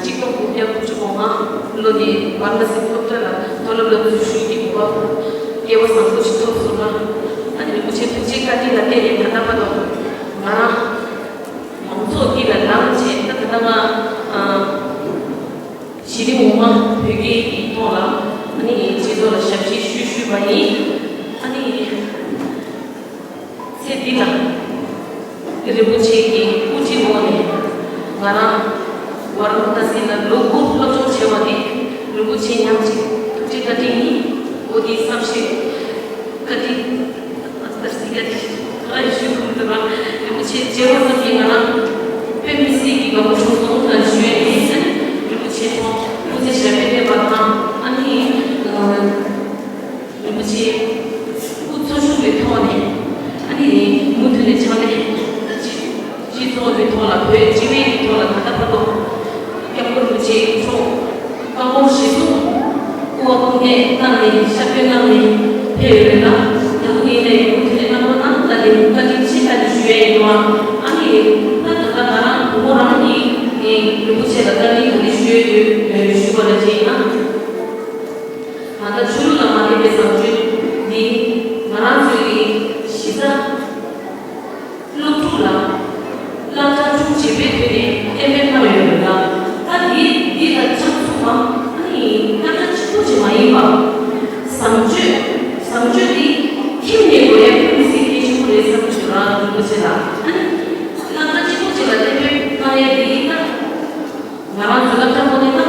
གཅིག་སྟོང་དགུ་བརྒྱ་དགུ་བཅུ་གོ་ལྔ་ལོ་ནས་ཝཱ་ར་ཎ་སི་སློབ་གྲྭ་ལ་མཐོ་སློབ་ལ་འཛུལ་ཞུགས་ཀྱིས་གོ་སྐབས་སྐལ་བ་བཟང་པོ་ཞིག་ཐོབ་སོང་ལ། ཨ་ནི་རིན་པོ་ཆེ་ཐུགས་རྗེ་བཀའ་དྲིན་ལ་བརྟེན་ནས་ད་ལྟ་བར་དུ་ང་རང་མང་ཚོགས་དཀྱིལ་ལ་ལངས་བྱས། ད་ད་ལྟ་ང་ཨ་གཞི་རིམ་འོག་མ་བོད་སྐད་ཀྱི་ཐོག་ལ་ཨ་ནི་སྤྱི་ཚོགས་ལ་ཞབས་ཕྱི་ཞུས་ཞུས་པ་ཡིན། ཨ་ནི། ཚེ་འདི་ལ་རིན་པོ་ཆེ་གི་དབུ་ཁྲིད་འོག་ནས་ང་རང་ཝཱ་ར་ཎ་སི་ལ་ལོ་དགུ་སློབ་སྦྱོང་བྱས་པ་དེ་རིན་པོ་ཆེ་མཉམ་གཅིག་ཐུགས་རྗེ་བཀའ་དྲིན་ཡིན། འོ་དེ་བསམ་ཤེས་བཀའ་དྲིན་ཨ་ཙི་ཀ་ཅིག་ཨ་ཞུ་ཁུམ་དུ་ར། རིན་པོ་ཆེ་བྱེ་བ་ཙམ་གྱིས་ང་རང་དཔེ་མི་སྲིད་ཀྱི་དགའ་པོ་བྱུང་སོང་ལ་ཞུ་ཡ་ཡིན། རིན་པོ་ཆེ་ཐོག་སྐུ་ཚེ་ཞབས་པད་བརྟན་པ་དང་། ཨ་ནི། རིན་པོ་ཆེ་སྐུ་འཚོ་བཞུགས་པའི་ཐོག་ནས་ བོད་སྤྱི་པའི་ཐོག་ལ་ད་ལྟ་བར་དུ་སྐྱབས་མགོན་རིན་པོ་ཆེ་མཆོག་བཀའ་འཁོར་གཞིར་བཟུང་སྐུ་པར་སྐུ་ངལ་གནང་ནས་ཞབས་སྐྱོན་གནང་ནས་ཕེབས་ཡོད་ལ། ད་དུང་ཡིན་ནའི་སྐུ་མདུན་ནས་གནང་རོགས་གནང་ལ་ནི་བཀའ་དྲིན་ཆེ་ལ་ནི་ཞུ་ཡ་ཡིན་པ། ཨ་ནི་ད་ད་ལྟ་ང་རང་བུ་མོ་རང་གིས་རིན་པོ་ཆེ་ལ་བཀའ་དྲིན་ག་རེ་ཞུ་ཡ་ཡོད་ཞུ་བ་ལ་བྱས་ན། ད་ལྟ་ཆོས་ལུགས་ལ་མ་བརྟེན་པའི་བཟང་སྤྱོད་འདི་ང་རང་ཚོའི་གཞི་རྩ། སློབ་ཕྲུག་ལ་སློབ་གྲྭ་དྲུག་ཅིག་པའི་དུས་ནས་གཏན་འབེབས་གནང་ཡོད་པ་ལ། ད་འདི་འདི་ལ་ཆགས་ཚུགས་པ་ཨ་ནི་སློབ་གྲྭ་གཅིག་པུ་ཅིག་མ་ཡིན་པ། བཟང་སྤྱོད་བཟང་སྤྱོད་འདི་ཁྱིམ་ནས་དགོས་ཡ་ཕུན་སུམ་ཚོགས་ཆེན་པོ་རེད་བསམ་གྱི་འདུག་ར། རིན་པོ་ཆེ་ལ་ཨ་ནི་སློབ་གྲྭ་གཅིག་པུ་ཅིག་ལ་གཏན་འབེབས་གནང་ཡ་འདི་ད། ང་རང་ཚོའི་སློབ་གྲྭ་ཁོ་ནས་ད་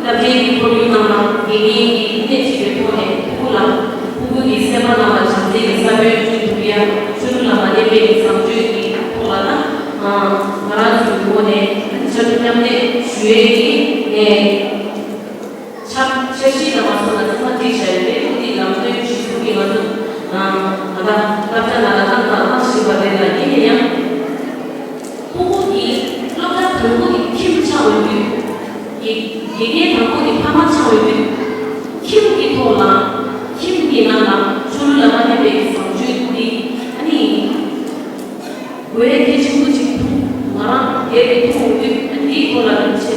སློབ་གྲྭའི་ཁོར་ཡུག་ནང་ལ་དགེ་རྒན་གྱིས་སྣེ་ཁྲིད་པའི་ཐོག་ནས་ཕྲུ་གུ་ལ་ཕྲུ་གུ་གི་སེམས་པ་ནང་ལ་བྱམས་བརྩེ་གི་ས་བོན་བསྐྲུན་ཐུབ་ཡ། ཆོས་ལུགས་ལ་མ་བརྟེན་པའི་བཟང་སྤྱོད་ཀྱི་ཐོག་ལ་ད་ང་རང་ཚོའི་ངོས་ནས་ཕྱག་མཉམ་ལས་ཞུ་ཡས་ཀྱི་ནས་འཆར་འཆར་གཞི་དང་མ་སོང་ལ་ཚང་མ་ཁྲིད་བྱ་ཡོད་པས། ཁོང་གི་ལམ་སྟོན་གཞི་བཟུང་གིས་ང་ཚོ་ད་ལྟ་སློབ་གྲྭ་ནང་ལ་བཏང་དང་བཏང་བཞིན་པ་རེད་ལ། ཡིན་ན་ཡང་། ཕྲུ་གུ་གི་སློབ་གྲྭ་དང་པོ་གི་ཁྱིམ་ཆགས་འོས་དུས། དགེ་དགེ་རྒན་དང་པོ་གི་ཕ་མ་ཆགས་འོས་དུས། ཁྱིམ་གྱི་ཐོག་ལ་ཁྱིམ་གྱི་ནང་ལ་ཆོས་ལུགས་ལ་མ་བརྟེན་པའི་བཟང་སྤྱོད་འདི་ཨ་ནི་དགོས་ཡ་གལ་ཆེན་པོ་ཅིག་འདུག་ང་རང་སྒེར་གྱི་མཐོང་འོས་དུས་ཨ་ནི་འདིའི་ཐོག་ལ་རིན་ཆེ།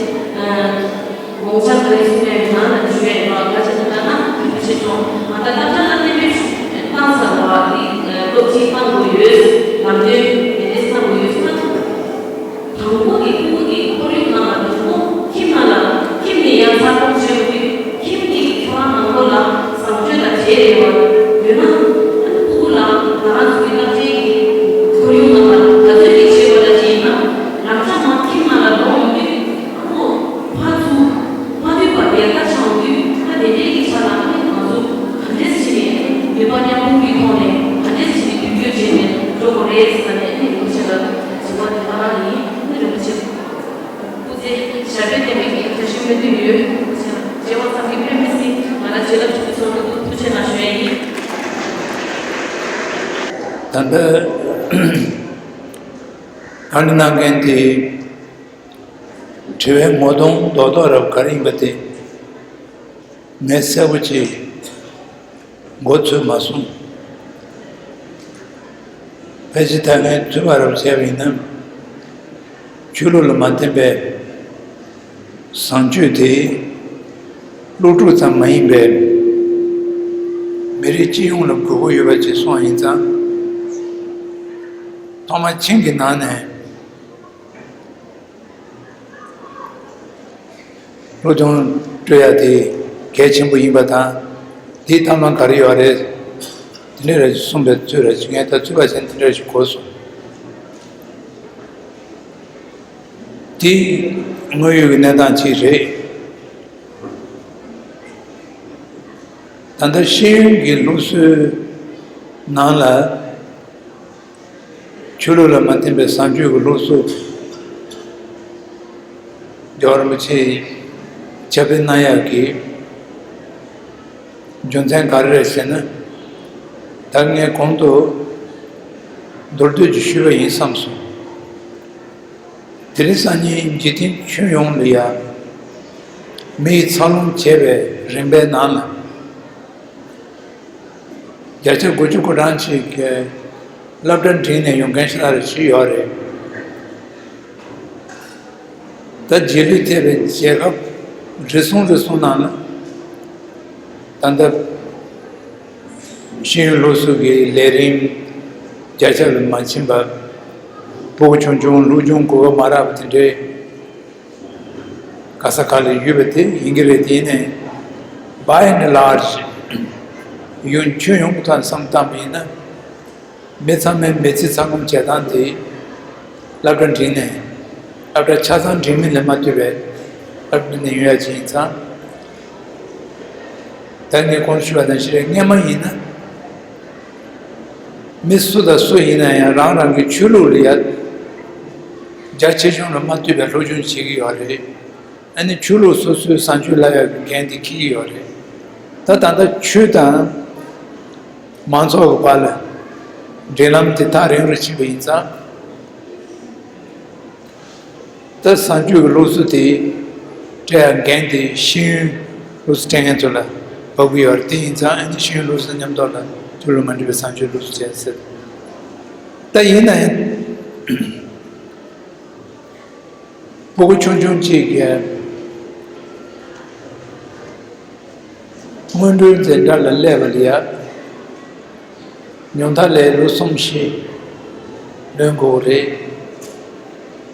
དགོངས་འཆར་ག་རེ་གསུང་ཡ་ཡོད་ན་ལ་ཞུ་ཡ་ཡོད་པ། ག་ཅི་ལ་ལྟ་ན་རིན་པོ་ཆེ་མཆོག་ང་ད་སློབ་གྲྭ་ལ་གཏན་འབེབས་བཏང་ཚར་བ་འདི་སློབ་ཁྲིད་གཏང་དགོས་ཡོད། ལམ་སྟོན་དེ་འདྲས་གནང་དགོས་ཡོད་ཟེར་ན། དང་པོ་གི་ཕྲུ་གུ་གི་ཁོར་ཡུག་ནང་ལ་དང་པོ་ཁྱིམ་ནང་ལ་ཁྱིམ་ནས་ཡང་འཚར་ལོངས་བྱེད་དགོས་དུས་ཁྱིམ་གྱི་ཁྱོད་རང་ནང་ལོགས་ལ་བཟང་སྤྱོད་དང་བྱས་རེ་བ་ཡོད་ན། ཨ་ནི་ཕྲུ་གུ་ལ་ང་རང་ཚོའི་སློབ་གྲྭའི་གི་ཁོར་ཡུག་ནང་ལ་ག་ཚོད་ཀྱི་བྱེད་དགོས་ལ་བྱེད་ན་ལམ་སང་ཁྱིམ་ནང་ལ་ལོག་ཡོང་དུས། ཨ་ཁོ་ཕར་ཚུར་མ་འདུས་པར་ཡལ་ག་ཆགས་དུས། ད་དེ་འདྲའི་གི་ཆ་ལ་ཨ་ནི་ང་ཚོ་ག་འདྲས་བྱས་ནས་ནུས་པ་མཉམ་སྤུངས་ཀྱི་ཐོག་ནས་ག་འདྲས་བྱས་ནས་མདུན་སྐྱོད་བྱས་ནས་འགྲོ་དགོས་རེད་ཟེར་ནས། ཨ་ནི་རིན་པོ་ཆེ་ལ་དྲི་བ་དེ་ག་རང་ཡིན། ཨ་ནི་རིན་པོ་ཆེ་སྐུ་ཚེ་ཞབས་པད་བརྟན་པའི་གི་བཀྲ་ཤིས་སྨོན་འདུན་ཡོད། རིན་པོ་ཆེ་ལ་མཇལ་བ་ཙམ་གྱིས་དཔེ་མི་སྲིད། ང་ལ་བྱིན་རླབས་ཆེན་པོ་ཚོར་འདུག་ཐུགས་རྗེ་གནང་ཞུ་ཡ་ཡིན། ད་ལྟ་བཀའ་འདྲི་གནང་མཁན་དེ། དྲི་བའི་ངོ་གདོང་རྡོག་རྡོག་རབ་ག་རེ་ཡིན་པ་དེ་ངས་གསལ་པོ་ཅིག་མགོ་ཚོས་མ་སོང་། ཕལ་ཆེར་ད་ངས་ཚོད་དཔག་རབ་བྱས་པ་ཡིན་ན། ཆོས་ལུགས་ལ་མ་བརྟེན་པའི་བཟང་སྤྱོད་དེ་སློབ་ཕྲུག་ཙམ་མ་ཡིན་པའི་མི་རིགས་སྤྱི་ཡོངས་ལ་དགོས་མཁོ་ཡོད་པ་ཅིག་སོང་ཡིན་ཙང་། ཐོག་མར་ཁྱིམ་གྱི་ནང་ནས། སློབ་སྦྱོང་སྤྲོད་ཡ་དེ་གལ་ཆེན་པོ་ཡིན་པ་དང་། དེའི་ཐབས་ལམ་ག་རེ་ཡོད་རེད། དེ་འདྲ་རེ་གསུངས་པའི་ཚུལ་རེ་ཞིག་ངས་ད་ཚོད་དཔག་བྱས་དེ་འདྲ་ཞིག་གོ་སོང་། དེ་དངོས་ཡོད་ཀྱི་གནས་སྟངས་ཅིག་རེད། ད་ལྟ་ཤེས་ཡོན་གྱི་སློབ་གསོའི་ནང་ལ། ཆོས་ལུགས་ལ་མ་བརྟེན་པའི་བཟང་སྤྱོད་ཀྱི་སློབ་གསོ་རྒྱལ་བ་རིན་པོ་ཆེས་ཁྱབ་སྤེལ་གནང་ཡག་གི་རྒྱུ་མཚན་ག་རེ་རེད་ཟེར་ན། ད་ངས་གོང་དུ་མདོར་བསྡུས་ཀྱིས་ཞུས་པ་ཡིན་བསམ་སོང་། དེ་རིང་སང་ཉིན་འཇིག་རྟེན་ཁྱོན་ཡོངས་ལ་ཡ་མི་ཡིས་འཚར་ལོངས་བྱས་པའི་རིམ་པའི་ནང་ལ། བརྒྱ་ཆ་དགུ་བཅུ་གོ་གྲངས་ཅིག་གིས་སློབ་གྲྭ་འགྲིམས་ནས་ཡོང་མཁན་ཞིག་ལ་རེ་ཞིག་ཡོད་རེད། ད་རྗེས་ལུས་ཐེབས་པའི་རྒྱལ་ཁབ་རེ་ཟུང་རེ་ཟུང་ནང་ལ་ད་ལྟ་ཤེས་ཡོན་སློབ་གསོ་གི་ལས་རིམ་བརྒྱ་ཆ་ལ་མ་ཕྱིན་པ། ཕྲུ་གུ་ཆུང་ཆུང་སློབ་སྦྱོང་གོ་སྐབས་མ་རག་པ་དེ་འདྲའི། ག་ས་ག་ལ་ཡོད་པ་དེ་ཡིན་གྱི་རེད། དེ་ཡིན་ནའི་by and large ཡོང་ཁྱོན་ཡོངས་ཀྱི་ཐོག་ནས་བསམ་བློ་བཏང་པ་ཡིན་ན། མི་ཚང་མའི་མི་ཚེ་ཚང་མ་བྱེད་སྟངས་དེ་སློབ་གྲྭ་འགྲིམས་ནས་སློབ་གྲྭ་ཆ་ཚང་འགྲིམས་མིན་ལས་མ་ལྟོས་པའི་སློབ་གྲྭ་ནས་ཡོང་ཡ་ཅིག་ཡིན་ཙང་། ད་ངས་གོང་ཞུས་པ་ནང་བཞིན་རེད། སྔོན་མ་ཡིན་ན། མི་སུ་དང་སུ་ཡིན་ན་ཡང་རང་རང་གི་ཆོས་ལུགས་ལ་ཡ་རྒྱ་ཆེ་ཆུང་ལ་མ་ལྟོས་པའི་སློབ་སྦྱོང་བྱེད་ཀྱི་ཡོད་རེད། ཨ་ནི་ཆོས་ལུགས་སོ་སོའི་བཟང་སྤྱོད་བསླབ་ཡག་གི་འགན་དེ་འཁྱེར་གྱི་ཡོད་རེད། ད་ད་ལྟ་ཆོས་དང་མང་ཚོགས་ཀྱི་བར་ལ་འབྲེལ་ལམ་དེ་ཐག་རིང་རུ་ཕྱིན་པ་ཡིན་ཙང་། ད་བཟང་སྤྱོད་ཀྱི་སློབ་གསོ་དེ་སྤྲད་ཡ་འགན་དེ་ཤེས་ཡོན་སློབ་གསོ་སྤྲད་མཁན་ཚོ་ལ་བབས་ཀྱི་ཡོད་རེད། དེ་ཡིན་ཙང་ཨ་ནི་ཤེས་ཡོན་སློབ་གསོ་མཉམ་དུ་ལ་ཚུར་ལ་མ་འགྲིག་པའི་བཟང་སྤྱོད་སློབ་གསོ་བྱས་ཟེར། ད་ཡིན་ན་ཡང་། སྤུ་གུ་ཆུང་ཆུང་གཅིག་གིས་སྔོན་འགྲོའི་འཛིན་གྲྭ་ལ་སླེབས་པ་ལ་ཡ། ཉུང་མཐའ་ལ་ལོ་གསུམ་བཞི་ལོན་དགོས་རེད།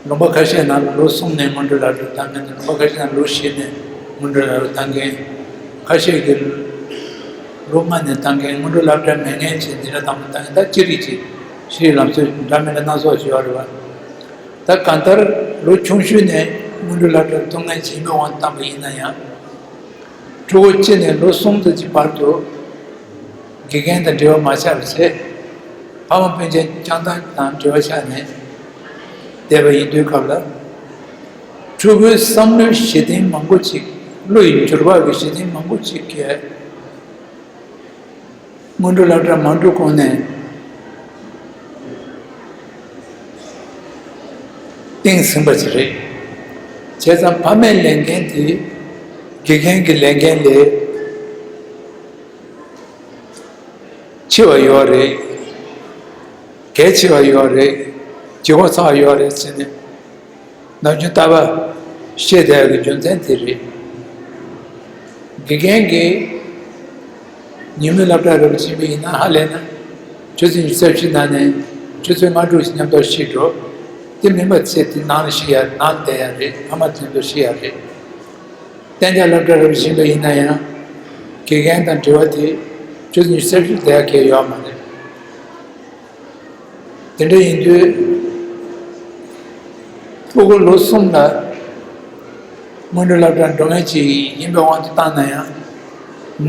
ལུང་པ་ཁ་ཤས་ནང་ལ་ལོ་གསུམ་ནས་སྔོན་འགྲོའི་སློབ་གྲྭར་བཏང་མཁན་དང་། ལུང་པ་ཁ་ཤས་ནང་ལོ་བཞི་ནས་སྔོན་འགྲོའི་སློབ་གྲྭར་བཏང་མཁན། ཁ་ཤས་ཀྱིས་ལོ་ལྔ་ནས་བཏང་མཁན། སྔོན་འགྲོའི་སློབ་གྲྭ་མེད་མཁན་བྱས་འཛིན་གྲྭ་དང་པོ་བཏང་མཁན། ད་ཅི་རིགས་ཅིག་ཤེས་རིག་ལམ་སྲོལ་འདྲ་མི་འདྲ་སྣ་ཚོགས་ཅིག་ཡོད་རེད་བ། ད་གང་ལྟར་ལོ་ཆུང་ཤོས་ནས་སྔོན་འགྲོའི་སློབ་གྲྭར་གཏོང་མཁན་ཅིག་ཡིན་པའི་དབང་དུ་བཏང་པ་ཡིན་ན་ཡང་། ཕྲུ་གུ་གཅིག་ནས་ལོ་གསུམ་ཙམ་གྱི་བར་དུ་དགེ་རྒན་དང་འབྲེལ་བ་མ་ཆགས་པ་བྱས། ཕ་མ་སྤུན་མཆེད་རྐྱང་ཐང་དང་འབྲེལ་བ་ཆགས་ནས་བསྡད་པ་ཡིན་དུས་སྐབས་ལ། ཕྲུ་གུའི་བསམ་བློའི་གཞི་རྟེན་མང་པོ་ཅིག་བློ་ཡི་འགྱུར་བག་གི་གཞི་རྟེན་མང་པོ་ཅིག་གིས། སྔོན་འགྲོ་སློབ་གྲྭ་མ་འགྲོ་གོང་ནས་བཏིང་ཟིན་པ་ཞིག་རེད། བྱས་ཙང་ཕ་མའི་ལས་འགན་དེ་དགེ་རྒན་གྱི་ལས་འགན་ལས་ཆེ་བ་ཡོད་རེད། གལ་ཆེ་བ་ཡོད་རེད། ལྗིད་ཁོག་ཚ་བ་ཡོད་རེད་ཟེར་ནས། ནམ་རྒྱུན་རྟག་པར་བཤད་བསྡད་ཡག་གི་རྒྱུ་མཚན་དེ་རེད། དགེ་རྒན་གྱིས་ཉིན་མོའི་སློབ་གྲྭ་རེ་བ་ཕྱིན་པ་ཡིན་ན། ཧ་ལས་ན་ཆུ་ཚོད་ཉི་ཤུ་རྩ་བཞི་ནང་ནས་ཆུ་ཚོད་ལྔ་དྲུག་ཞིག་མཉམ་དུ་ཤི་འགྲོ། དེ་མིན་པ་ཚེ་དེ་ནང་ལ་ཤི་ཡ། ནང་བསྡད་ཡ་རེད། ཕ་མ་མཉམ་དུ་ཤི་ཡ་རེད། གཏན་འཇགས་སློབ་གྲྭ་རེ་བ་ཕྱིན་པ་ཡིན་ན་ཡང་དགེ་རྒན་དང་འབྲེལ་བ་དེ་ཆུ་ཚོད་ཉི་ཤུ་རྩ་བཞི་བསྡད་ཡ་གང་ཡང་ཡོད་མ་རེད། དེ་འདྲ་ཡིན་དུས། ཕྲུ་གུ་ལོ་གསུམ་ལ་སྔོན་འགྲོ་སློབ་གྲྭར་འགྲོ་མཁན་ཅིག་ཡིན་པའི་དབང་དུ་བཏང་ན་ཡང་།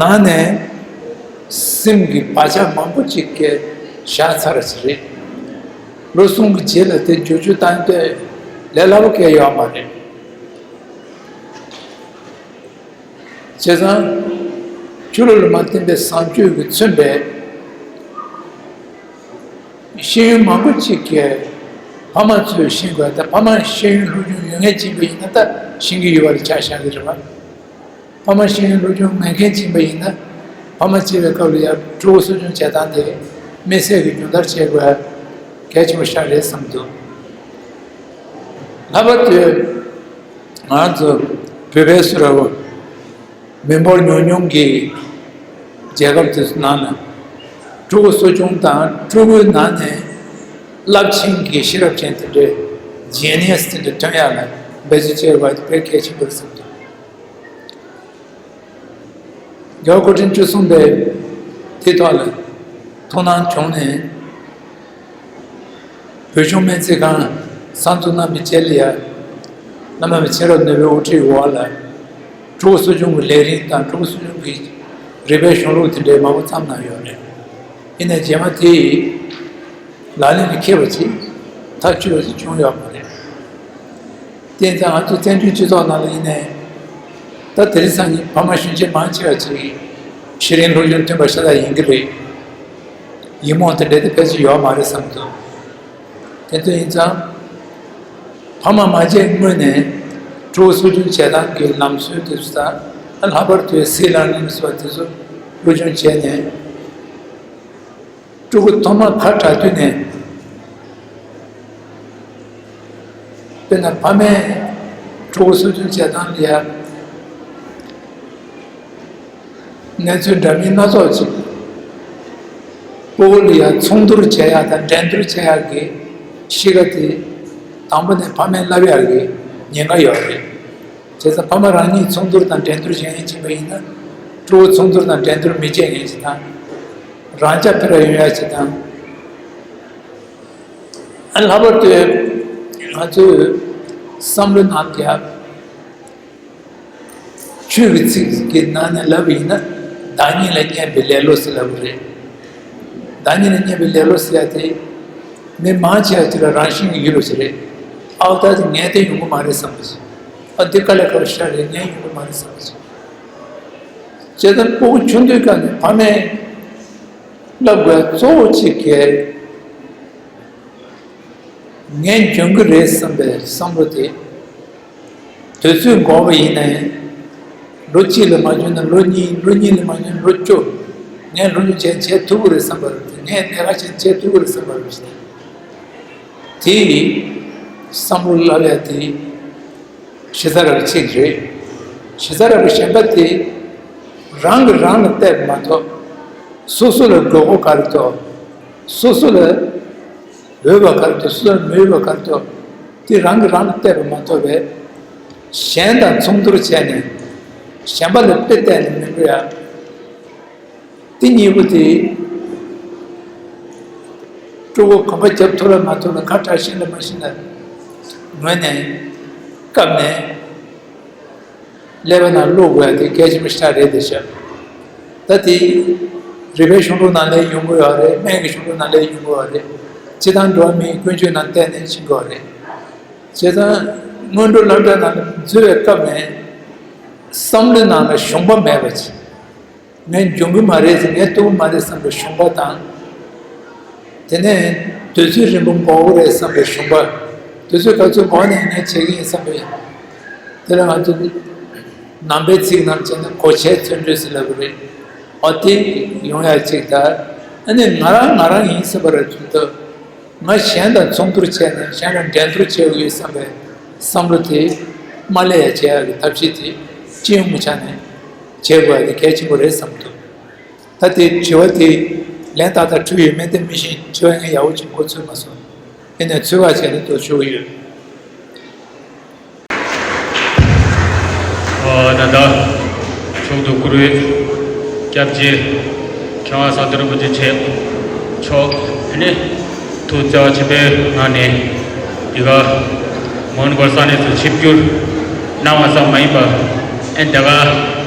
ནང་ནས་སེམས་ཀྱི་བག་ཆགས་མང་པོ་ཅིག་གིས་བཞག་ཚར་ཞིག་རེད། ལོ་གསུམ་གྱི་རྗེས་ལ་དེ་བསྒྱུར་བཅོས་བཏང་དུས་ལས་སླ་པོ་གང་ཡང་ཡོད་མ་རེད། བྱས་ཙང་། ཆོས་ལུགས་ལ་མ་བརྟེན་པའི་བཟང་སྤྱོད་ཀྱིས་མཚོན་པའི་ཤེས་ཡོན་མང་པོ་ཅིག་གིས་ཕ་མ་ཚོས་ཤེས་དགོས། ད་ཕ་མ་ཤེས་ཡོན་སློབ་སྦྱོང་ཡོད་མཁན་ཅིག་ཡིན་པ་ཡིན་ན། ད་ཤེས་ཀྱི་ཡོད་པ་ལ་ཆ་བཞག་གི་རེད་བ། ཕ་མ་ཤེས་ཡོན་སློབ་སྦྱོང་མེད་མཁན་ཅིག་ཡིན་པ་ཡིན་ན། ཕ་མ་སྐྱེས་པའི་སྐབས་ལ་ཡང་ཕྲུ་གུ་གསོ་སྐྱོང་བྱེད་སྟངས་དེ་དམིགས་བསལ་གྱི་སྦྱོང་བརྡར་བྱེད་དགོས་གལ་ཆེན་པོ་ཞིག་རེད་བསམ་འདུག། ལྷག་པར་དུ་ང་ཚོ་བོད་པའི་སུ་ར་བོ། མི་འབོར་ཉུང་ཉུང་གི་རྒྱལ་ཁབ་དེ་ཚོ་ནང་ལ་ཕྲུ་གུ་གསོ་སྐྱོང་དང་། ཕྲུ་གུའི་ནང་ནས་རླབས་ཆེན་གྱི་ཤེས་རབ་ཅན་དེ་འདྲའི་ཇེ་ནི་ཡས་དེ་འདྲ་ཐོན་ཡག་ལ་འབད་བརྩོན་བྱེད་དགོས་པ་དེ་དཔེ་གལ་ཆེན་པོ་རེད་བསམ་འདུག། རྒྱལ་བ་སྐུ་ཕྲེང་བཅུ་གསུམ་པས་དེའི་ཐོག་ལ་ཐུགས་སྣང་བྱུང་ནས། བོད་གཞུང་སྨན་རྩིས་ཁང་གསར་འཛུགས་གནང་བའི་རྗེས་ལ་ཡ། བླ་མ་མཆེད་གྲོགས་ནོར་བུའི་དབུ་ཁྲིད་འོག་ལ་ཕྲུ་གུ་གསོ་སྐྱོང་གི་ལས་རིམ་དང་། ཕྲུ་གུ་གསོ་སྐྱོང་གི་རིག་པའི་གཞུང་ལུགས་དེ་འདྲའི་མང་པོ་བརྩམས་གནང་ཡོད་རེད། ཡིན་ནའི་རྗེས་མ་དེ་ཡི་ལག་ལེན་ལ་འཁེལ་བ་ཅིག་ཐག་ཆོད་པ་ཅིག་བྱུང་ཡོད་མ་རེད། དེ་ཡིན་ཙང་ང་ཚོ་བཙན་བྱོལ་སྤྱི་ཚོགས་ནང་ལ་ཡིན་ནའི། ད་དེ་རིང་སང་ཉིན་ཕ་མ་གཞོན་སྐྱེས་མང་ཆེ་བ་ཅིག་གི་ཤེས་རིག་སློབ་སྦྱོང་ཐོན་པ་ཤ་སྟག་ཡིན་གྱི་རེད། ཡིག་རྨོངས་དེ་འདྲ་དེ་ཕལ་ཆེར་ཡོད་མ་རེད་བསམ་འདུག། དེ་ཚོ་ཡིན་ཙང་། ཕ་མ་མ་བྱས་སྔོན་ནས་ཕྲུ་གུ་གསོ་སྐྱོང་བྱེད་སྟངས་ཀྱི་ལམ་སྲོལ་དེ་ཚོ་དང་། ལྷག་པར་དུ་སྲིད་ལ་ནུས་པ་དེ་ཚོ་སློབ་སྦྱོང་བྱས་ནས། ཕྲུ་གུ་ཐོག་མར་ཁ་གྲག་དུས་ནས། དཔེར་ན་ཕ་མས་ཕྲུ་གུ་གསོ་སྐྱོང་བྱེད་སྟངས་ལ་ཡ་གནས་ཚུལ་འདྲ་མིན་སྣ་ཚོགས་ཅིག། སྤུ་གུ་ལ་ཡ་མཚུངས་བསྡུར་བྱེད་ཡག་དང་འགྲན་བསྡུར་བྱེད་ཡག་གི་གཤིས་ཀ་དེ་དང་པོ་ནས་ཕ་མས་བསླབ་ཡག་གི་ཉེན་ཁ་ཡོད་རེད། བྱས་ཙང་ཕ་མ་རང་ཉིད་མཚུངས་བསྡུར་དང་འགྲན་བསྡུར་བྱེད་མཁན་ཅིག་ཡིན་པ་ཡིན་ན། ཕྲུ་གུ་མཚུངས་བསྡུར་དང་འགྲན་བསྡུར་མི་བྱེད་མཁན་ཅིག་དང་། རང་རྐྱ་འཕེར་བ་ཡོང་ཡག་ཅིག་དང་། ཨ། ལྷག་པར་དུ་ང་ཚོའི་བསམ་བློ་ནང་ལ་ཡ། ཆོས་ཀྱི་ཚིག་གི་ནང་ནས་ལབ་པ་ཡིན་ན། བདག་ཉིད་ལ་བསྙད་པའི་ལེ་ལོ་ཟེར་ལབ་པ་རེད། བདག་ཉིད་ལ་བསྙད་པའི་ལེ་ལོ་ཟེར་ཡ་དེ། མི་མང་ཆེ་བ་ཅིག་ལ་རང་བཞིན་གྱི་ཡོད་པ་ཞིག་རེད། ཨའོ་ད་དེ་ངས་དེ་ཡོང་གི་མ་རེད་བསམ་པ་ཞིག། ཨ། འདི་དཀའ་ལས་ཁག་པོ་ཞིག་རེད། ངས་ཡོང་གི་མ་རེད་བསམ་པ་ཞིག། བྱས་ཙང་སྤུ་གུ་ཆུང་དུས་སྐབས་ནས་ཕ་མས་བསླབ་དགོས་གཙོ་བོ་གཅིག་གིས། ངས་འཇོན་གྱི་རེད་བསམ་པའི་བསམ་བློ་དེ་ དུས་ཚོད་འགོར་བ་ཡིན་ན་ཡང་། ལོ་གཅིག་ལས་མ་འགྱུར་ན་ལོ་གཉིས། ལོ་གཉིས་ལས་མ་འགྱུར་ན་ལོ་བཅུ། ངས་ལོ་རྒྱུས་བྱས་བྱེད་ཐུབ་ཀྱི་རེད་བསམ་པ་རེད། ངས་ལས་ཀ་བྱས་བྱེད་ཐུབ་ཀྱི་རེད་བསམ་པ་རེད་ཟེར། དེ་ཡི་བསམ་བློ་སླེབས་ཡ་དེ་གཞི་རྩ་ར་བ་གཅིག་རེད། གཞི་རྩ་ར་བ་གཞན་པ་དེ་རང་གིས་རང་ལ་བལྟས་པ་མ་གཏོགས། སོ་སོ་ལ་དགོས་མཁོ་ག་རེ་འདུག་སོ་སོ་ལ་འོས་པ་ག་རེ་འདུག་སོ་སོ་ལ་མི་འོས་པ་ག་རེ་འདུག་དེ་རང་གིས་རང་ལ་བལྟས་པ་མ་གཏོགས་པས། གཞན་དང་མཚུངས་བསྡུར་བྱས་ནས་གཞན་པ་ལ་དཔེ་བལྟས་ནས་མི་འགྲོ་ཡ། དེ་གཉིས་པོ་དེ། ཕྲུ་གུ་གོམ་པ་རྒྱབ་ཐུབ་ལ་མ་ཐུབ་ལ། ཁ་གྲག་ཤེས་ལ་མ་ཤེས་ལ། ངོས་ནས་བཀབ་ནས་ཀླད་པ་ནང་བླུག་དགོས་ཡ་དེ་གལ་ཆེན་པོ་ཞེ་དྲག་རེད་དེ་ཤག་ད་དེ་རིག་པའི་གཞུང་ལུགས་ནང་ལས་ཡོང་གི་ཡོད་རེད། སྨན་གྱི་གཞུང་ལུགས་ནང་ལས་ཡོང་གི་ཡོད་རེད། སྤྱིར་བཏང་འགྲོ་བ་མིའི་ཀུན་སྤྱོད་ནང་བལྟས་ནས་ཕྱིན་དགོས་རེད། བྱས་ཙང་སྔོན་འགྲོ་སློབ་གྲྭ་ནང་ལ་འཛུལ་བའི་སྐབས་ནས་བསམ་བློའི་ནང་ལ་ཞུམ་པ་མེད་པ་བྱེད། ངས་འཇོན་གི་མ་རེད་ཟེར། ངས་ཐུབ་ཀྱི་མ་རེད་བསམ་པའི་ཞུམ་པ་དང་། དེ་ནས་དུས་ཚོད་རིང་པོ་འགོར་གི་རེད་བསམ་པའི་ཞུམ་པ། དུས་ཚོད་ག་ཚོད་འགོར་ནས་ངས་བྱེད་ཀྱི་ཡིན་བསམ་པའི། དེ་ལ་ང་ཚོ་ནང་པའི་ཚིག་ནང་བྱས་ན་གོ་ཆའི་བརྩོན་འགྲུས་ཟེར་ལབ་ཀྱི་རེད། འོ་དེ་ཡོང་ཡ་གཅིག་དང་། ཨ་ནི་ང་རང་ང་རང་ཡིན་བསམ་པ་རེད་ཐུབ་ཐུབ། ང་གཞན་དང་མཚུངས་བསྡུར་བྱས་ནས་གཞན་ལ་འགྲན་བསྡུར་བྱེད་དགོས་ཡོད་བསམ་པའི་བསམ་བློ་དེ་མ་སླེབས་ཡ་བྱེད་ཡ་གི་ཐབས་ཤེས་དེ་སྤྱི་ཡོངས་ཀྱི་ཆ་ནས་བྱེད་དགོས་ཡ་དེ་གལ་ཆེན་པོ་རེད་བསམ་འདུག་ད་དེ་དྲི་བ་དེ་ལན་ཏག་ཏག་འཕྲོད་ཡོད་མེད་དེ་མི་ཤེས། དྲི་བ་ཡང་ཡག་པོ་ཅིག་མགོ་ཚོས་མ་སོང་། ཡིན་ནའི་ཚོད་དཔག་བྱས་ནས་འདུག་ཞུ་གི་ཡོད། ཨ། ད་ལྟ་མཆོག་ཏུ་བཀུར་འོས་སྐྱབས་རྗེ་མཁས་དབང་གསང་བདེ་རིན་པོ་ཆེ་མཆོག་ཨ་ནི་ཐུགས་བརྩེ་བ་ཆེན་པོའི་ངང་ནས་འདི་ག་མོན་གྷོ་ས་གནས་སུ་ཆིབས་བསྒྱུར་གནང་བ་ཙམ་མ་ཡིན་པར། ཨ་ནི་ད་ག་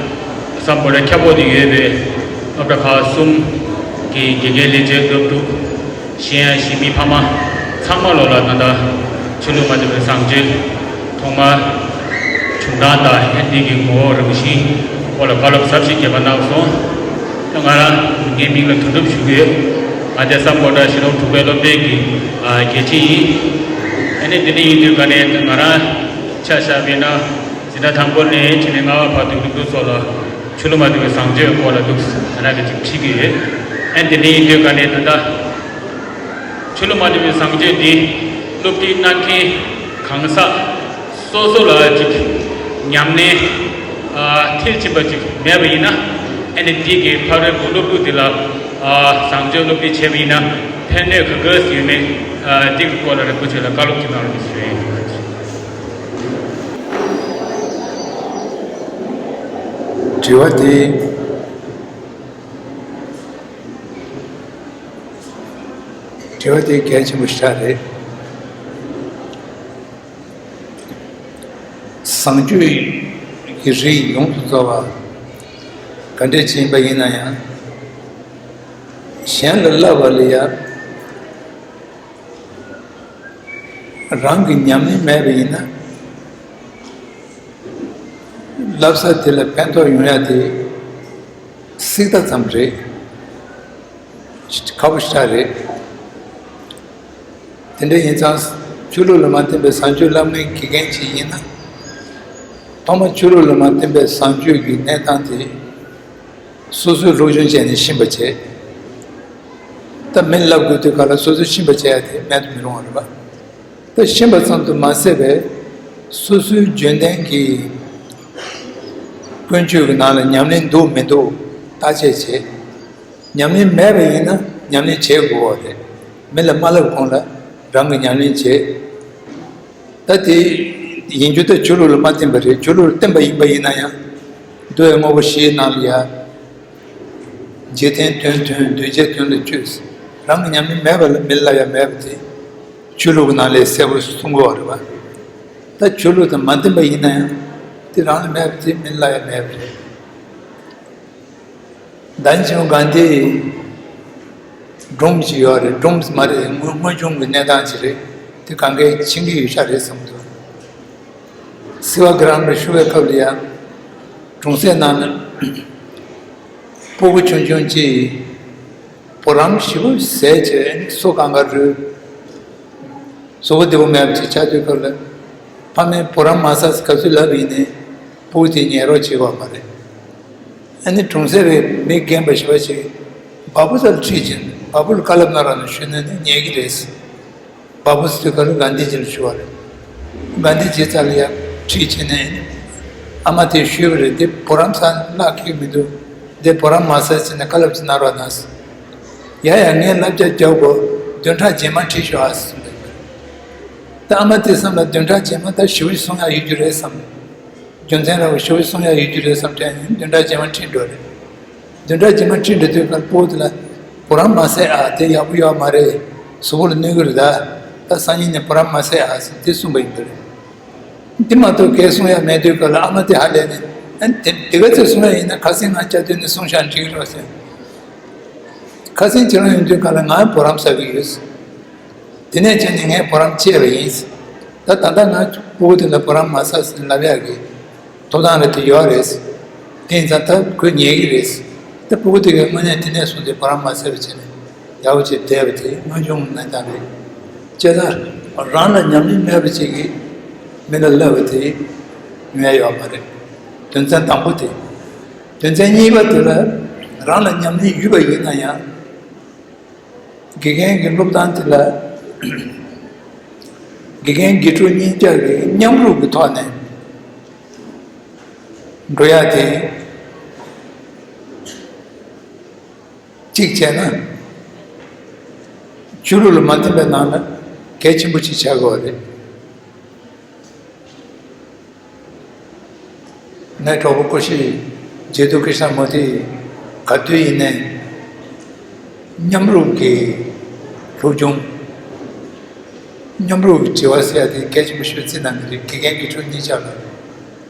བསམ་པ་རེ་ཁྱབ་པོ་དེ་ཡོད་པའི་སློབ་གྲྭ་ཁག་གསུམ་གྱི་དགེ་རྒན་ལས་བྱེད་སློབ་ཕྲུག་གཞན་ཡང་གཞིས་མི་ཕ་མ་ཚང་མ་ལོ་ལ་ད་ལྟ་ཆོས་ལུགས་མ་མཐུན་པའི་བཟང་སྤྱོད་ཐོག་མར་བྱུང་སྟངས་དང་། ཨ་ནི་འདི་གི་ངོ་བོ་རང་བཞིན་སྐོར་ལ་བཀའ་སློབ་ཟབ་ཞིང་རྒྱས་པ་གནང་སོང་། ང་རང་ངའི་མིང་ལ་དོན་གྲུབ་ཞུ་གི་ཡོད། ང་དེ་སམ་བྷོ་ཊ་གཞིས་རོང་དྲུག་པའི་སློབ་གྲྭའི་གི་ཨ་དགེ་ཆེ་ཡིན། ཨ་ནི་དེ་འདྲ་ཡིན་དུས་ག་ནས་ང་རང་ཆ་བཞག་པ་ཡིན་ན། འཛིན་གྲྭ་དང་པོ་ནས་བྱས་ནས་ལྔ་པ་བར་དུ་སློབ་ཕྲུག་ཚོ་ལ་ཆོས་ལུགས་མ་མཐུན་པའི་བཟང་སྤྱོད་སྐོར་ལ་འདུག་ང་རང་གིས་ཅིག་ཁྲིད་ཀྱི་ཡོད། ཨ་ནི་དེ་འདྲ་ཡིན་དུས་ག་ནས་ད་ལྟ་ཆོས་ལུགས་མ་མཐུན་པའི་བཟང་སྤྱོད་འདི་སློབ་ཁྲིད་གནང་མཁན་གང་ཟག་སོ་སོ་ལ་ཅིག་ཉམས་ལེན་ཨ་མཐིལ་ཕྱིན་པ་ཅིག་མེད་པ་ཡིན་ན། ཨ་ནི་འདི་གི་ཕ་རོལ་པོ་སློབ་ཕྲུག་འདི་ལ་ཨ་བཟང་སྤྱོད་སློབ་ཁྲིད་བྱས་པ་ཡིན་ན་ཕན་གནོད་ག་ག་ཡོད་མེད། ཨ་འདི་གི་སྐོར་ལ་རིན་པོ་ཆེ་ལ་བཀའ་སློབ་ཅིག་གནང་རོགས་ཞུ་ཡིན། དྲི་བ་དེ། དྲི་བ་དེ་གལ་ཆེན་པོ་ཞིག་རེད། བཟང་སྤྱོད་ཀྱི་རིགས་ཡོངས་སུ་རྫོགས་པ་ག་འདྲ་ཅིག་ཡིན་པ་ཡིན་ན་ཡང་། གཞན་ལ་བསླབ་པ་ལ་ཡང་རང་གི་ཉམས་ལེན་མེད་པ་ཡིན་ན། བསླབ་ས་དེ་ལ་ཕན་ཐོགས་ཡོང་ཡ་དེ་སྲིད་ད་ཙམ་རེད། ཁག་པོ་ཞིག་རེད། དེ་འདྲ་ཡིན་ཙང་ཆོས་ལུགས་ལ་མ་བརྟེན་པའི་བཟང་སྤྱོད་བསླབ་མཁན་དགེ་རྒན་ཅིག་ཡིན་ན། ཐོག་མར་ཆོས་ལུགས་ལ་མ་བརྟེན་པའི་བཟང་སྤྱོད་ཀྱི་གནས་སྟངས་དེ་སོ་སོས་སློབ་སྦྱོང་བྱས་ནས་ཤེས་པ་བྱས། ད་མི་ལ་བསླབ་དགོས་དུས་ག་ལ་སོ་སོས་ཤེས་པ་བྱས་ཡ་དེ་མེད་དུ་མི་རུང་བ་རེད་པ། ད་ཤེས་པ་ཙམ་དུ་མ་ཟད་པའི་སོ་སོའི་རྒྱུན་ལྡན་གྱི་ཀུན་སྤྱོད་ཀྱི་ནང་ལ་ཉམས་ལེན་འདུག་མི་འདུག་བརྟག་དཔྱད་བྱེད། ཉམས་ལེན་མེད་པ་ཡིན་ན་ཉམས་ལེན་བྱེད་དགོས་པ་རེད། མི་ལ་མ་བསླབ་གོང་ལ་རང་གིས་ཉམས་ལེན་བྱེད། ད་དེ་ཡིན་རྒྱུ་ད་ཆོས་ལུགས་ལ་མ་བརྟེན་པ་རེད། ཆོས་ལུགས་ལ་བརྟེན་པ་ཡིན་པ་ཡིན་ན་ཡང་། མདོ་སྡེ་དངོས་པོ་བཞིའི་ནང་ལ་ཡང་། འཇིག་རྟེན་དོན་མཐུན་འདུས་བྱས་དོན་ལ་སྤྱོད། རང་གི་ཉམས་ལེན་མེད་པ་ལ་མི་ལ་ཡང་མེད་པ་དེ། ཆོས་ལུགས་ཀྱི་ནང་ལས་གསལ་པོ་གསུང་གི་ཡོད་རེད་པ། ད་ཆོས་ལུགས་དང་མ་བརྟེན་པ་ཡིན་ན་ཡང་དེ་རང་ལ་མེད་པ་དེ་མི་ལ་ཡང་མེད་པ་རེད། ད་ནི་ཆེན་པོ་གྷན་དྷིའི་སྒྲུང་ཞིག་ཡོད་རེད། སྒྲུང་མ་རེད། དངོས་དངོས་བྱུང་གི་གནས་སྟངས་ཤིག་རེད། དེ་གང་གས་ཤེས་ཀྱི་ཡོད་ཤག་རེད་བསམ་འདུག་སེ་ཝ་གྷི་རམ་ལ་ཞུ་བའི་སྐབས་ལ་ཡང་སྒྲུང་གསལ་ནང་ན། སྤུ་གུ་ཆུང་ཆུང་གཅིག་བུ་རམ་ཞེ་པོ་ཟས་བྱས་སོ་གང་ག་རུལ། གཟུགས་པོ་བདེ་པོ་མེད་པ་ཅིག་ཆགས་དུས་སྐབས་ལ། ཕ་མས་བུ་རམ་མ་ཟ་ཟེར་ག་ཚོད་ལབ་ཡིན་ནའི་སྤུ་གུ་དེ་ཉན་རོགས་བྱེད་དགོས་མ་རེད། ཨ་ནི་གྲོང་གསེབ་རེ་མི་རྒན་པ་ཞེ་པོ་ཅིག་བ་སྤུ་ཚ་ལ་ཁྲིད་ཕྱིན། བ་སྤུ་ལ་བཀའ་སློབ་གནང་རོགས་གནང་ཞུས་ན་ནི་ཉན་གི་རེད། བ་སྤུ་ཚོའི་ཁ་ལ་གྷན་དྷི་ཇི་ལ་ཞུ་བ་རེད། གྷན་དྷི་ཇི་རྩ་ལ་ཡར་ཁྲིད་ཕྱིན་ནས་ཨ་མ་དེས་ཞུས་པ་རེད། དེ་བུ་རམ་ཟ་གནང་གི་མི་འདུག་དེ་བུ་རམ་མ་ཟ་ཟེར་ནས་བཀའ་སློབ་ཅིག་གནང་རོགས་གནང་ཟེར། ཡ་ཡ་ངས་བསླབ་བྱ་རྒྱག་དགོས། བདུན་ཕྲག་རྗེས་མ་ཁྲིད་ཤོག་ཨ་ཟེར་གསུངས་པ་རེད། ད་ཨ་མ་དེ་བསམ་ལ་བདུན་ཕྲག་རྗེས་མ་ད་ཞེ་པོ་གསུང་ཡག་ཡོད་རྒྱུ་རེད་བསམ། རྒྱུ་མཚན་ར་བ་ཞེ་པོ་གསུང་ཡག་ཡོད་རྒྱུ་རེད་བསམ་དྲན་ནས་བདུན་ཕྲག་རྗེས་མ་ཁྲིད་འགྲོ་རེད། བདུན་ཕྲག་རྗེས་མ་ཁྲིད་འགྲོ་དུས་ཀར་སྤུ་གུ་དེ་ལ་བུ་རམ་མ་ཟས་ཨ་དེ་ཡག་པོ་ཡོད་མ་རེད། གཟུགས་པོ་ལ་གནོད་གི་རེད། ད་ད་སང་ཉིན་ནས་བུ་རམ་མ་ཟས་ཨ་ཟེར་དེ་གསུངས་པ་ཡིན་པ་རེད། དེ་མ་གཏོགས་གས་གསུང་ཡག་མེད་དུས་ཀ་ལ་ཨ་མ་དེ་ཧ་ལས་ནས་ཨ་ནི་དེ་དེ་ག་ཚོད་གསུང་ཡག་ཡིན་ན་ཁ་སེང་ང་སྐྱ་དུས་ནས་གསུང་བཞག་འགྲིག་རོགས་ཟེར། ཁ་སེང་ཁྱེད་རང་ཡོང་དུས་ཀ་ལ་ང་བུ་རམ་ཟ་གི་ཡོད། དེ་ནས་བྱས་ནས་ངས་བུ་རམ་བཅད་པ་ཡིན། ད་ད་ལྟ་ང་སྤུ་གུ་དེ་ལ་བུ་རམ་མ་ཟ་ཟེར་ལབ་ཡག་གི་ཐོབ་ཐང་རེད་དེ་ཡོད་རེད། དེ་ཡིན་ཙང་ད་ཁོས་ཉན་གི་རེད། ད་སྤུ་གུ་དེ་གའི་དངོས་གནས་དེ་ནས་བཟུང་སྟེ་བུ་རམ་མ་ཟ་བ་བྱས་ནས་ཡག་པོ་ཅིག་བསྡད་པ་དེ་སྔོན་བྱུང་གནས་སྟངས་རེད། བྱས་ཙང་རང་ལ་ཉམས་ལེན་མེད་པ་ཅིག་གིས་མི་ལ་བསླབ་པ་དེ་ངས་ཡོད་མ་རེད། དོན་ཚན་དང་པོ་དེ། དོན་ཚན་གཉིས་པ་དེ་ལ་རང་ལ་ཉམས་ལེན་ཡོད་པ་ཡིན་ན་ཡང་། དགེ་རྒན་གྱི་སློབ་སྟངས་དེ་ལ་དགེ་རྒན་དགེ་ཕྲུག་གཉིས་ཀ་གི་མཉམ་རུབ་ཀྱི་ཐོག་ནས་འགྲོ་ཡ་དེ་གཅིག་བྱས་ན་ཆོས་ལུགས་ལ་མ་མཐུན་པའི་ནང་ལ་གལ་ཆེན་པོ་ཅིག་ཆགས་དགོས་པ་རེད། ངའི་གྲོགས་པོ་སྐུ་ཞབས་རྗེ་བཙུན་ཀྲི་ཤ་ན་མུར་ཏི་ག་དུས་ཡིན་ནའི་མཉམ་རུབ་ཀྱི་སློབ་སྦྱོང་། མཉམ་རུབ་ཀྱི་དྲི་བ་ཟེར་ཡ་དེ་གལ་ཆེན་པོ་ཞིག་བརྩིས་གནང་གི་རེད། དགེ་རྒན་དགེ་ཕྲུག་གཉིས་ཆ་ལ།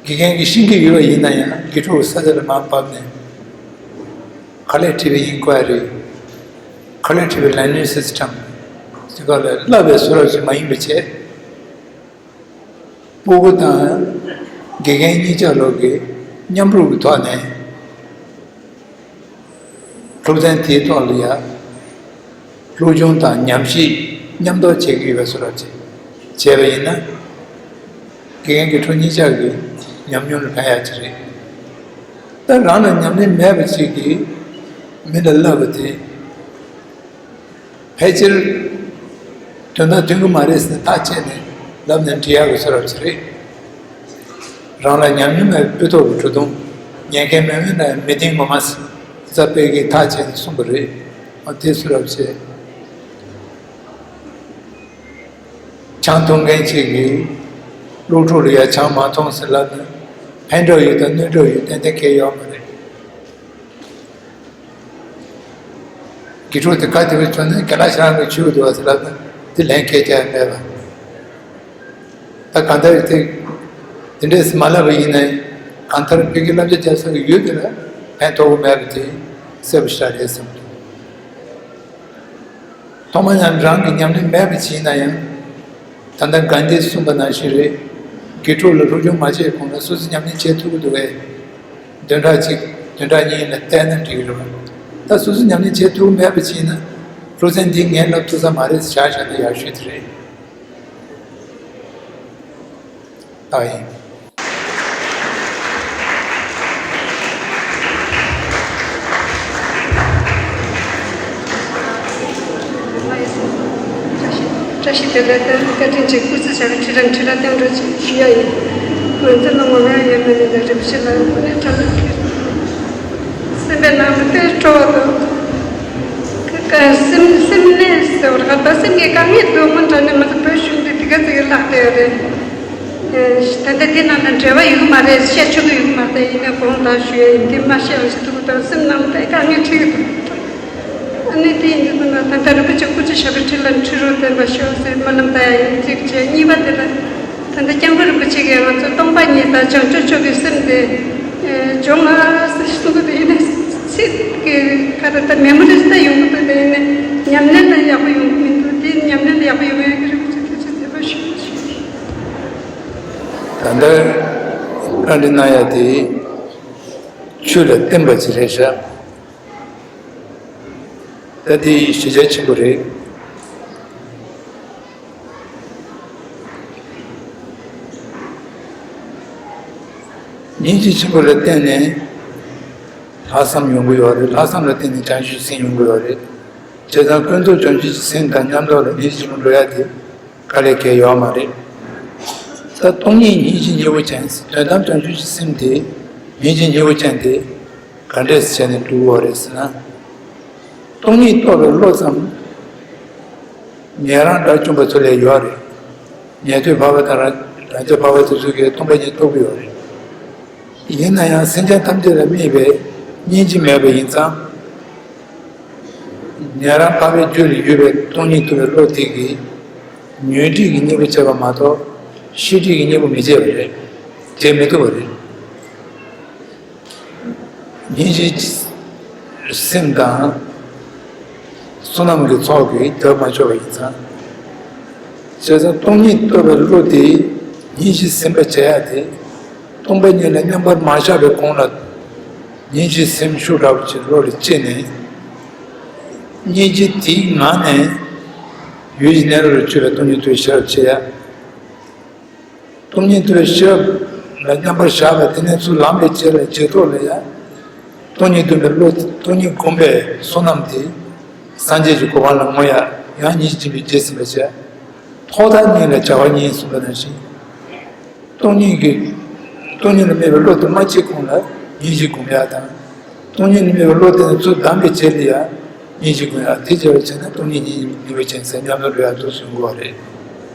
དགེ་རྒན་གྱིས་ཤེས་ཀྱི་ཡོད་པ་ཡིན་ན་ཡང་དགེ་ཕྲུག་ས་ཆ་ལ་མར་བབས་ནས་ག་ལེར་ཁྲིད་པའི་ཡིན་དགོས་ཡ་རེད། ག་ལེར་ཁྲིད་པའི་ལེར་ནིང་སིས་ཊམ་ཟེར་ག་ལ་བསླབ་པའི་བཟོ་འདྲ་ཞིག་མ་ཡིན་པ་བྱས། སྤུ་གུ་དང་དགེ་རྒན་གཉིས་ཆ་ལོ་གི་མཉམ་རུབ་ཀྱི་ཐོག་ནས་སློབ་ཚན་དེའི་ཐོག་ལ་ཡ་སློབ་སྦྱོང་དང་ཉམས་ཞིབ་མཉམ་དུ་བྱེད་ཀྱི་ཡོད་པའི་བཟོ་འདྲ་ཅིག་བྱས་པ་ཡིན་ན། དགེ་རྒན་དགེ་ཕྲུག་གཉིས་ཆ་གི་ཉམས་མྱོང་ལ་ཕན་ཡག་ཅིག་རེད། ད་རང་ལ་ཉམས་ལེན་མེད་པ་ཅིག་གིས་མི་ལ་བསླབ་པ་དེ། ཕལ་ཆེར་དོན་དག་མཐུན་གྱི་མ་རེད་ཟེར་ཐག་བཅད་ནས་ལབ་ནས་འགྲིག་ཡག་གི་བཟོ་འདྲ་ཅིག་རེད། རང་ལ་ཉམས་མྱོང་མེད་པའི་དཔེ་ཐོག་གི་གྲུ་གདུང་ཉན་མཁན་མེད་མེད་ན་མི་བསྟེན་དགོས་མ་ཟེར་རྩ་དཔེ་གིས་ཐག་བཅད་ནས་གསུངས་པ་རེད། འོ་དེ་བཟོ་འདྲ་བྱས། ཆང་འཐུང་མཁན་ཅིག་གིས་སློབ་ཕྲུག་ལ་ཡ་ཆང་མ་འཐུང་ཟེར་ལབ་ན་ཕན་གྲབས་ཡོད་དང་གནོད་གྲབས་ཡོད་ཏན་ཏན་གང་ཡང་ཡོད་མ་རེད། དགེ་ཕྲུག་དེ་ག་དེ་བས་བྱུང་ན་རྒན་ལགས་ཁྱེད་རང་གིས་ཆོས་འདུག་བ་ཟེར་ལབ་ན་དེ་ལན་སྐད་རྒྱག་ཡ་མེད་པ། ད་གང་ལྟར་དེ་དེ་འདྲས་མ་ལབ་པ་ཡིན་ན་གང་ལྟར་བོད་ཀྱི་བསླབ་བྱ་རྒྱག་ས་གི་ཡུལ་དེ་ལ་ཕན་ཐོགས་ཀྱི་མེད་པ་དེ་གསལ་པོ་ཞེ་དྲག་རེད་བསམ་གྱི་འདུག་ཐོག་མ་ཉམས་རང་གི་ཉམས་ལེན་མེད་པ་ཅིག་ཡིན་ན་ཡང་། ད་ལྟ་གྷན་དྷིས་གསུངས་པ་ནང་བཞིན་རེད། དགེ་ཕྲུག་ལ་སློབ་སྦྱོང་མ་བྱས་གོང་ལ་སོ་སོ་ཉམས་ལེན་བྱེད་ཐུབ་ཀྱི་འདུག་གས། བདུན་ཕྲག་གཅིག་བདུན་ཕྲག་གཉིས་ལ་བལྟས་ན་འགྲིག་གི་རེད་བ། ད་སོ་སོ་ཉམས་ལེན་བྱེད་ཐུབ་ཀྱི་མེད་པ་ཅིག་ཡིན་ན་སློབ་ཚན་འདི་ངས་བསླབ་ཐུབ་ས་མ་རེད་ཟེར་བཞག་བཞག་ན་ཡག་ཤོས་དེ་རེད། ཨ་ཡིན། བཀྲ་ཤིས་བདེ་ལེགས། ད་བཀའ་དྲིན་ཆེ། སྐུ་ཚེ་ཞབས་པད་ཁྲི་རབས་ཁྲི་རབས་བརྟན་པར་ཞུ་ཡ་ཡིན། ང་ཚོ་ལ་ངོ་མ་ཡོད་མེད་ནི་ད་རིན་པོ་ཆེ་ལ་ངོ་ནས་ཁྲ་ལ་ཁྱེར། སེམས་པའི་ནང་དུ་དཔེ་སྤྲོ་བ་དང་། ཀ་སེམས་སེམས་ནས་ཟེར་བར་ཧ་ད་སེམས་ཀྱི་དཀའ་ངལ་དུ་མ་འདྲ་ནས་མ་ཚོ་བོད་གཞུང་འདི་དེ་ག་ཚོད་ཀྱི་ལྷག་བསྡད་ཡོད་རེད། ད་ལྟ་འདི་ནང་དུ་འབྲེལ་བ་ཡོད་མ་རེད། བཤད་ཆོག་གི་ཡོད་མ་རེད། ཡིན་ནའི་དགོངས་དག་ཞུ་ཡ་ཡིན། འདི་མ་བཤད་པ་ཞིག་ཐུག་དང་སེམས་ནང་དུ་དཀའ་ངལ་འཕྲད་ཀྱི་འདུག་ཨ་ནི་དེ་ཡིན་དུས་ད་ལྟ་རིན་པོ་ཆེ་སྐུ་ཚེ་ཞབས་པད་ཁྲི་ལ་ཁྲི་རུ་བརྟན་པ་ཤོག་ཟེར་སྨོན་ལམ་བཏབ་ཡ་ཡིན། གཅིག་བྱས། གཉིས་པ་དེ་ལ། ད་ལྟ་སྐྱབས་མགོན་རིན་པོ་ཆེ་གིས་ང་ཚོ་སྟོང་པ་ཉིད་དང་བྱང་ཆུབ་མཆོག་གི་སེམས་དེ་སྦྱོང་ང་ཟེར་གསུང་གི་འདུག་ཡིན་ནའི་ཚིག་གི་ཁ་ད་ལྟ་མེ་མོ་རི་ཟེར་ཡོང་གི་འདུག་དེ་ཡིན་ནའི་ཉམས་ལེན་ལ་ཡག་པོ་ཡོང་གི་མི་འདུག་དེ་ཉམས་ལེན་ལ་ཡག་པོ་ཡོང་ཡ་གི་རིན་པོ་ཆེ་ཐུགས་རྗེ་ཆེ་ཟེར་བ་ཞུ་ཞུ། ད་ལྟ་བཀའ་འདྲི་གནང་ཡ་དེ་ཆོས་ལ་བརྟེན་པ་ཅིག་རེད་ཤག་ད་དེ་གཞི་རྒྱ་ཆེན་པོ་རེད། སྙིང་རྗེ་ཆེན་པོ་ལ་བརྟེན་ནས་ལྷག་བསམ་ཡོང་གི་ཡོད་རེད། ལྷག་བསམ་ལ་བརྟེན་ནས་བྱང་ཆུབ་སེམས་ཡོང་གི་ཡོད་རེད། བྱས་ཙང་ཀུན་རྫོབ་བྱང་ཆུབ་ཀྱི་སེམས་དང་མཉམ་དུ་ལ་སྙིང་རྗེ་ཆེན་པོ་འགྲོ་ཡ་དེ་དཀའ་ལས་ཁག་ཡོད་མ་རེད། ད་སྟོང་ཉིད་སྙིང་རྗེ་སྙིང་པོ་ཅན། དོན་དམ་བྱང་ཆུབ་ཀྱི་སེམས་དེ་སྙིང་རྗེ་སྙིང་པོ་ཅན་དེ་ག་འདྲས་བྱས་ནས་སྒྲུབ་དགོས་རེད་ཟེར་ན། སྟོང་ཉིད་རྟོགས་པའི་བློ་ཙམ་ཉན་རང་དགྲ་བཅོམ་པ་ཚོ་ལ་ཡོད་རེད། ཉན་ཐོས་འཕགས་པ་དང་རང་རང་རྒྱལ་འཕགས་པ་དེ་ཚོ་གིས་སྟོང་པ་ཉིད་རྟོགས་ཀྱི་ཡོད་རེད། ཡིན་ན་ཡང་སེམས་ཅན་ཐམས་ཅད་ལ་དམིགས་པའི་སྙིང་རྗེ་མེད་པ་ཡིན་ཙང་། ཉན་རང་འཕགས་པའི་རྒྱུད་ལ་ཡོད་པའི་སྟོང་ཉིད་རྟོགས་པའི་བློ་དེ་གིས་ཉོན་སྒྲིབ་ཀྱི་གཉེན་པོ་བྱེད་པ་མ་གཏོགས་ཤེས་སྒྲིབ་ཀྱི་གཉེན་པོ་མི་བྱེད་པ་རེད། བྱེད་མི་ཐུབ་པ་རེད། སྙིང་རྗེའི་སེམས་དང་བསོད་ནམས་ཀྱི་ཚོགས་ཀྱིས་བསྡུ་མ་ཆོག་པ་ཡིན་ཙང་། བྱས་ཙང་སྟོང་ཉིད་རྟོགས་པའི་བློ་དེ་སྙིང་རྗེ་སེམས་དཔའ་བྱེད་ཡ་དེ། སྟོང་པ་ཉིད་ལ་མཉམ་པར་མ་བཞག་པའི་གོང་ལ་སྙིང་རྗེའི་སེམས་ཤུགས་དྲག་པོ་ཅིག་བློ་ལ་སྐྱེས་ནས། སྙིང་རྗེ་དེའི་ངང་ནས་ཡུལ་གྱི་གནས་ལུགས་ལ་དཔྱོད་པའི་སྟོང་ཉིད་རྟོགས་པའི་ཤེས་རབ་སྐྱེ་ཡ། སྟོང་ཉིད་རྟོགས་པའི་ཤེས་རབ་ལ་མཉམ་པར་བཞག་པ་དེ་ནས་ཚུར་ལམ་པའི་རྗེས་ལ་རྗེས་ཐོག་ལ་ཡང་སྟོང་ཉིད་སྟོན་པའི་བློ། སྟོང་ཉིད་སྒོམ་པའི་བསོད་ནམས་དེ་སངས་རྒྱས་ཀྱི་གོ་འཕང་ལ་བསྔོ་ཡ། ཡང་སྙིང་རྗེ་ཆེན་པོས་རྗེས་ཟིན་པར་བྱ། ཐོག་མཐའ་གཉིས་ལ་བྱ་བ་གཉིས་གསུངས་པ་ནང་བཞིན། སྟོང་ཉིད་ཀྱི་སྟོང་ཉིད་ལ་དམིགས་པའི་བློ་དེ་མ་སྐྱེས་གོང་ལ་སྙིང་རྗེ་སྒོམ་ཡ་དང་། སྟོང་ཉིད་ལ་དམིགས་པའི་བློ་དེ་ནས་ཚུར་བསྡམས་པའི་རྗེས་ལ་ཡང་སྙིང་རྗེ་སྒོམ་ཡ། དེ་བྱས་པ་བྱས་ན་སྟོང་ཉིད་སྙིང་རྗེ་སྙིང་པོ་ཅན་ཟེར་མཉམ་དུ་འགྲོ་ཡ་འདུག་གསུང་དགོས་པ་རེད།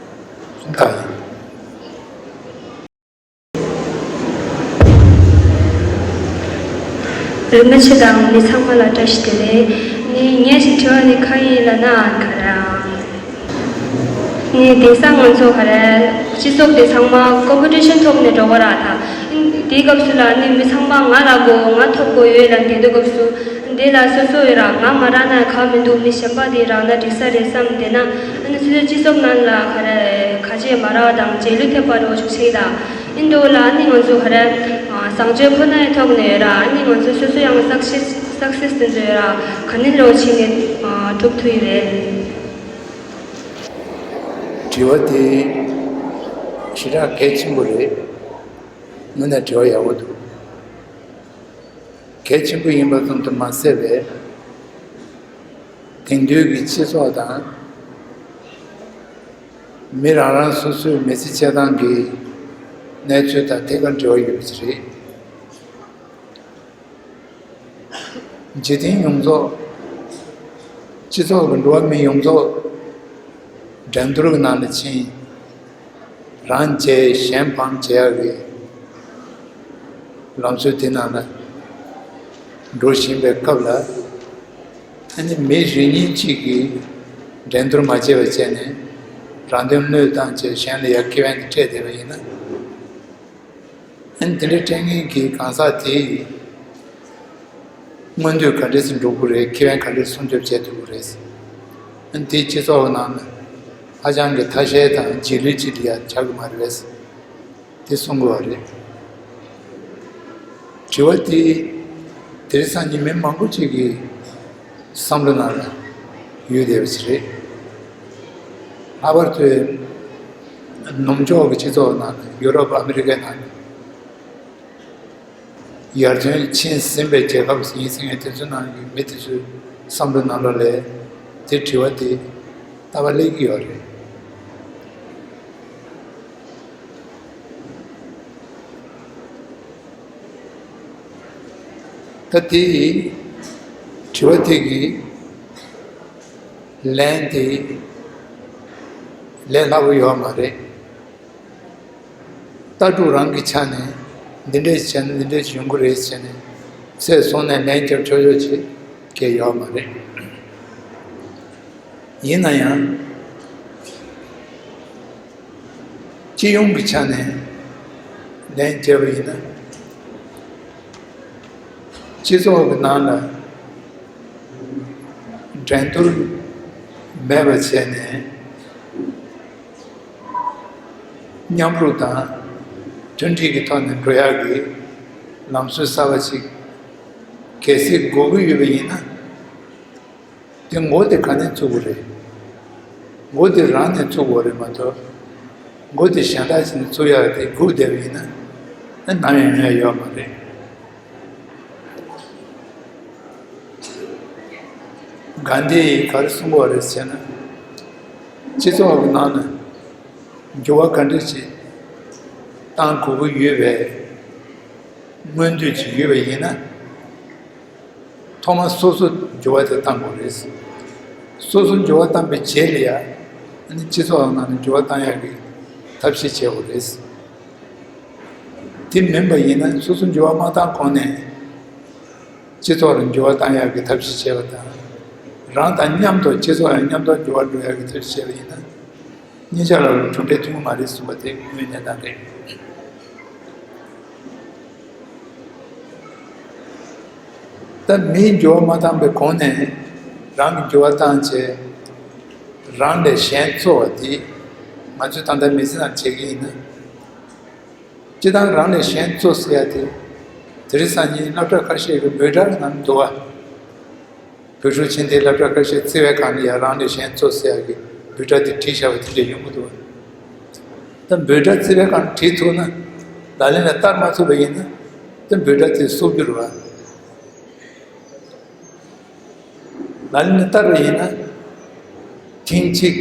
གསུང་ཐག་ཡིན། རིན་པོ་ཆེ་དང་མི་ཚང་མ་ལ་བཀྲ་ཤིས་བདེ་ལེགས། ནི་ངས་ཞིག་དྲི་བ་ནི་གང་ཡིན་ལབ་ན་ག་རེ། ནི་དེང་སང་ང་ཚོ་ག་རེ་སྤྱི་ཚོགས་དེ་ཚང་མ་ཀོམ་པི་ཊི་ཤན་ཐོག་ནས་འགྲོ་གི་ར་ད། དེའི་སྐབས་སུ་ལ་ནི་མི་ཚང་མ་ང་རག་གོ་ང་ཐོབ་གོ་ཡོད་ལབ་བསྡད་དུས་སྐབས་སུ། འདི་ལ་སོ་སོ་ཡོད་ར་ང་མ་རག་ན་ག་མི་འདུག་མི་གཞན་པ་དེ་རག་ན་འགྲིག་ས་རེད་བསམ་བསྡད་ན། ཨ་ནི་སོ་སོའི་སྤྱི་ཚོགས་ནང་ལ་ག་རེ་ག་ཅེ་མ་རག་དང་རྗེས་ལུས་ཐེབས་པ་རོ་ཆུག་ཆེ་ད། ཨིན་དུ་ལ་ཨ་ནི་ང་ཚོ་ག་རེ་བཟང་སྤྱོད་ཁོ་ནའི་ཐོག་ནས་ཡོད་ར། ཨ་ནི་ང་ཚོ་སོ་སོ་ཡང་སག་སེ་སི་སག་སེ་སི་དེ་ཚོ་ཡོད་ར། ག་ནི་རོ་ཆེ་ནས་གྲུབ་ཐུབ་ཡི་རེད། དྲི་བ་དེ་ཞེ་དྲག་གལ་ཆེན་པོ་རེད། དངོས་གནས་དྲི་བ་ཡག་པོ་འདུག་གལ་ཆེན་པོ་ཡིན་པ་ཙམ་དུ་མ་ཟད་པའི་དེང་དུས་ཀྱི་སྤྱི་ཚོགས་དང་མི་རང་རང་སོ་སོའི་མི་ཚེ་སྐྱེལ་སྟངས་ཀྱི་གནས་ཚུལ་དང་ཐད་ཀར་འབྲེལ་བ་ཡོད་པ་ཞིག་རེད། འཇིག་རྟེན་ཡོངས་རྫོགས་སྤྱི་ཚོགས་ཀྱི་འགྲོ་བ་མི་ཡོངས་རྫོགས་འགྲན་བསྡུར་གྱི་ནང་ལ་ཕྱིན། རང་རྒྱལ་གཞན་ཕམ་བྱེད་ཡག་གི་ལམ་སྲོལ་དེ་ནང་ལ་འགྲོ་བཞིན་པའི་སྐབས་ལ། ཨ་ནི་མི་རེ་གཉིས་གཅིག་གིས་འགྲན་བསྡུར་མ་བྱས་པ་བྱས་ནས་རང་དོན་བློས་བཏང་བྱས་གཞན་ལ་ཡ་ཁེ་ཕན་དེ་སྤྲད་བསྡད་པ་ཡིན་ན། ཨ་ནི་དེ་འདྲའི་སྤྲད་མཁན་གྱི་གང་ཟག་དེ་ཡིས་མངོན་འདོད་ག་འདྲས་སེ་འགྲུབ་ཀྱི་རེད། ཁེ་ཕན་ག་འདྲས་སྲུང་སྐྱོབ་བྱེད་ཐུབ་ཀྱི་རེད། ཨ་ནི་དེ་སྤྱི་ཚོགས་ནང་ཧ་ཅང་གི་ཐ་ཤལ་དང་རྗེས་ལུས་ཅིག་ལ་ཡ་ཆགས་ཀྱི་མ་རེད། དེ་གསུང་དགོས་པ་རེད། དྲི་བ་དེ་དེང་སང་ཉིན་མི་མང་པོ་ཅིག་གི་བསམ་བློ་ནང་ལ་ཡོད་བསྡད་པ་ཞིག་རེད། ལྷག་པར་དུ་ནུབ་ཕྱོགས་ཀྱི་སྤྱི་ཚོགས་ནང་ལ། ཡུ་རོབ་ཨ་མི་རི་ཀའི་ནང་ལ་ཡར་ཐོན་ཕྱིན་ཟིན་པའི་རྒྱལ་ཁབ་ཡིན་ཟེར་མཁན་དེ་ཚོའི་ནང་གི་མི་དེ་ཚོའི་བསམ་བློ་ནང་ལོགས་ལ་དེ་དྲི་བ་དེ་ལྟ་བ་སླེབས་ཀྱི་ཡོད་རེད། ད་དེ་དྲི་བ་དེ་གི་ལན་དེ་ལས་སླ་པོ་ཡོད་མ་རེད། ལྟ་གྲུབ་རང་གི་ཆ་ནས་འདི་འདྲས་བྱས་ན་འདི་འདྲས་ཡོང་གི་རེད་ཟེར་ནས་ཚད་བཟུང་ནས་ལན་རྒྱབ་ཆོག་ཆོག་ཅིག་གང་ཡོད་མ་རེད། ཡིན་ན་ཡང་། སྤྱི་ཡོངས་ཀྱི་ཆ་ནས་ལན་བརྒྱབ་པ་ཡིན་ན། སྤྱི་ཚོགས་ཀྱི་ནང་ལ་འགྲན་བསྡུར་མེད་པ་བྱས་ནས་མཉམ་རུབ་དང་མཐུན་སྒྲིལ་གྱི་ཐོག་ནས་འགྲོ་ཡག་གི་ལམ་སྲོལ་གསར་པ་ཞིག་གལ་སྲིད་དགོས་ཀྱི་ཡོད་པ་ཡིན་ན། དེ་འགོ་དེ་ག་ནས་བཙུགས་དགོས་རེད། འགོ་དེ་རང་ནས་བཙུགས་དགོས་རེད་མ་གཏོགས། འགོ་དེ་གཞན་དག་ཅིག་ནས་བཙུགས་ཡག་དེ་སྒུག་བསྡད་པ་ཡིན་ན། ནམ་ཡང་ཡོང་ཡ་ཡོད་མ་རེད། གྷན་དྷིས་ག་རེ་གསུང་གི་ཡོད་རེད་ཟེར་ན། སྤྱི་ཚོགས་ཀྱི་ནང་ན་འགྱུར་བ་ག་འདྲ་ཞིག་བཏང་དགོས་ཀྱི་ཡོད་པའི་མངོན་འདོད་ཅིག་ཡོད་པ་ཡིན་ན། ཐོག་མར་སོ་སོ་འགྱུར་བ་དེ་བཏང་དགོས་རེད། སོ་སོ་འགྱུར་བ་བཏང་པའི་རྗེས་ལ་ཡ། ཨ་ནི་སྤྱི་ཚོགས་ནང་ནས་འགྱུར་བ་བཏང་ཡག་གི་ཐབས་ཤེས་བྱེད་དགོས་རེད། དེ་མིན་པ་ཡིན་ན་སོ་སོ་འགྱུར་བ་མ་བཏང་གོང་ནས་སྤྱི་ཚོགས་ལ་འགྱུར་བ་བཏང་ཡག་གི་ཐབས་ཤེས་བྱེད་པ་དང་། རང་དང་མཉམ་དུ་སྤྱི་ཚོགས་ཡང་མཉམ་དུ་འགྱུར་བ་འགྲོ་ཡག་གི་ཐབས་ཤེས་བྱེད་པ་ཡིན་ན། གཉིས་ཆ་ལ་གྲུབ་འབྲས་ཐོན་གྱི་མ་རེད་གསུངས་པ་དེ་དངོས་གནས་དང་རེད། ད་མིའི་འགྱུར་བ་མ་བཏང་པའི་གོང་ནས་རང་གི་འགྱུར་བ་བཏང་བྱས། རང་ལས་གཞན་གཙོ་བ་དེ་ང་ཚོས་ད་ལྟ་མི་ཚེ་ནང་བྱེད་ཀྱི་ཡིན་ན། སྤྱིར་བཏང་རང་ལས་གཞན་གཙོ་ཟེར་ཡ་དེ། དེ་རིང་སང་ཉིན་སློབ་གྲྭ་ཁ་ཤས་ཀྱི་འབོད་སྒྲ་ནང་འདུག་བ། བོད་ཕྲུག་ཆེན་དེ་སློབ་གྲྭ་ཁ་ཤས་བརྩི་བའི་སྒང་ལ་ཡ་རང་ལས་གཞན་གཙོ་ཟེར་ཡ་གི་འབོད་སྒྲ་དེ་བྲིས་བཞག་པ་དེ་འདྲ་ཡོང་གི་འདུག་བ། ད་འབོད་སྒྲ་བརྩི་བའི་སྒང་བྲིས་ཐུབ་ན། ལག་ལེན་ལ་བསྟར་མ་ཐུབ་པ་ཡིན་ན། ད་འབོད་སྒྲ་དེ་སོར་རྒྱུ་རེད་བ། ལག་ལེན་ལ་བསྟར་བ་ཡིན་ན། ཐེངས་གཅིག་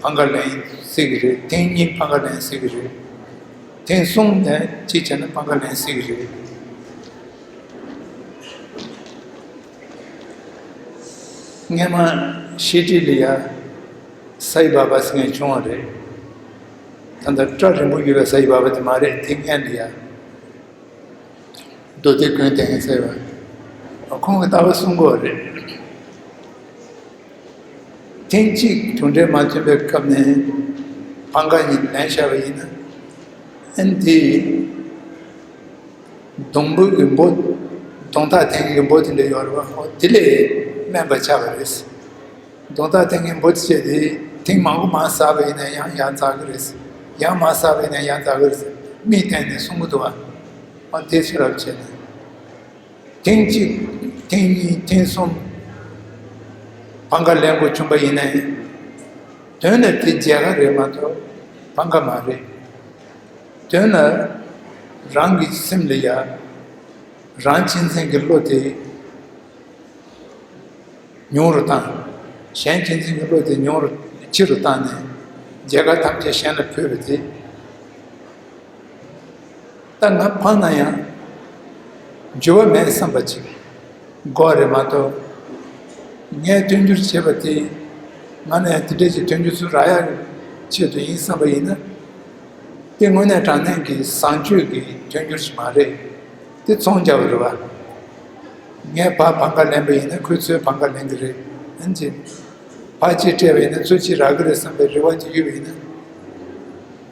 ཕམ་ཁ་ལེན་སྲིད་ཀྱི་རེད། ཐེངས་གཉིས་ཕམ་ཁ་ལེན་སྲིད་ཀྱི་རེད། ཐེངས་གསུམ་ནས་གཅིག་བྱས་ན་ཕམ་ཁ་ལེན་སྲིད་ཀྱི་རེད། སྔས་མ་ཤེས་སྒྲིག་ལ་ཡ་སའི་བྷ་བྷ་ཟེར་མཁན་བྱུང་བ་རེད། ད་ལྟ་སྐྲ་རིང་པོ་ཡོད་པའི་སའི་བྷ་བྷ་དེ་མ་རེད། དེ་སྔོན་ལ་ཡ། མདོ་སྡེ་ཀུན་བསྟན་ཟེར་བ། ཁོང་གིས་ལྟ་བ་གསུང་གི་ཡོད་རེད། ཐེངས་གཅིག་གྲུབ་འབྲས་མ་ཐོན་པའི་སྐབས་ནས་ཕམ་ཁ་གཉིས་ལེན་བཞག་པ་ཡིན་ན། ཨ་ནི་དེ་སྡོང་པོ་གི་འབོ། སྡོང་རྟགས་འཐེན་གྱི་འབོ་དེ་འདྲ་ཡོད་རེད་བ། ཨོ་དེ་ལས་དམན་པ་ཆགས་པ་རེད། སྡོང་རྟགས་འཐེན་གྱི་འབོ་དེ་བྱས་ཏེ་ཐེངས་མང་པོ་མར་ཟགས་པ་ཡིན་ན་ཡང་ཡར་འཛེག་གི་རེད། ཡང་མར་ཟགས་པ་ཡིན་ན་ཡར་འཛེག་གི་རེད། མིག་བསྟན་ནས་གསུང་གི་འདུག་བ། ཨ་དེ་ཚོ་རབ་བྱས་ནས། ཐེངས་གཅིག་ཐེངས་གཉིས། ཐེངས་གསུམ། ཕམ་ཁ་ལེན་དགོས་བྱུང་པ་ཡིན་ནའི། དོན་ལ་དེ་མཇལ་ཁ་རེད་མ་གཏོགས་ཕམ་ཁ་མ་རེད། དོན་ལ་རང་གི་སེམས་ལ་ཡ། རང་གཅེས་འཛིན་གྱི་བློ་དེ་ཉུང་རུ་བཏང་། གཞན་གཅེས་འཛིན་གྱི་བློ་དེ་ཉུང་རུ་ཆེ་རུ་བཏང་ནས་མཇལ་ཁ་ཐམས་ཅད་གཞན་ལ་ཕུལ་བ་དེ། ད་ང་ཕངས་ན་ཡང་འགྱུར་བ་མེད་བསམ་པ་ཅིག་དགོས་རེད་མ་གཏོགས། ངས་མཐུན་འགྱུར་བྱེད་པ་དེ་ང་ནས་དེ་འདྲས་ཀྱི་མཐུན་འགྱུར་ཚུར་རག་ཡག་ཆེད་དུ་ཡིན་བསམ་པ་ཡིན་ན། དེ་དངོས་གནས་དྲང་གནས་ཀྱི་བཟང་སྤྱོད་ཀྱི་མཐུན་འགྱུར་ཞིག་མ་རེད། དེ་ཚོང་རྒྱག་པ་རེད་བ། ངས་ཕར་ཕམ་ཁ་ལེན་པ་ཡིན་ན་ཁོས་ཚུར་ཕམ་ཁ་ལེན་གི་རེད། ཨན་ཅི། ཕར་གཅིག་སྤྲད་པ་ཡིན་ན་ཚུར་གཅིག་རག་གི་རེད་བསམ་པའི་རེ་བ་ཅིག་ཡོད་པ་ཡིན་ན།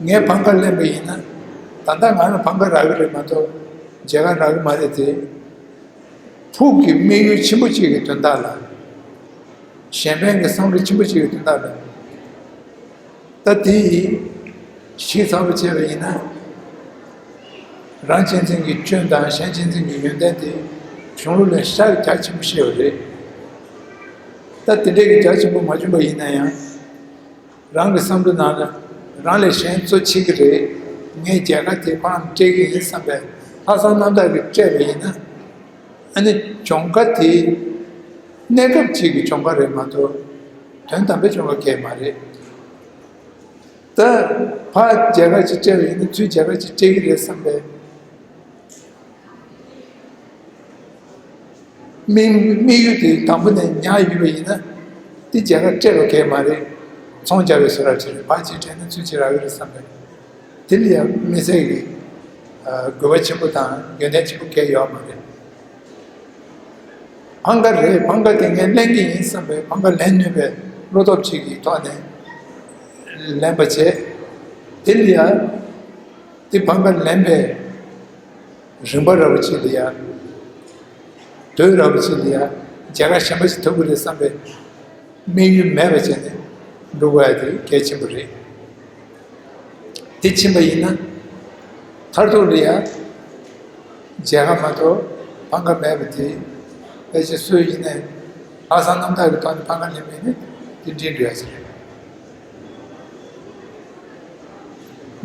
ངས་ཕམ་ཁ་ལེན་པ་ཡིན་ན། ད་ལྟ་ང་ལ་ཕམ་ཁ་རག་གི་རེད་མ་གཏོགས་མཇལ་ཁ་རག་གི་མ་རེད་དེ། ཕུགས་ཀྱི་དམིགས་ཡུལ་ཆེན་པོ་གཅིག་གི་དོན་དག་ལ། གཞན་ཕན་གྱི་བསམ་བློ་ཆེན་པོ་གཅིག་གི་དོན་དག་ལ། ད་དེ་ཡིས་ཞིབ་ཚགས་པོ་བྱས་པ་ཡིན་ན། རང་གཅེས་འཛིན་གྱི་སྐྱོན་དང་གཞན་གཅེས་འཛིན་གྱི་ཡོན་ཏན་དེ་གཞུང་ལུགས་ལས་ཤར་རྒྱ་ཆེན་པོ་བཤད་པ་རེད། ད་དེ་འདྲའི་གི་རྒྱ་ཆེན་པོ་མ་བྱུང་པ་ཡིན་ན་ཡང་། རང་གི་བསམ་བློ་ནང་ལ་རང་ལས་གཞན་གཙོ་ཆེ་གི་རེད། ངས་མཇལ་ཁ་དེ་ཁོ་རང་སྤྲད་གི་ཡིན་བསམ་པའི་ལྷག་བསམ་རྣམ་དག་གིས་སྤྲད་པ་ཡིན་ན། ཨ་ནི་གྱོང་ཁ་དེ་གནས་སྐབས་གཅིག་གི་གྱོང་ཁ་རེད་མ་གཏོགས་དོན་དམ་པའི་གྱོང་ཁ་གང་ཡང་མ་རེད། ད་ཕར་མཇལ་ཁ་ཅིག་སྤྲད་པ་ཡིན་ན་ཚུར་མཇལ་ཁ་ཅིག་སྤྲད་གི་རེད་བསམ་པའི་དམིགས་དམིགས་ཡུལ་དེ་དང་པོ་ནས་ཉར་ཡོད་པ་ཡིན་ན། དེ་མཇལ་ཁ་སྤྲད་པ་གང་ཡང་མ་རེད། ཚོང་རྒྱག་པའི་བཟོ་འདྲ་ཅིག་རེད། ཕར་ཅིག་སྤྲད་ན་ཚུར་ཅིག་རག་གི་རེད་བསམ་པའི། དེ་ལ་ཡང་དམིགས་བསལ་གྱི་དགོས་པ་ཆེན་པོ་དང་ཡོན་ཏན་ཆེན་པོ་གང་ཡང་ཡོད་མ་རེད། ཕམ་ཁ་རེད། ཕམ་ཁ་དེ་ངས་ལེན་གྱི་ཡིན་བསམ་པའི་ཕམ་ཁ་ལེན་ནུས་པའི་བློ་སྟོབས་ཅིག་གི་ཐོག་ནས་ལེན་པ་བྱས། དེ་ལ་ཡང་དེ་ཕམ་ཁ་ལེན་པའི་རིམ་པ་འདྲ་པོ་ཅིག་ལ་ཡང་། དུས་འདྲ་པོ་ཅིག་ལ་ཡང་མཇལ་ཁ་གཞན་པ་ཞིག་ཐོབ་ཀྱི་རེད་བསམ་པའི་དམིགས་ཡུལ་མེད་པ་བྱས་ནས་འགྲོ་དགོས་ཡ་དེ་གལ་ཆེན་པོ་རེད། དེ་ཕྱིན་པ་ཡིན་ན། མཐར་ཐུག་ལ་ཡང་མཇལ་ཁ་མ་གཏོགས་ཕམ་ཁ་མེད་པ་དེ། ཕལ་ཆེར་སུ་ཡིན་ནའི་ལྷག་བསམ་རྣམ་དག་གི་ཐོག་ནས་ཕམ་ཁ་ལེན་པ་ཡིན་ན་དེ་འགྲིག་འགྲོ་ཡ་ཞིག་རེད།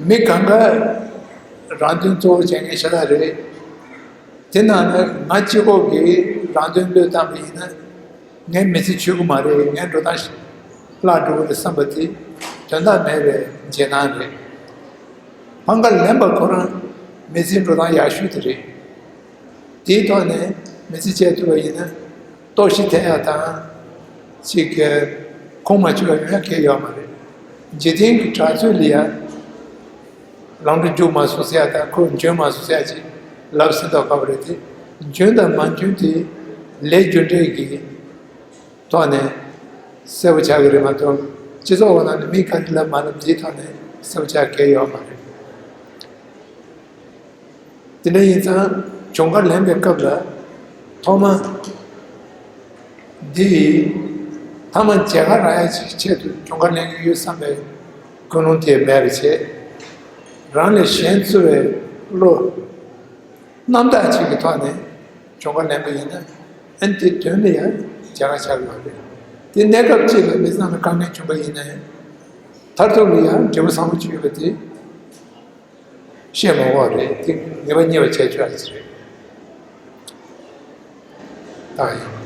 མི་གང་ག་ རང་དོན་གཙོ་བོ་བྱེད་མཁན་ཤ་སྟག་རེད། དེ་ནང་ནས་ང་གཅིག་པོ་གིས་རང་དོན་བློས་བཏང་པ་ཡིན་ན། ངས་མི་ཚེ་འཆོལ་གི་མ་རེད། ངའི་འགྲོ་སྟངས་བརླག་འགྲོ་གི་རེད་བསམ་པ་དེ་དོན་དག་མེད་པའི་འཇོན་ཐང་རེད། ཕམ་ཁ་ལེན་པ་ཁོ་རང་མི་ཚེའི་འགྲོ་སྟངས་ཡག་ཤོས་དེ་རེད། དེའི་ཐོག་ནས་མི་ཚེ་སྐྱེལ་ཐུབ་པ་ཡིན་ན། ལྟོགས་ཤི་འཐེན་ཡག་དང་། ཅིག་གི་ཁུངས་མ་ཆོད་པ་ཡོང་ཡག་གང་ཡང་ཡོད་མ་རེད། འཇིག་རྟེན་གྱི་གྲགས་ཚོད་ལ་ཡ། ལམ་འགྲོ་མཇུག་མ་སོང་ཟེར་ཡག་དང་ཁོ་འཇོན་མ་སོང་ཟེར་ཡག་ཅིག་ལབ་སྲིད་མདོག་ཁ་པོ་རེད་དེ། འཇོན་དང་མ་འཇོན་དེ་ལས་རྒྱུ་འབྲས་ཀྱི་ཐོག་ནས་གསལ་པོ་ཆགས་ཀྱི་རེད་མ་གཏོགས། སྤྱི་ཚོགས་འོག་ནང་ནས་མི་ག་རེ་ལབ་མ་ལབ་དེའི་ཐོག་ནས་གསལ་པོ་ཆགས་གང་ཡང་ཡོད་མ་རེད། དེ་འདྲ་ཡིན་ཙང་གྱོང་ཁ་ལེན་པའི་སྐབས་ལ་ཐོག་མ་འདི་ཡིས་ཐ་མ་མཇལ་ཁ་རག་ཡག་ཅིག་ཆེད་དུ་གྱོང་ཁ་ལེན་གྱི་ཡོད་བསམ་པའི་ཀུན་སློང་དེ་མེད་པ་བྱས། རང་ལས་གཞན་བརྩི་བའི་བློ། རྣམ་དག་ཅིག་གི་ཐོག་ནས་གྱོང་ཁ་ལེན་པ་ཡིན་ན། ཨ་ནི་དེ་དོན་ལ་ཡང་མཇལ་ཁ་ཆགས་ཡོད་རེད། དེ་གནས་སྐབས་གཅིག་ལ་མི་ཚང་ལ་དཀའ་ངལ་བྱུང་པ་ཡིན་ན་ཡང་། མཐར་ཐུག་ལ་ཡང་འབྲས་བུ་བཟང་པོ་ཅིག་ཡོད་པ་དེ་བཤད་མ་དགོས་རེད། དེ་ངེས་པ་རྙེད་པ་བྱས་ཆོག་ཡག་ཅིག་རེད། ད་ཡིན།